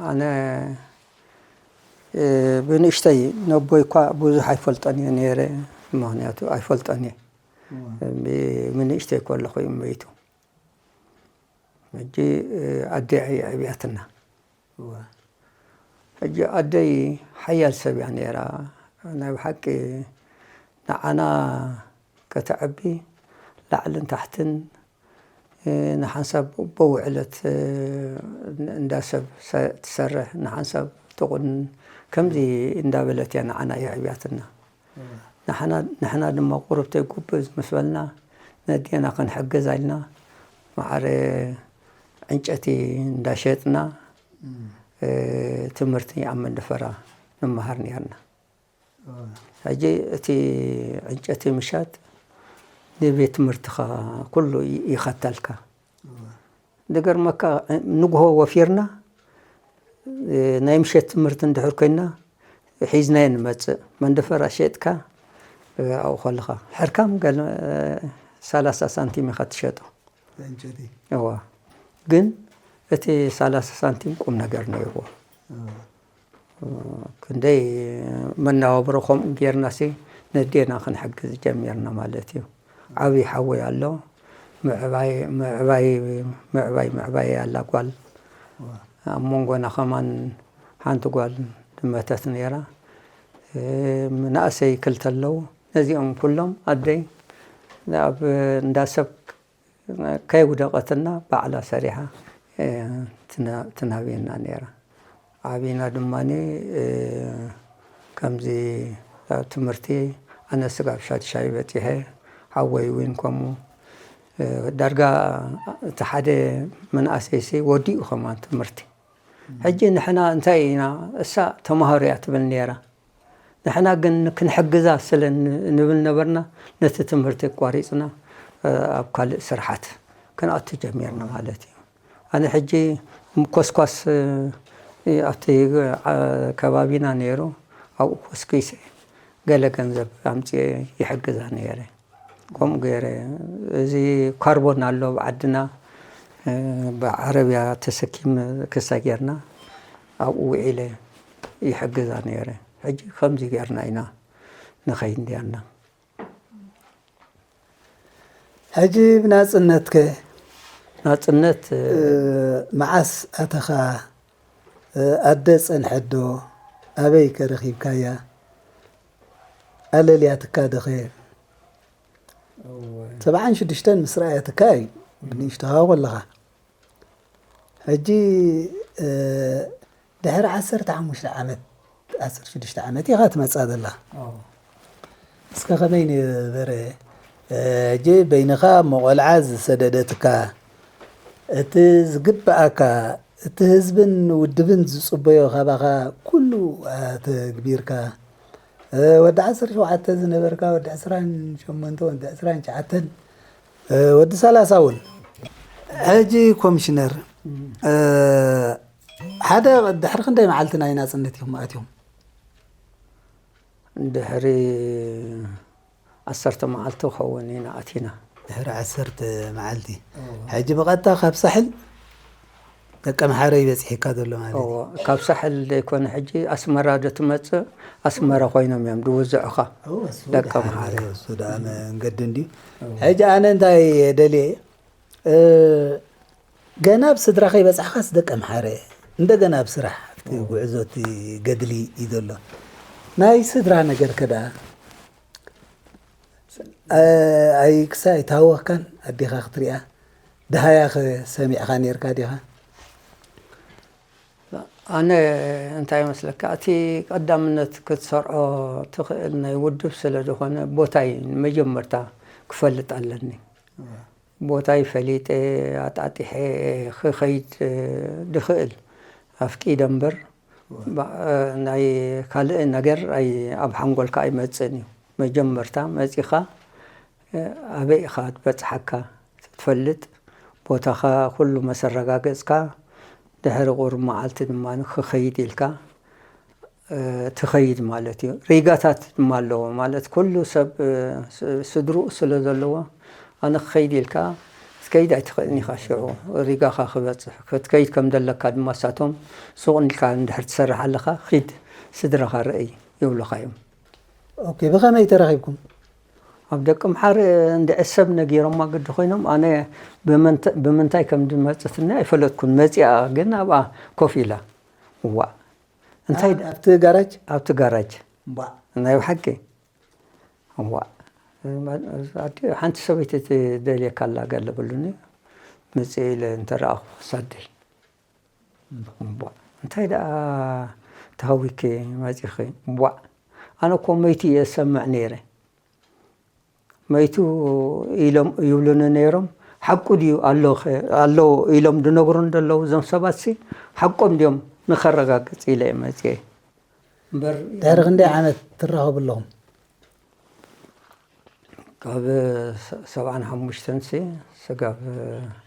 ኣነ፣ እ፣ ብንእሽተይ ነቦይ እኳ ብዙሕ ኣይፈልጦን እየ ነይረ፣ ምኽንያቱ ኣይፈልጦን እየ። እዋ። ብ-፣ ብንእሽተይ ከለኹ እዩ መይቱ። ሕጂ፣ እ፣ ኣደይ እያ የዕብያትና። እዋ። ሕጂ ኣደይ ሓያል ሰብ እያ ነይራ። ናይ ብሓቂ ንዓና ከተዕቢ ላዕልን ታሕትን፣ እ፣ ንሓንሳብ በውዕለት፣ እ፣ እንዳ ሰብ ሰ-፣ ትሰርሕ፣ ንሓንሳብ ትቑንን፣ ከምዚ እንዳበለት እያ ንዓና የዕብያትና። እዋ። ንሕና፣ ንሕና ድማ ቁሩብ ተይ ጉብዝ ምስ በልና፣ ነዴና ክንሕግዛ ኢልና፣ ማዕረ ዕንጨቲ እንዳሸጥና፣ እም። እ፣ ትምህርቲ ኣብ መንደፈራ ንመሃር ነርና። እዋ። ሕጂ እቲ ዕንጨቲ ምሻጥ ንቤት ትምህርትኻ ኩሉ ይ-፣ ይኸተልካ። እዋ። ዝገርመካ፣ ንግሆ ወፊርና፣ እ፣ ናይ ምሸት ትምህርቲ እንድሕር ኮይና፣ ሒዝናዮ ንመጽእ። መንደፈራ ሸጥካ፣ ኣብኡ ከለኻ ሕርካም ገለ ሰላሳ ሳንቲም ኢኻ ትሸጦ። ዕንጨይቲ እዋ ግን እቲ ሰላሳ ሳንቲም ቁም ነገር ነይርዎ። ክንደይ መነባብሮ ከምኡ ጌርና ሲ ነዴና ክንሕግዝ ጀሚርና ማለት እዩ። ዓብዪ ሓወይ ኣሎ። ምዕባይ ምዕባይ ምዕባይ ምዕባይ ኣላ ጓል። ኣብ መንጎና ከማን ሓንቲ ጓል ድመተት ነይራ። ምናእሰይ ክልተ ኣለዉ። ነዚኦም ኩሎም ኣደይ ኣብ እንዳ ሰብ ከይውደቐትና ባዕላ ሰሪሓ ትናብየና ነይራ። ዓቢና ድማ ከምዚ ኣብ ትምህርቲ ኣነ ስጋብ ሻድሻይ በፂሐ ሓወይ እውን ከምኡ ዳርጋ እቲ ሓደ መንእሰይሲ ወዲኡ ከማን ትምህርቲ ሕጂ ንሕና እንታይ ኢና እሳ ተምሃሮ እያ ትብል ነይራ። ንሕና ግን ክንሕግዛ ስለ ንብል ነበርና ነቲ ትምህርቲ ኣቋሪፅና ኣብ ካልእ ስርሓት ክንኣቱ ጀሚርና ማለት እዩ። ኣነ ሕጂ ኮስኳስ ኣብቲ ከባቢና ነይሩ ኣብኡ ኮስኪሰ ገለ ገንዘብ ኣምፅኤ ይሕግዛ ነይረ። ከምኡ ገይረ እዚ ካርቦን ኣሎ ኣብ ዓድና ብዓረብያ ተሰኪመ ክሳ ጌርና ኣብኡ ውዒለ ይሕግዛ ነይረ። ሕጂ ከምዚ ጌርና ኢና ንኸይድ ኔርና። ሕጂ ብናፅነትከ ናፅነት መዓስ ኣተኻ? ኣደ ፀንሐዶ? ኣበይ ከ ረኺብካያ? ኣለልያትካ ደኸ? ሰብዓን ሽዱሽተን ምስ ረኣየትካ እዩ ብንእሽቶኻ ከለኻ። ሕጂ ድሕሪ ዓሰርተ ሓሙሽተ ዓመት ዓሰርተ ሽዱሽተ ዓመት ኢኻ ትመፃ ዘላ። እስከ ከመይ ነበረ ሕጂ በይንኻ እሞ ቆልዓ ዝሰደደትካ እቲ ዝግብኣካ እቲ ህዝብን ውድብን ዝፅበዮ ካባኻ ኩሉ ተግቢርካ ወዲ ዓሰርተ ሸውዓተ ዝነበርካ ወዲ ዕስራን ሸሞንተ ወዲ ዕስራን ትሽዓተን ወዲ ሰላሳ እውን ሕጂ ኮሚሽነር ሓደ ድሕሪ ክንደይ መዓልቲ ናይ ናፅነት ኢኹም ኣትዮም? ድሕሪ ዓሰርተ መዓልቲ ክኸውን ኢና ኣቲና። ድሕሪ ዓሰርተ መዓልቲ ሕጂ ብቐጥታ ካብ ሳሕል ደቀምሓረ እዩ በፂሕካ ዘሎ ማለት እዩ። ካብ ሳሕል ዘይኮነ ሕጂ ኣስመራ ዶ ትመፅእ ኣስመራ ኮይኖም እዮም ድውዝዑኻ። ደቀምሓረ እሱ ደኣ መንገዲ እንድዩ። ሕጂ ኣነ እንታይ ደልየ ገና ኣብ ስድራ ከይበፃሕኻስ ደቀምሓረ እንደገና ኣብ ስራሕ ኣብቲ ጉዕዞ እቲ ገድሊ እዩ ዘሎ። ናይ ስድራ ነገር ከ ደኣ ኣይ ክሳይ ኣይተሃወኽካን ኣዴኻ ክትሪኣ ደሃያ ከ ሰሚዕኻ ኔርካ ዲኻ? ኣነ እንታይ ይመስለካ እቲ ቀዳምነት ክትሰርዖ ትኽእል ናይ ውድብ ስለ ዝኾነ ቦታይ ንመጀመርታ ክፈልጥ ኣለኒ። ቦታይ ፈሊጠ ኣጣጢሐ ክኸይድ ድኽእል ኣፍቂደ እምበር ናይ ካልእ ነገር ኣብ ሓንጎልካ ኣይመፅእን እዩ። መጀመርታ መፂኻ ኣበይ ኢኻ ትበፅሓካ ትፈልጥ ቦታኻ ኩሉ መሰረጋገፅካ ድሕሪ ቁሩብ መዓልቲ ድማ ክኸይድ ኢልካ ትኸይድ ማለት እዩ። ሪጋታት ድማ ኣለዎ ማለት ኩሉ ሰብ ስድርኡ ስለ ዘለዎ ኣነ ክኸይድ ኢልካ ክትከይድ ኣይትኽእልን ኢኻ። ሽዑ ሪጋኻ ክበፅሕ ክትከይድ ከም ዘለካ ድማ እሳቶም ሱቕ ኢልካ እንድሕር ትሰርሕ ኣለኻ ኺድ ስድራኻ ርኣይ ይብሉኻ እዮም። ኦኬ ብኸመይ ተራኺብኩም? ኣብ ደቂ ምሓር እንድዒ ሰብ ነጊሮማ ግዲ ኮይኖም ኣነ ብምንታይ ከም ዝመፅትኒ ኣይፈለጥኩን። መፂኣ ግን ኣብኣ ኮፍ ኢላ እዋእ እንታይ ኣብቲ ጋራጅ ኣብቲ ጋራጅ ናይ ብሓቂ እዋእ ሓንቲ ሰበይቲ ትደልየካ ኣላ ገለ በሉኒ። መፂአ ኢለ እንተረኣኹ ሳደይ እንታይ ደኣ ተሃዊኪ መፂኺ? ቧዕ ኣነ እኮ መይቱ እየ ዝሰምዕ ነይረ። መይቱ ኢሎም ይብሉኒ ነይሮም። ሓቁ ድዩ ኣሎ ኣሎ ኢሎም ዝነግሩኒ ዘለዉ እዞም ሰባት ሲ ሓቆም ድዮም ንኸረጋግፅ ኢለ እየ መፅየ። እምበር ድሕሪ ክንደይ ዓመት ትራኸቡ ኣለኹም? ካብ ሰብዓን ሓሙሽተን ሲ ስጋብ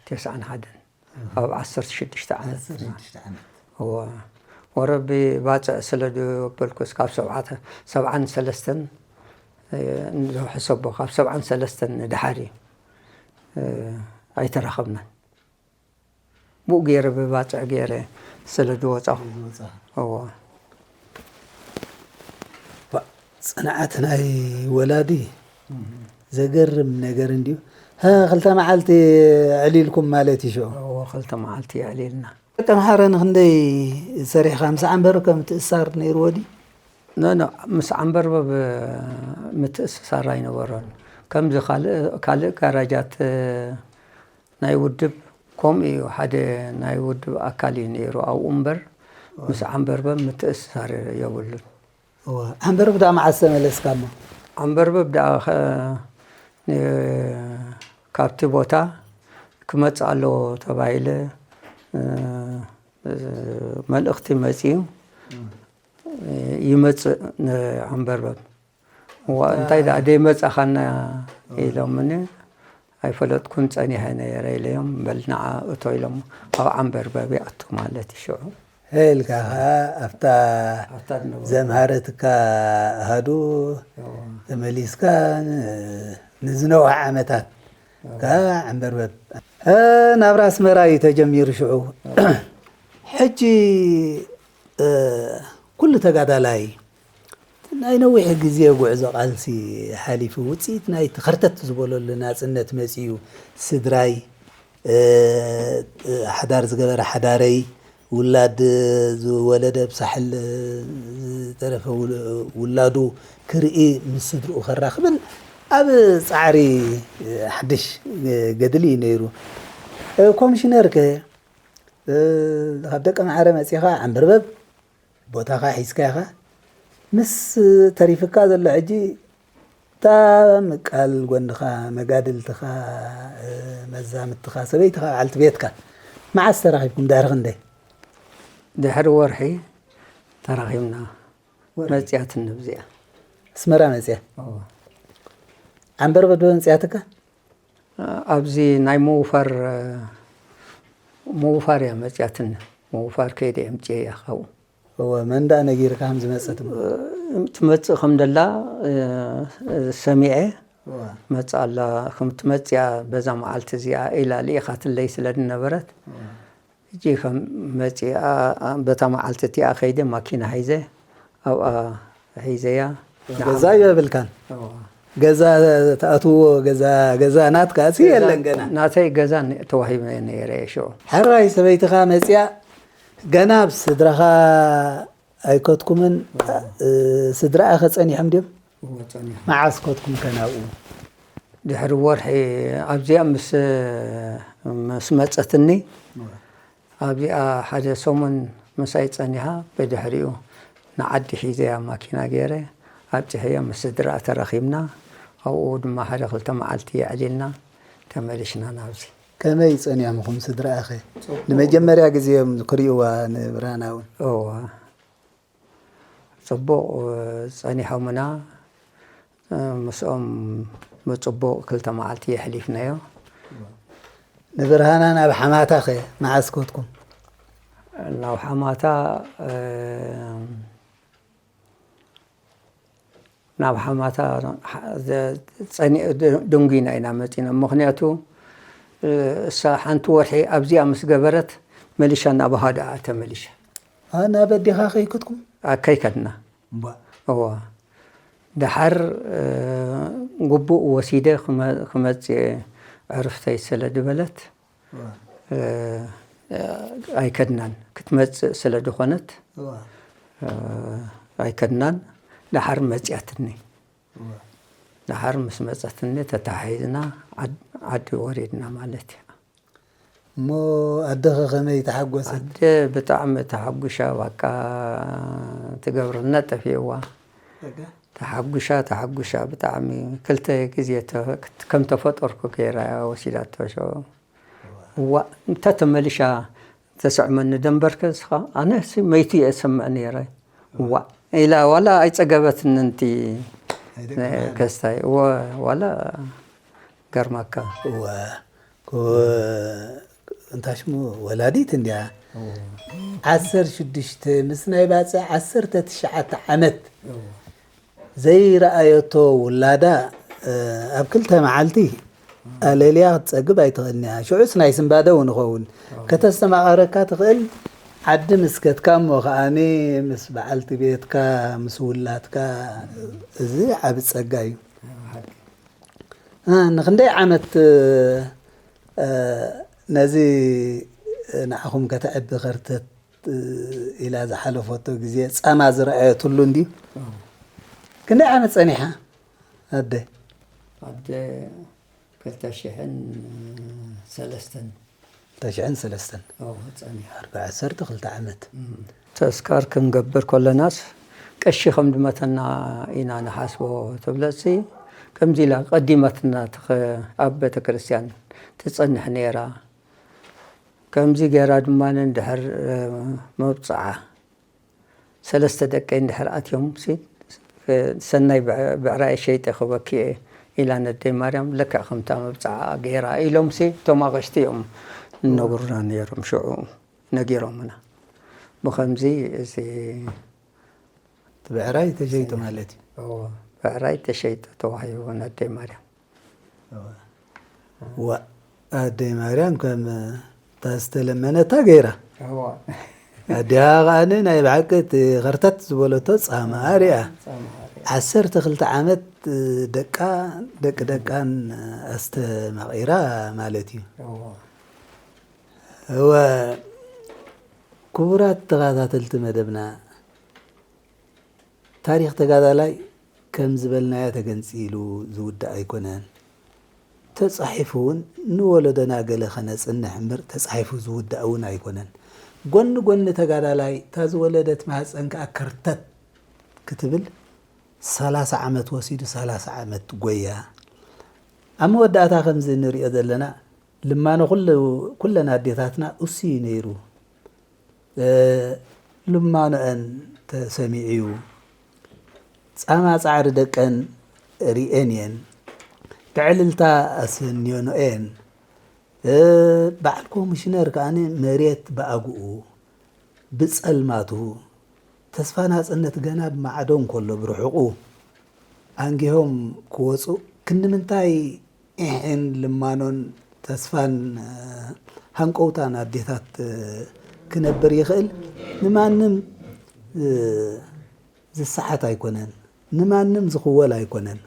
ተስዓን ሓደን ኣብ ዓሰርተ ሽዱሽተ ዓመት ወረቢ ባፅዕ ስለ ዝበልኩስ ካብ ሰብዓን ሰለስተን እ፣ እንዶ ሕሰቦ፣ ካብ ሰብዓን ሰለስተን ንደሓር እዩ። እ፣ ኣይተራኸብናን። ብኡ ገይረ፣ ብባጽዕ ገይረ ስለ ዝወጻኹ። ዝወጻ። እዎ። ባ-፣ ጽንዓት ናይ ወላዲ እም። ዘገርም ነገር እንድዩ። ሃ፣ ክልተ መዓልቲ ኣዕሊልኩም ማለት እዩ ሽዑ? እዎ፣ ክልተ መዓልቲ ኣዕሊልና። ደቂ ኣምሓረ ንክንደይ ሰሪሕካ? ምስ ዓንበርበብ ከ ምትእስሳር ነይርዎ ድዩ? ኖ፣ ኖ፣ ምስ ዓንበርበብ ምትእስሳር ኣይነበሮን። ከምዚ ካልእ፣ ካልእ ጋራጃት ናይ ውድብ ከምኡ እዩ፣ ሓደ ናይ ውድብ ኣካል እዩ ነይሩ ኣብኡ እምበር፣ ምስ ዓንበርበብ ምትእስሳር የብሉን። እወ፣ ዓንበርበብ ደኣ መዓስ ተመለስካ እሞ? ዓንበርበብ ደኣ ኸ-፣ ን-፣ ካብቲ ቦታ ክመጽእ ኣለዎ ተባሂለ፣ እ፣ እ፣ መልእኽቲ መጺኡ፣ እም። ይመጽእ ንዓንበርበብ። እዋ፣ እንታይ ደኣ ደይመጻኻና ኢሎምኒ፣ ኣይፈለጥኩን፣ ጸኒሐ ነይረ ኢለዮም፣ በል ንዓ እቶ ኢሎም፣ ኣብ ዓንበርበብ ይኣቱ ማለት እዩ ሽዑ። ኢልካ ኸኣ ኣብታ ኣብታ ዝነበረ ዘምሃረትካ ኣሃዱ እዋ። ተመሊስካ ን-፣ ንዝነውሐ ዓመታት እዋ። ከኣ ዓንበርበብ። እ፣ ናብራ ኣስመራ እዩ ተጀሚሩ ሽዑ። እዋ። ሕጂ፣ እ፣ ኩሉ ተጋዳላይ ናይ ነዊሕ ግዜ ጉዕዞ ቃልሲ ሓሊፉ፣ ውጽኢት ናይቲ ኸርተት ዝበለሉ ናጽነት መጺኡ፣ ስድራይ፣ እ፣ ሓዳር ዝገበረ ሓዳረይ፣ ውላድ ዝወለደ ብሳሕል ዝተረፈ ውል-፣ ውላዱ ክርኢ፣ ምስ ስድርኡ ከራኽብን ኣብ ጻዕሪ ሓድሽ ገድሊ እዩ ነይሩ። ኮሚሽነር ከ፣ እ፣ ካብ ደቂ ማዕረ መጺኻ ዓንበርበብ ቦታኻ ሒዝካ ኢኻ። ምስ ተሪፍካ ዘሎ ሕጂ እታ ምቃል ጎንኻ፣ መጋድልትኻ፣ እ፣ መዛምድትኻ፣ ሰበይትኻ፣ በዓልቲ ቤትካ መዓስ ተራኺብኩም? ድሕሪ ክንደይ? ድሕሪ ወርሒ ተራኺብና። ወርሒ? መጽያትኒ ኣብዚኣ። ኣስመራ መጽያ? እዎ። ዓንበርበብ ዶ መጽያትካ? ኣብዚ ናይ ምውፋር፣ ምውፋር እያ መጽያትኒ። ምውፋር ከይደ እየ ኣምጽኤያ ካብኡ። እወ፣ መን ደኣ ነጊርካ ከም ዝመጸት እሞ? ትመጽእ ከም ደላ፣ እ፣ ሰሚዐ፣ እወ። መጽኣ ኣላ፣ ከም ትመጽእ እያ በዛ መዓልቲ እዚኣ ኢላ ልኢኻትለይ ስለ ዝነበረት፣ እወ። ሕጂ ከም መጺኣ፣ በታ መዓልቲ እቲኣ ከይደ ማኪና ሒዘ፣ ኣብኣ ሒዘያ። ገዛ ይብልካን? እወ። ገዛ ትኣትዎ፣ ገዛ፣ ገዛ ናትካ ሲ ገዛ የለን ገና? ናተይ ገዛ ነ-፣ ተዋሂበ ነይረ እየ ሽዑ። ሕራይ ሰበይትኻ መጺኣ፣ ገና ኣብ ስድራኻ ኣይከትኩምን፣ እወ። እ፣ ስድራኣ ከ ጸኒሖም ድዮም? እወ፣ ጸኒሖም። መዓስ ከትኩም ከ ናብኡ? ድሕሪ ወርሒ ኣብዚኣ ምስ፣ ምስ መጸትኒ፣ እወ። ኣብዚኣ ሓደ ሰሙን ምሳይ ጸኒሓ፣ ብድሕሪኡ ንዓዲ ሒዘያ ማኪና ገይረ ኣብጺሐያ፣ ምስ ስድራኣ ተራኺብና፣ ኣብኡ ድማ ሓደ ክልተ መዓልቲ ኣዕሊልና ተመሊሽና ናብዚ። ከመይ ጸኒሖምኹም ስድራኣኸ? ጽቡቕ። ንመጀመርያ ግዜ እዮም ክርእይዋ ንብርሃና እውን? እወ። ጽቡቕ ጸኒሖምና፣ ምስኦም ብጽቡቕ ክልተ መዓልቲ የሕሊፍናዮ። ንብርሃና ናብ ሓማታኸ መዓስ ከድኩም? ናብ ሓማታ፣ እ፣ ናብ ሓማታ ጸኒ-፣ ደ-፣ ደንጒና ኢና መጺና። ምኽንያቱ፣ እ፣ እሳ ሓንቲ ወርሒ ኣብዚኣ ምስ ገበረት፣ መሊሻ ናብ ኣሃዱኣ ተመሊሻ። ኣ፣ ናብ ኣዴኻ ከይከድኩም? ኣ፣ ከይከድና። እምቧ። እዋ። ደሓር፣ እ፣ ግቡእ ወሲደ ክመ-፣ ክመጽእ ዕርፍተይ ስለ ዝበለት፣ እዋ። እ፣ ኣይከድናን። ክትመጽእ ስለ ዝኾነት፣ እዋ። እ፣ ኣይከድናን። ደሓር መጽያትኒ። እዋ። ደሓር ምስ መጸትኒ ተተሓሒዝና ዓድ-፣ ዓዲ ወሪድና ማለት እዩ። እሞ ኣደኸ ከመይ ተሓጎሰት? ኣደ ብጣዕሚ ተሓጉሻ፣ ባቃ ትገብረልና ጠፊእዋ። በቃ። ተሓጉሻ፣ ተሓጉሻ ብጣዕሚ። ክልተ ግዜ ተ-፣ ከም ተፈጠርኩ ገይራ እያ ወሲዳቶ ሸው። እዋ፣ እንተ ተመሊሻ ተስዕመኒ ደንበርከ እስኻ፣ ኣነሲ መይቱ እየ እሰምዕ ነይረ። እዋ፣ ኢላ ዋላ ኣይጸገበትንን እቲ ኣይደገመሃን። ከስታይ። እወ፣ ዋላ ገርማካ። እወ፣ ኮ-፣ እንታይ ሽሙ ወላዲት እንድያ። እወ። ዓሰርተ ሽዱሽተ ምስ ናይ ባጽዕ ዓሰርተ ትሽዓተ ዓመት እወ። ዘይረኣየቶ ውላዳ ኣብ ክልተ መዓልቲ ኣለልያ ክትጸግብ ኣይትኽእልንያ። ሽዑስ ናይ ስንባደ እውን ይኸውን። ከተስተማቐረካ ትኽእል ዓዲ ምስ ከድካ እሞ ከኣኒ ምስ በዓልቲ ቤትካ ምስ ውላድካ፣ እዚ ዓቢ ጸጋ እዩ። ንክንደይ ዓመት ነዚ ንዓኹም ከተዕቢ ከርተት ኢላ ዝሓለፈቶ ግዜ ጻማ ዝረኣየትሉ እንድዩ። ክንደይ ዓመት ጸኒሓ ኣደ? ኣደ ክልተ ሽሕን ሰለስተን። ክልተ ሽሕን ሰለስተን። ኦ፣ ጸኒሓ። ኣርባዓ ዓሰርተ ክልተ ዓመት። ተስካር ክንገብር ከለናስ ቀሺ ከም ድመተና ኢና ንሓስቦ ትብለሲ። ከምዚ ኢላ ቀዲመትና ትኸ-፣ ኣብ ቤተ ክርስቲያን ትጸንሕ ነይራ። ከምዚ ገይራ ድማ እንድሕር መብጽዓ ሰለስተ ደቀይ እንድሕር ኣትዮም ሲ፣ ሰናይ ብዕ-፣ ብዕራይ ሸይጠ ክበኪ እየ ኢላ ነደይ ማርያም። ለክዕ ከምታ መብጽዓ ገይራ ኢሎም ሲ እቶም ኣቕሽቲ እዮም እነግሩና ነይሮም። ሽዑ ነጊሮምና። ብኸምዚ እዚ እቲ ብዕራይ ተሸይጡ ማለት እዩ። እዎ፣ ብዕራይ ተሸይጡ ተዋሂቡ ነደይ ማርያም። ዋ፣ ኣደይ ማርያም ከም እታ ዝተለመነታ ገይራ። እዎ። ኣዲኣ ከኣኒ ናይ ብሓቂ እቲ ኸርተት ዝበለቶ ጻምኣ ሪኣ። ጻምኣ ሪኣ። ዓሰርተ ክልተ ዓመት ደቃ፣ ደቂ ደቃን ኣስተማቒራ ማለት እዩ። እዎ። እወ፣ ክቡራት ተኸታተልቲ መደብና፣ ታሪኽ ተጋዳላይ ከም ዝበልናዮ ተገንጺሉ ዝውዳእ ኣይኮነን። ተጻሒፉ እውን ንወለዶና ገለ ከነጽንሕ እምበር ተጻሒፉ ዝውዳእ እውን ኣይኮነን። ጎኒ ጎኒ ተጋዳላይ እታ ዝወለደት ማህጸን ከኣ ከርተት ክትብል ሰላሳ ዓመት ወሲዱ ሰላሳ ዓመት ጎያ። ኣብ መወዳእታ ከምዚ እንሪኦ ዘለና ልማኖ ኩሉ፣ ኩለን ኣዴታትና እሱ እዩ ነይሩ። እ፣ ልማኖአን ተሰሚዑ እዩ። ጻማ ጻዕሪ ደቀን ሪኤን እየን። ብዕልልታ ኣሰንዮኖ እየን። እ፣ በዓል ኮሚሽነር ከኣኒ መሬት ብኣግኡ፣ ብጸልማቱ፣ ተስፋ ናጽነት ገና ብማዕዶ እንከሎ ብርሑቑ ኣንጊሆም ክወጹ ክንዲ ምንታይ ኢሕን ልማኖን ተስፋን፣ እ፣ ሃንቀውታን ኣዴታት፣ እ፣ ክነብር ይኽእል? ንማንም፣ እ፣ ዝሰሓት ኣይኮነን። ንማንም ዝኽወል ኣይኮነን።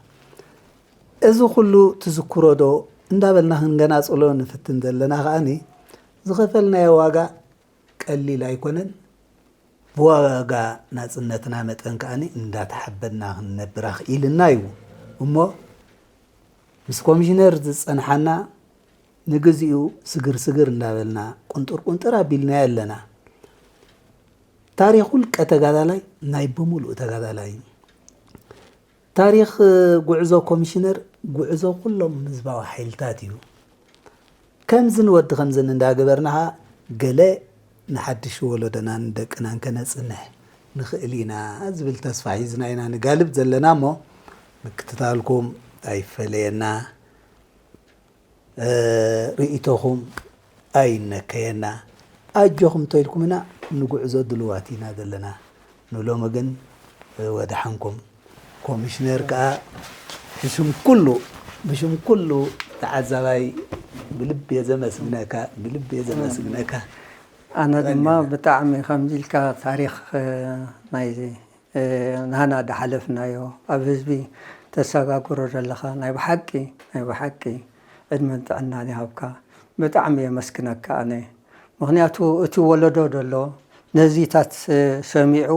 እዚ ኩሉ ትዝክሮ ዶ እንዳበልና ክንገናጽሎ ንፍትን ዘለና ከኣኒ ዝኸፈልናዮ ዋጋ ቀሊል ኣይኮነን። ብዋጋ ናጽነትና መጠን ከኣኒ እንዳተሓበንና ክንነብር ኣኽኢልና እዩ። እሞ ምስ ኮሚሽነር ዝጸንሓና ንግዚኡ ስግር ስግር እንዳበልና ቁንጥር ቁንጥር ኣቢልናዮ ኣለና። ታሪኽ ውልቀ ተጋዳላይ ናይ ብምሉእ ተጋዳላይ እዩ። ታሪኽ ጉዕዞ ኮሚሽነር ጉዕዞ ኩሎም ህዝባዊ ሓይልታት እዩ። ከምዝን ወዲ ከምዝን እንዳገበርና ኸኣ ገለ ንሓድሽ ወለዶናን ደቅናን ከነጽንሕ ንኽእል ኢና ዝብል ተስፋ ሒዝና ኢና ንጋልብ ዘለና እሞ ምክትታልኩም ኣይፈለየና። እ፣ ርእይቶኹም ኣይነከየና። ኣጆኹም እንተኢልኩምና ንጉዕዞ ድልዋት ኢና ዘለና። ንሎሚ ግን፣ እ፣ ወደሓንኩም። ኮሚሽነር ከኣ ብሽም ኩሉ፣ ብሽም ኩሉ ተዓዛባይ ብልቢ እየ ዘመስግነካ፣ ብልቢ እየ ዘመስግነካ። ኣነ ድማ ብጣዕሚ ከምዚ ኢልካ ታሪኽ፣ እ፣ ናይዚ እ፣ ናህና ዝሓለፍናዮ፣ ኣብ ህዝቢ ተሰጋግሮ ዘለኻ ናይ ብሓቂ፣ ናይ ብሓቂ ዕድመን ጥዕናን ይሃብካ። ብጣዕሚ የመስግነካ ኣነ። ምኽንያቱ እቲ ወለዶ ዘሎ ነዚታት ሰሚዑ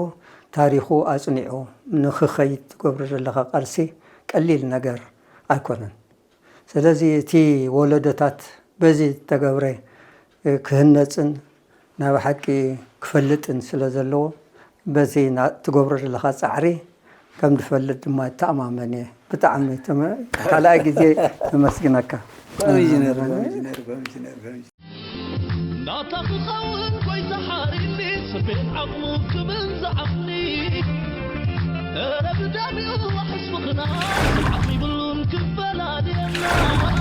ታሪኹ ኣጽኒዑ ንኽኸይድ ትገብሮ ዘለኻ ቃልሲ ቀሊል ነገር ኣይኮነን። ስለዚ እቲ ወለዶታት በዚ ዝተገብረ ክህነፅን ናይ ብሓቂ ክፈልጥን ስለ ዘለዎ በዚ ትገብሮ ዘለኻ ፃዕሪ ከም ዝፈልጥ ድማ እተኣማመን እየ። ብጣዕሚ ካልኣይ ግዜ ተመስግነካ። ኮሚሽነር ኮሚሽነር ኮሚሽነር ኮሚሽነር ናታ ክኸውን ጎይታ ሓሪኒ ስቤት ዓቕሙ ክብል ዝዓቕኒ እረ ብደሚኡ ዋሕስ ምኽና ስርዓት ይብሉን ክፈላልየና